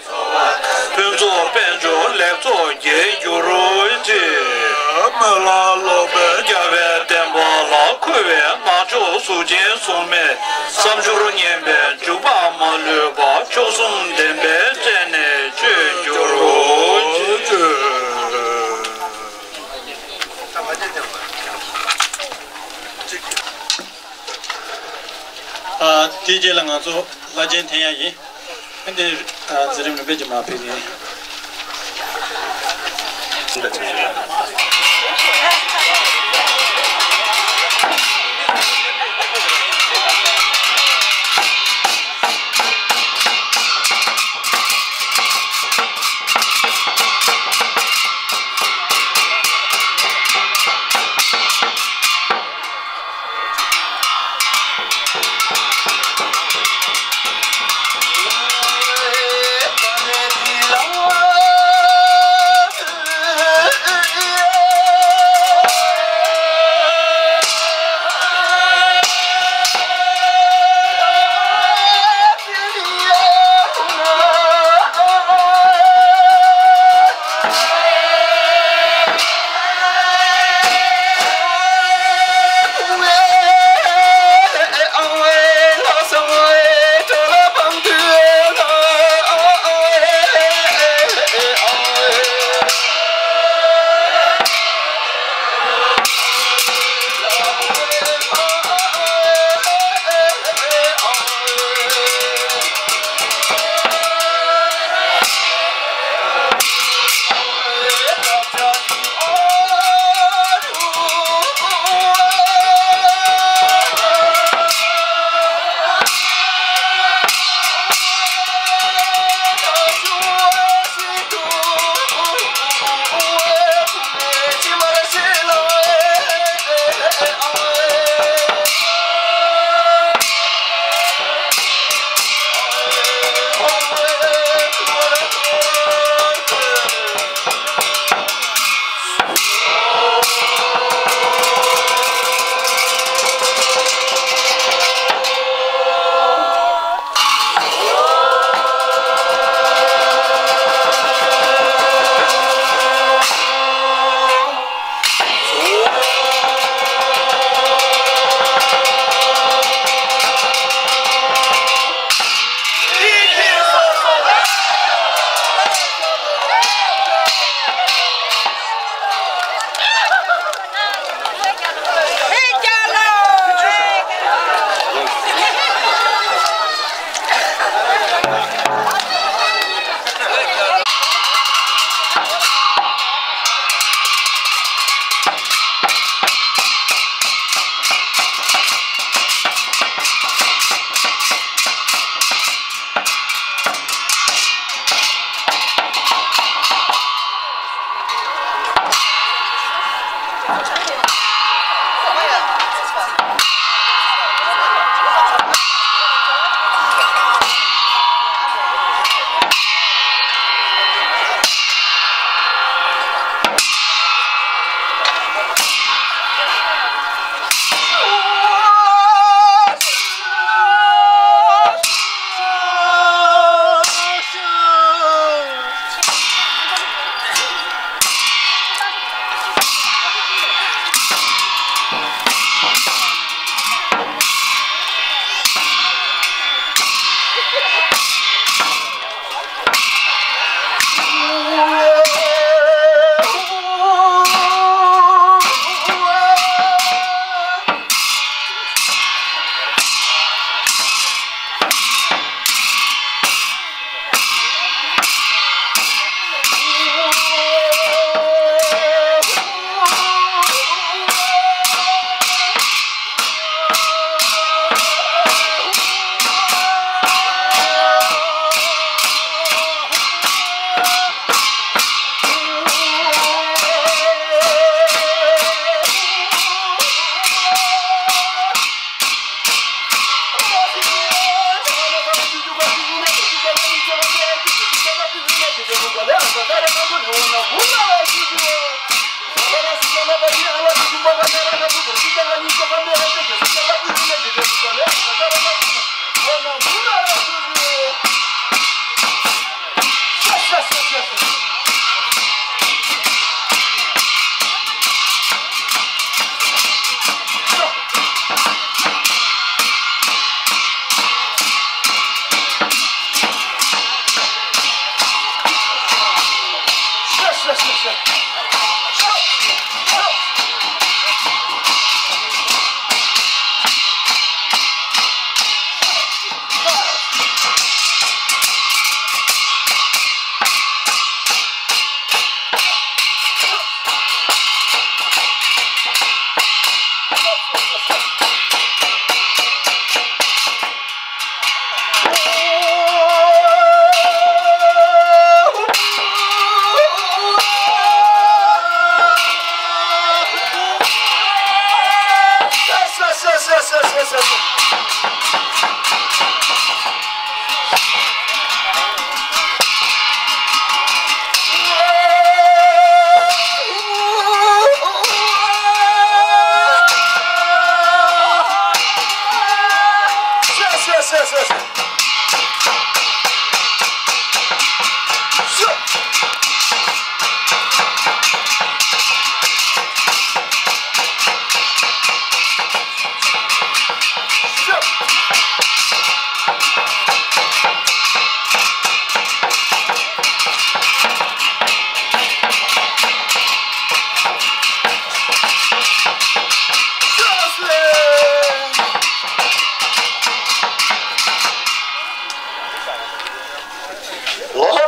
ཕུན་ཚོགས་དཔལ་འབྱོར་ལེགས་ཚོགས་རྒྱས་གྱུར་ཅིག་སྨོན་ལམ་སློབ་དཔོན་རྒྱལ་བའི་བསྟན་པ་ལ། མཁོ་བའི་ནག་ཕྱོགས་གཟུགས་ཅན་གཟུགས་མེད་བསམ་སྦྱོར་ངན་པའི་འཇུག་པ་མ་ལུས་པ། མཆོག་གསུམ་བདེན་པའི་སྤྱན་ནས་མཆོད་གྱུར་ཅིག་ཨ། དེའི་རྗེས་ལ་ང་ཚོ་བླ་ཆེན་འཐེན་ཡ་ཡིན། འདི་ཨ། མཛད་རིམ་རིམ་པས་ཀྱི་མར་ཕེབས་ཡིན།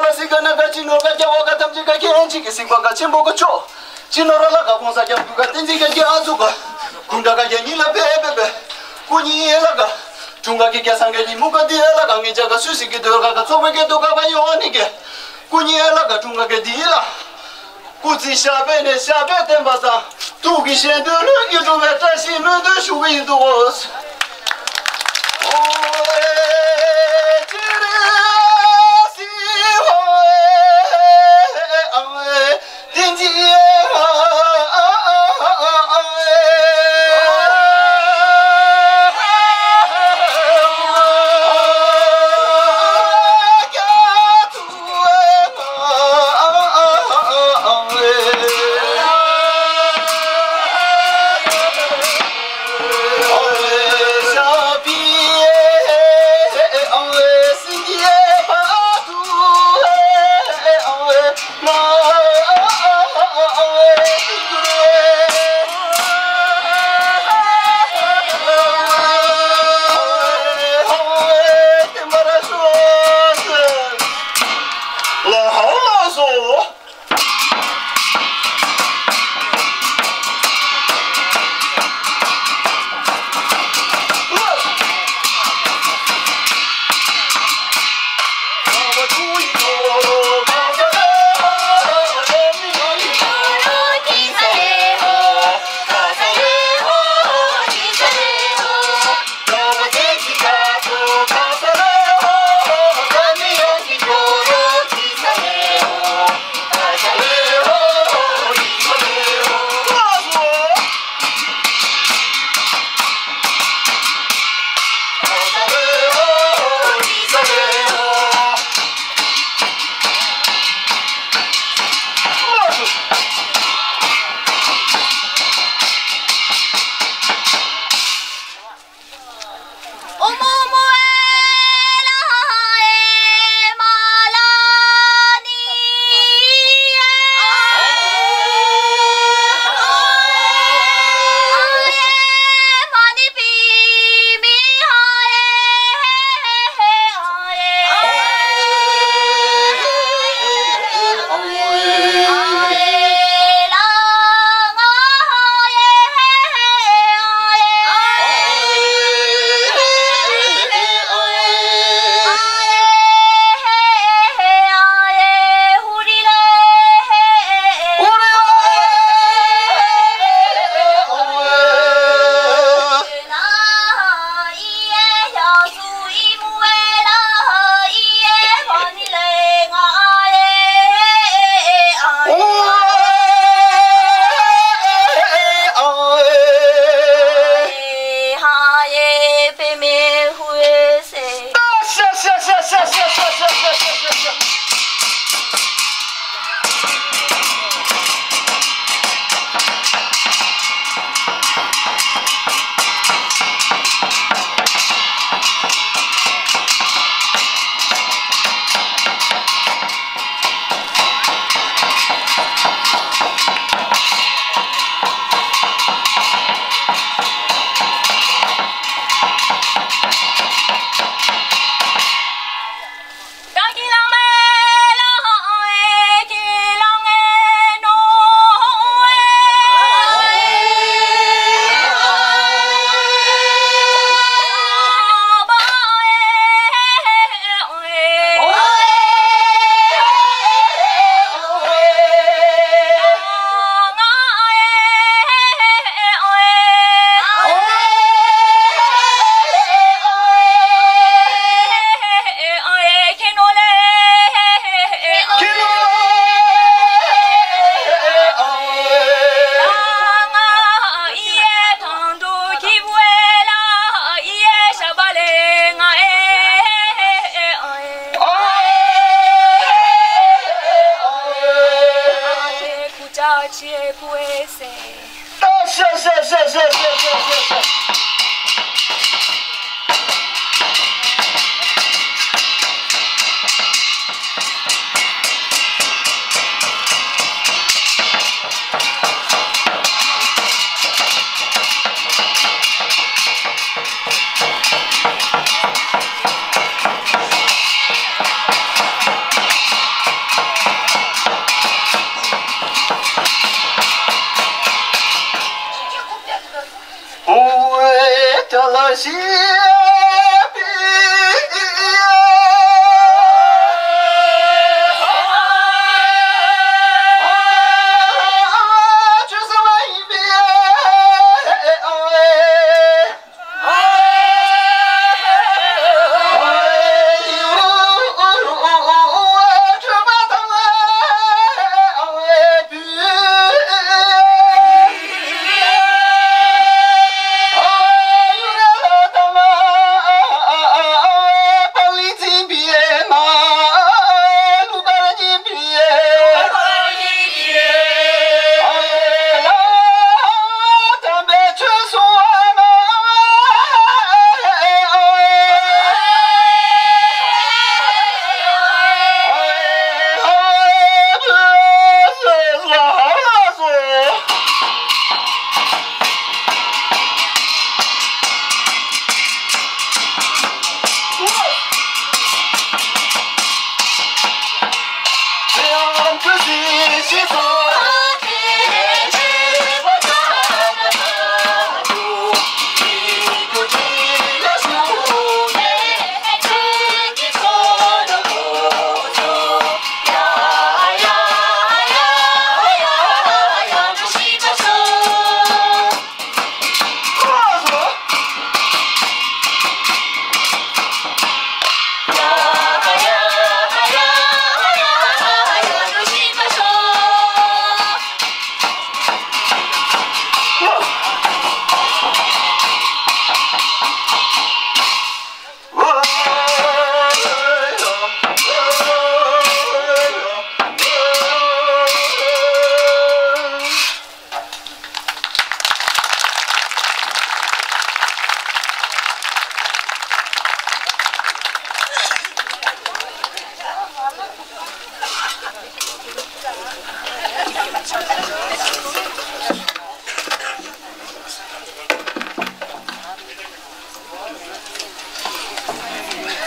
ལ་སི་ཀ་ན་ཀ་ཅི་ནོར་ཀ་རྒྱ་བ་ཀ་ཐམས་ཅད་ཀ་ཁྱེད་ཨེན་ཅིག་གི་སིག་པ་ཀ་ཆེན་པོ་ཀ་ཆོ། ཅི་ནོར་ར་ལ་ཀ་གོང་ས་རྒྱ་དུ་ཀ་བསྟན་འཛིན་ཀ་རྒྱ་ཨ་ཚུ་ཀ། ཀུན་ད་ཀ་རྒྱ་ཉི་ལ་པེ་པེ་པེ། ཀུ་ཉི་ཨེ་ལ་ཀ། ཀྲུང་ཀ་གི་རྒྱ་སང་ཀ་ཉི་མུ་ཀ་དི་ཨེ་ལ་ཀ་ངེ་ཅག་ཀ་སུ་སི་ཀི་དོ་ཀ་ཀ་ཚོགས་པའི་ཀེ་དོ་ཀ་བ་ཡོང་ནི་ཀེ། ཀུ་ཉི་ཨེ་ལ་ཀ་ཀྲུང་ཀ་ཀེ་དི་ཨེ་ལ། སྐུ་ཚེ་ཞབས་པད་ནས་ཞབས་པད་བརྟན་པ་དང་། ཐུགས་ཀྱི་བཞེད་དོན་ལྷུན་གྱིས་འགྲུབ་པའི་བཀྲ་ཤིས་སྨོན་འདུན་ཞུ་གི་ཡིན་འདུག་ཨེ་སེ། ཤ་ཤ་ཤ་ཤ།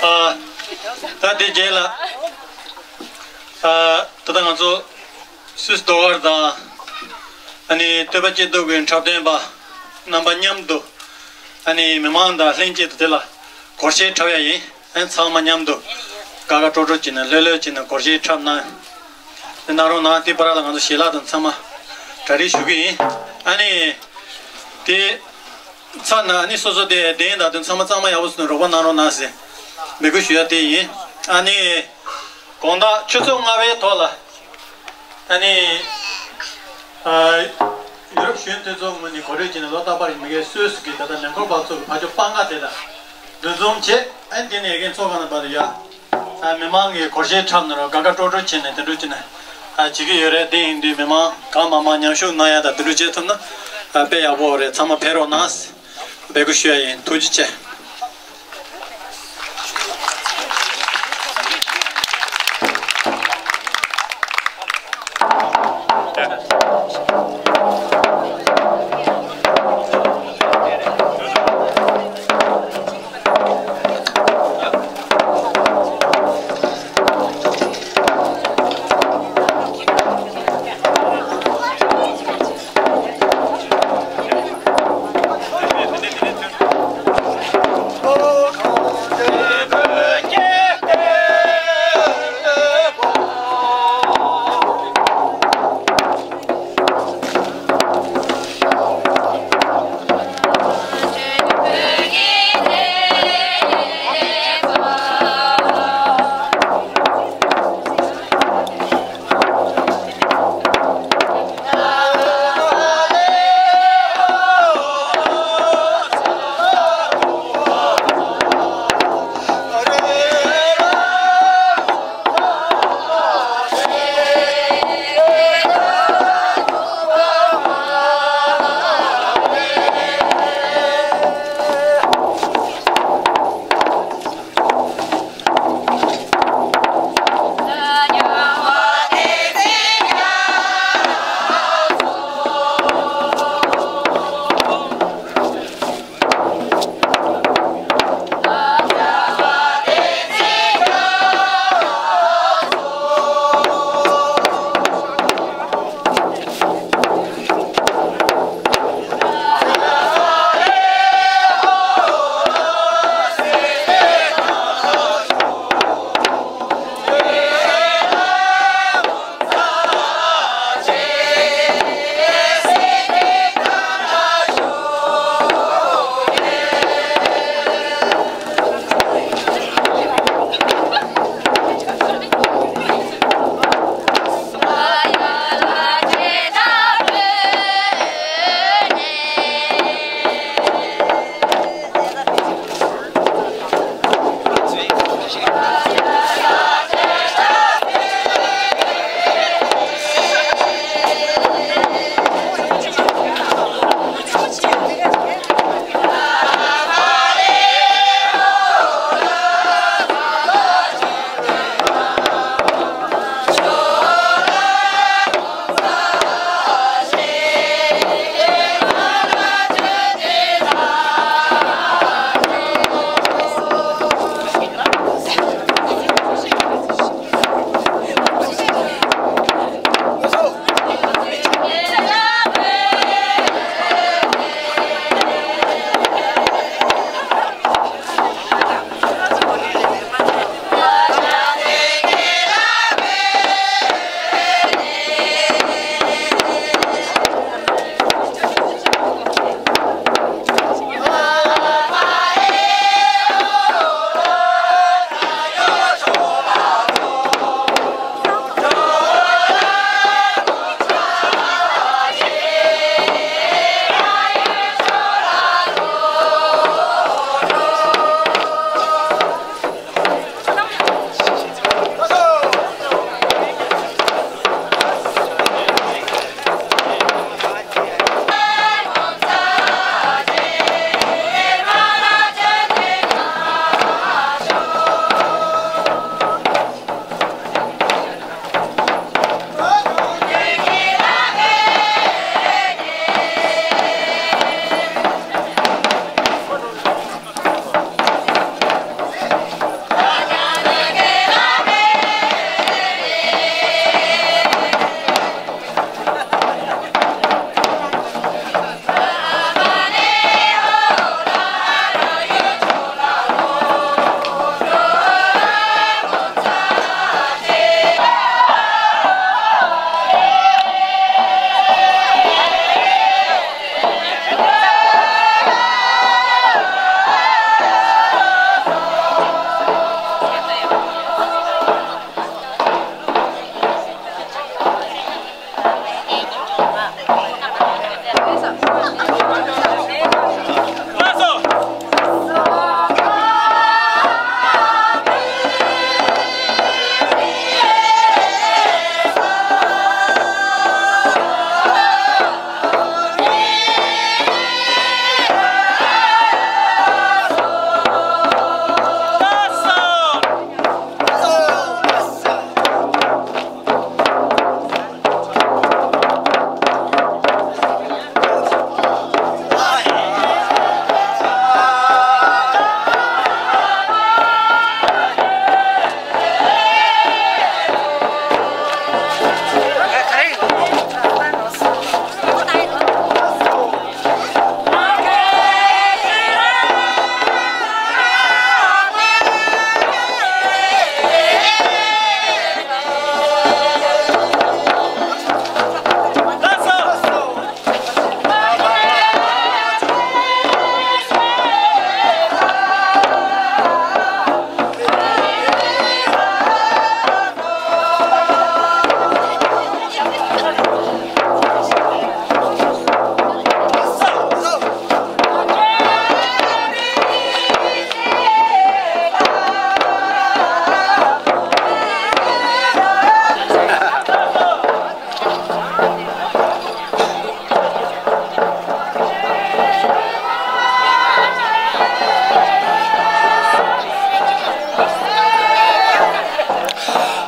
ཨ། ད་དེ་རྗེས་ལ། ཨ། ད་ལྟ་ང་ཚོ་སུད་སི་ཟློས་གར་དང་། ཨ་ནི་སྟོད་པ་སྐྱིད་སྡུག་གི་འཁྲབ་སྟོན་པ་རྣམ་པ་མཉམ་དུ། ཨ་ནི་མི་མང་དང་ལྷན་ཅིག་ཏུ་དེ་ལ་སྒོར་གཞས་འཁྲབ་ཡ་ཡིན། ཨ་ནི་ཚང་མ་མཉམ་དུ་དགའ་དགའ་སྤྲོ་སྤྲོ་བྱས་ནས་ལྷོད་ལྷོད་བྱས་ནས་སྒོར་གཞས་འཁྲབ་གནང་། དེ་གནང་རོགས་གནང་། དེ་བར་ལ་ང་ཚོ་ཞལ་ལག་དང་ཚང་མ་གྲ་སྒྲིག་ཞུ་གི་ཡིན། ཨ་ནི་དེ་ཚར་ན་ཨ་ནི་སོ་སོ་དེ་གདན་དང་དེ་ཚང་མ་གཙང་མ་ཡག་པོ་བཟོས་ནས་རོགས་པ་གནང་རོགས་གནང་ཟེར་འབོད་སྐུལ་ཞུ་ཡ་དེ་ཡིན། ཨ་ནི་དགོང་དག་ཆུ་ཚོད་ལྔ་པའི་ཐོག་ལ། ཨ་ནི། ཨ། ཡུ་རོབ་གཞོན་དེ་ཚོ་ངོས་ནས་གོ་སྒྲིག་བྱས་ནས་ལོ་རྟག་པར་མི་སྒེར་སུད་སི་གི་ད་ལྟ་ལས་འཁོར་པ་ཚོ་གི་ཕ་ཇོ་པང་ཁ་དེ་ལ་འདུ་འཛོམས་བྱས། ཨ་ནི་དེ་ནས་ཡ་གིན་ཚོགས་ཁང་ནང་བར་དུ་ཡ། ཨ། མི་མང་གིས་སྒོར་གཞས་འཁྲབ་ནས་རོགས་དགའ་དགའ་སྤྲོ་སྤྲོ་བྱས་ནས་དེ་འདྲ་བྱས་ནས། ཨ། བྱེད་ཀྱི་ཡོད་རེད། དེ་ཡིན་དུས་མི་མང་གང་མང་མང་མཉམ་ཞུགས་གནང་ཡ་དང་དེ་འདྲ་བྱེད་ཐུབ་ན། ཨ། དཔེ་ཡག་པོ་རེད། ཚང་མ་ཕེབས་རོགས་གནང་། འབོད་སྐུལ་ཞུ་ཡ་ཡིན། ཐུགས་རྗེ་ཆེ།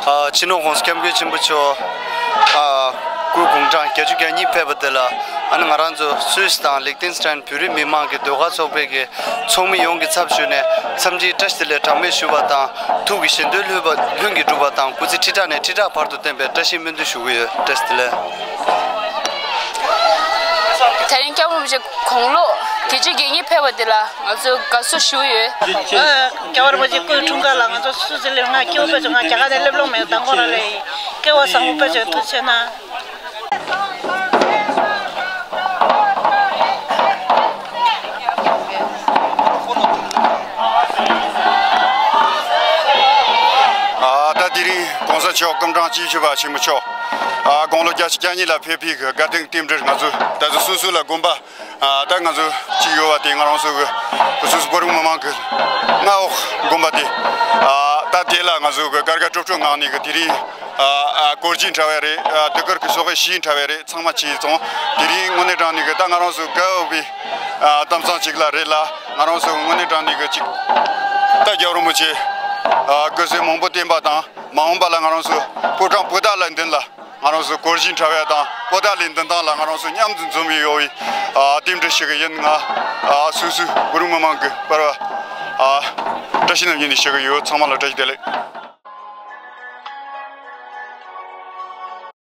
ཨ། སྤྱི་ནོར་༸གོང་ས་༸སྐྱབས་མགོན་ཆེན་པོ་མཆོག་ཨ། སྐུ་དགུང་གྲངས་བརྒྱད་ཅུ་གྱ་གཉིས་ཕེབས་པ་དེ་ལ། ཨ་ནི་ང་རང་ཚོ་སུད་སི་དང་ལིག་ཏེན་སི་ཏན་བོད་རིགས་མི་མང་གི་ཟློས་གར་ཚོགས་པའི་གི་ཚོགས་མི་ཡོངས་ཀྱི་ཚབ་ཞུས་ནས་འཚམས་འདྲིའི་བཀྲ་ཤིས་བདེ་ལེགས་གྲངས་མེད་ཞུ་བ་དང་། ཐུགས་ཀྱི་བཞེད་དོན་ལྷུན་པ་ལྷུན་གྱིས་གྲུབ་པ་དང་། སྐུ་ཚེ་ཁྲི་ཕྲག་ནས་ཁྲི་ཕྲག་བར་དུ་བརྟན་པའི་བཀྲ་ཤིས་སྨོན་འདུན་ཞུ་གི་ཡོད། བཀྲ་ཤིས་བདེ་ལེགས། དེ་རིང་༸སྐྱབས་མགོན་རིན་པོ་ཆེ་དགུང་ལོ་བརྒྱད་ཅུ་གྱ་གཉིས་ཕེབས་པ་འདི་ལ་ང་ཚོས་དགའ་བསུ་ཞུ་གི་ཡོད། ཨ།༸སྐྱབས་མགོན་རིན་པོ་ཆེ་སྐུའི་འཁྲུངས་སྐར་ལ་ང་ཚོ་སུད་སི་ལ་ང་སྐྱེ་བོ་ཕལ་ཆེར་ང་རྒྱ་གར་ནས་སླེབས་ལོང་མེད། མདང་དགོང་རང་ལ་ཡིན། སྐལ་བ་བཟང་པོ་ཕལ་ཆེར་ཐུགས་རྗེ་གནང་། ཨ། ད་དེ་རིང་༸གོང་ས་མཆོག་སྐུ་ཕྲེང་བཅུ་བཞི་པ་ཆེན་པོ་མཆོག་ཨ། དགུང་ལོ་བརྒྱད་ཅུ་གྱ་གཉིས་ལ་ཕེབས་པའི་དགའ་སྟོན་རྟེན་འབྲེལ་ང་ཚོ་ད་ཚོ་སོ་སོ་ལ་དགོན་པ་ཨ། ད་ང་ཚོ་གཅིག་ཡོད་པ་དེ་ང་རང་ཚོ་གི་སོ་སོ་བོད་རིགས་མི་མང་གི་མངའ་འོག་དགོན་པ་དེ་ཨ། ད་དེ་ལ་ང་ཚོ་གི་སྒར་སྒར་ཀྲོབ་ཀྲོབ་ངང་ནས་གི་དེ་རིང་ཨ། ཨ། སྐོར་རྒྱུན་འཁྲབ་ཡ་རེད། ཨ། ཟློས་གར་གི་ཚོགས་པའི་གཞས་འཁྲབ་ཡ་རེད། ཚང་མ་བྱས་ཙང་དེ་རིང་དངོས་གནས་དྲང་གནས་གི་ད་ང་རང་ཚོ་དགའ་འོས་པའི་ཨ། གཏམ་བཟང་ཅིག་ལ་རེད་ལ། ང་རང་ཚོ་དངོས་གནས་དྲང་གནས་གི་ཅིག་ད་རྒྱལ་བ་རིན་པོ་ཆེ་ཨ། སྐུ་ཚེ་མང་པོ་བརྟན་པ་དང་། མ་འོངས་པ་ལ་ང་རང་ཚོ་ཕོ་བྲང་པོ་ཏཱ་ལའི་མདུན་ལ་ང་རང་ཚོ་སྐོར་རྒྱུན་འཁྲབ་ཡ་དང་། པོ་ཏཱ་ལའི་མདུན་ཐང་ལ་ང་རང་ཚོ་མཉམ་དུ་འཛོམས་ཡོད་པའི་ཨ། རྟེན་འབྲེལ་ཞུ་གི་ཡིན། ང་ཨ། སོ་སོའི་བོད་རིགས་མི་མང་གི་བར་བ་ཨ། བཀྲ་ཤིས་ལྷམ་གཉིས་ནས་ཞུ་གི་ཡོད། ཚང་མ་ལ་བཀྲ་ཤིས་བདེ་ལེགས།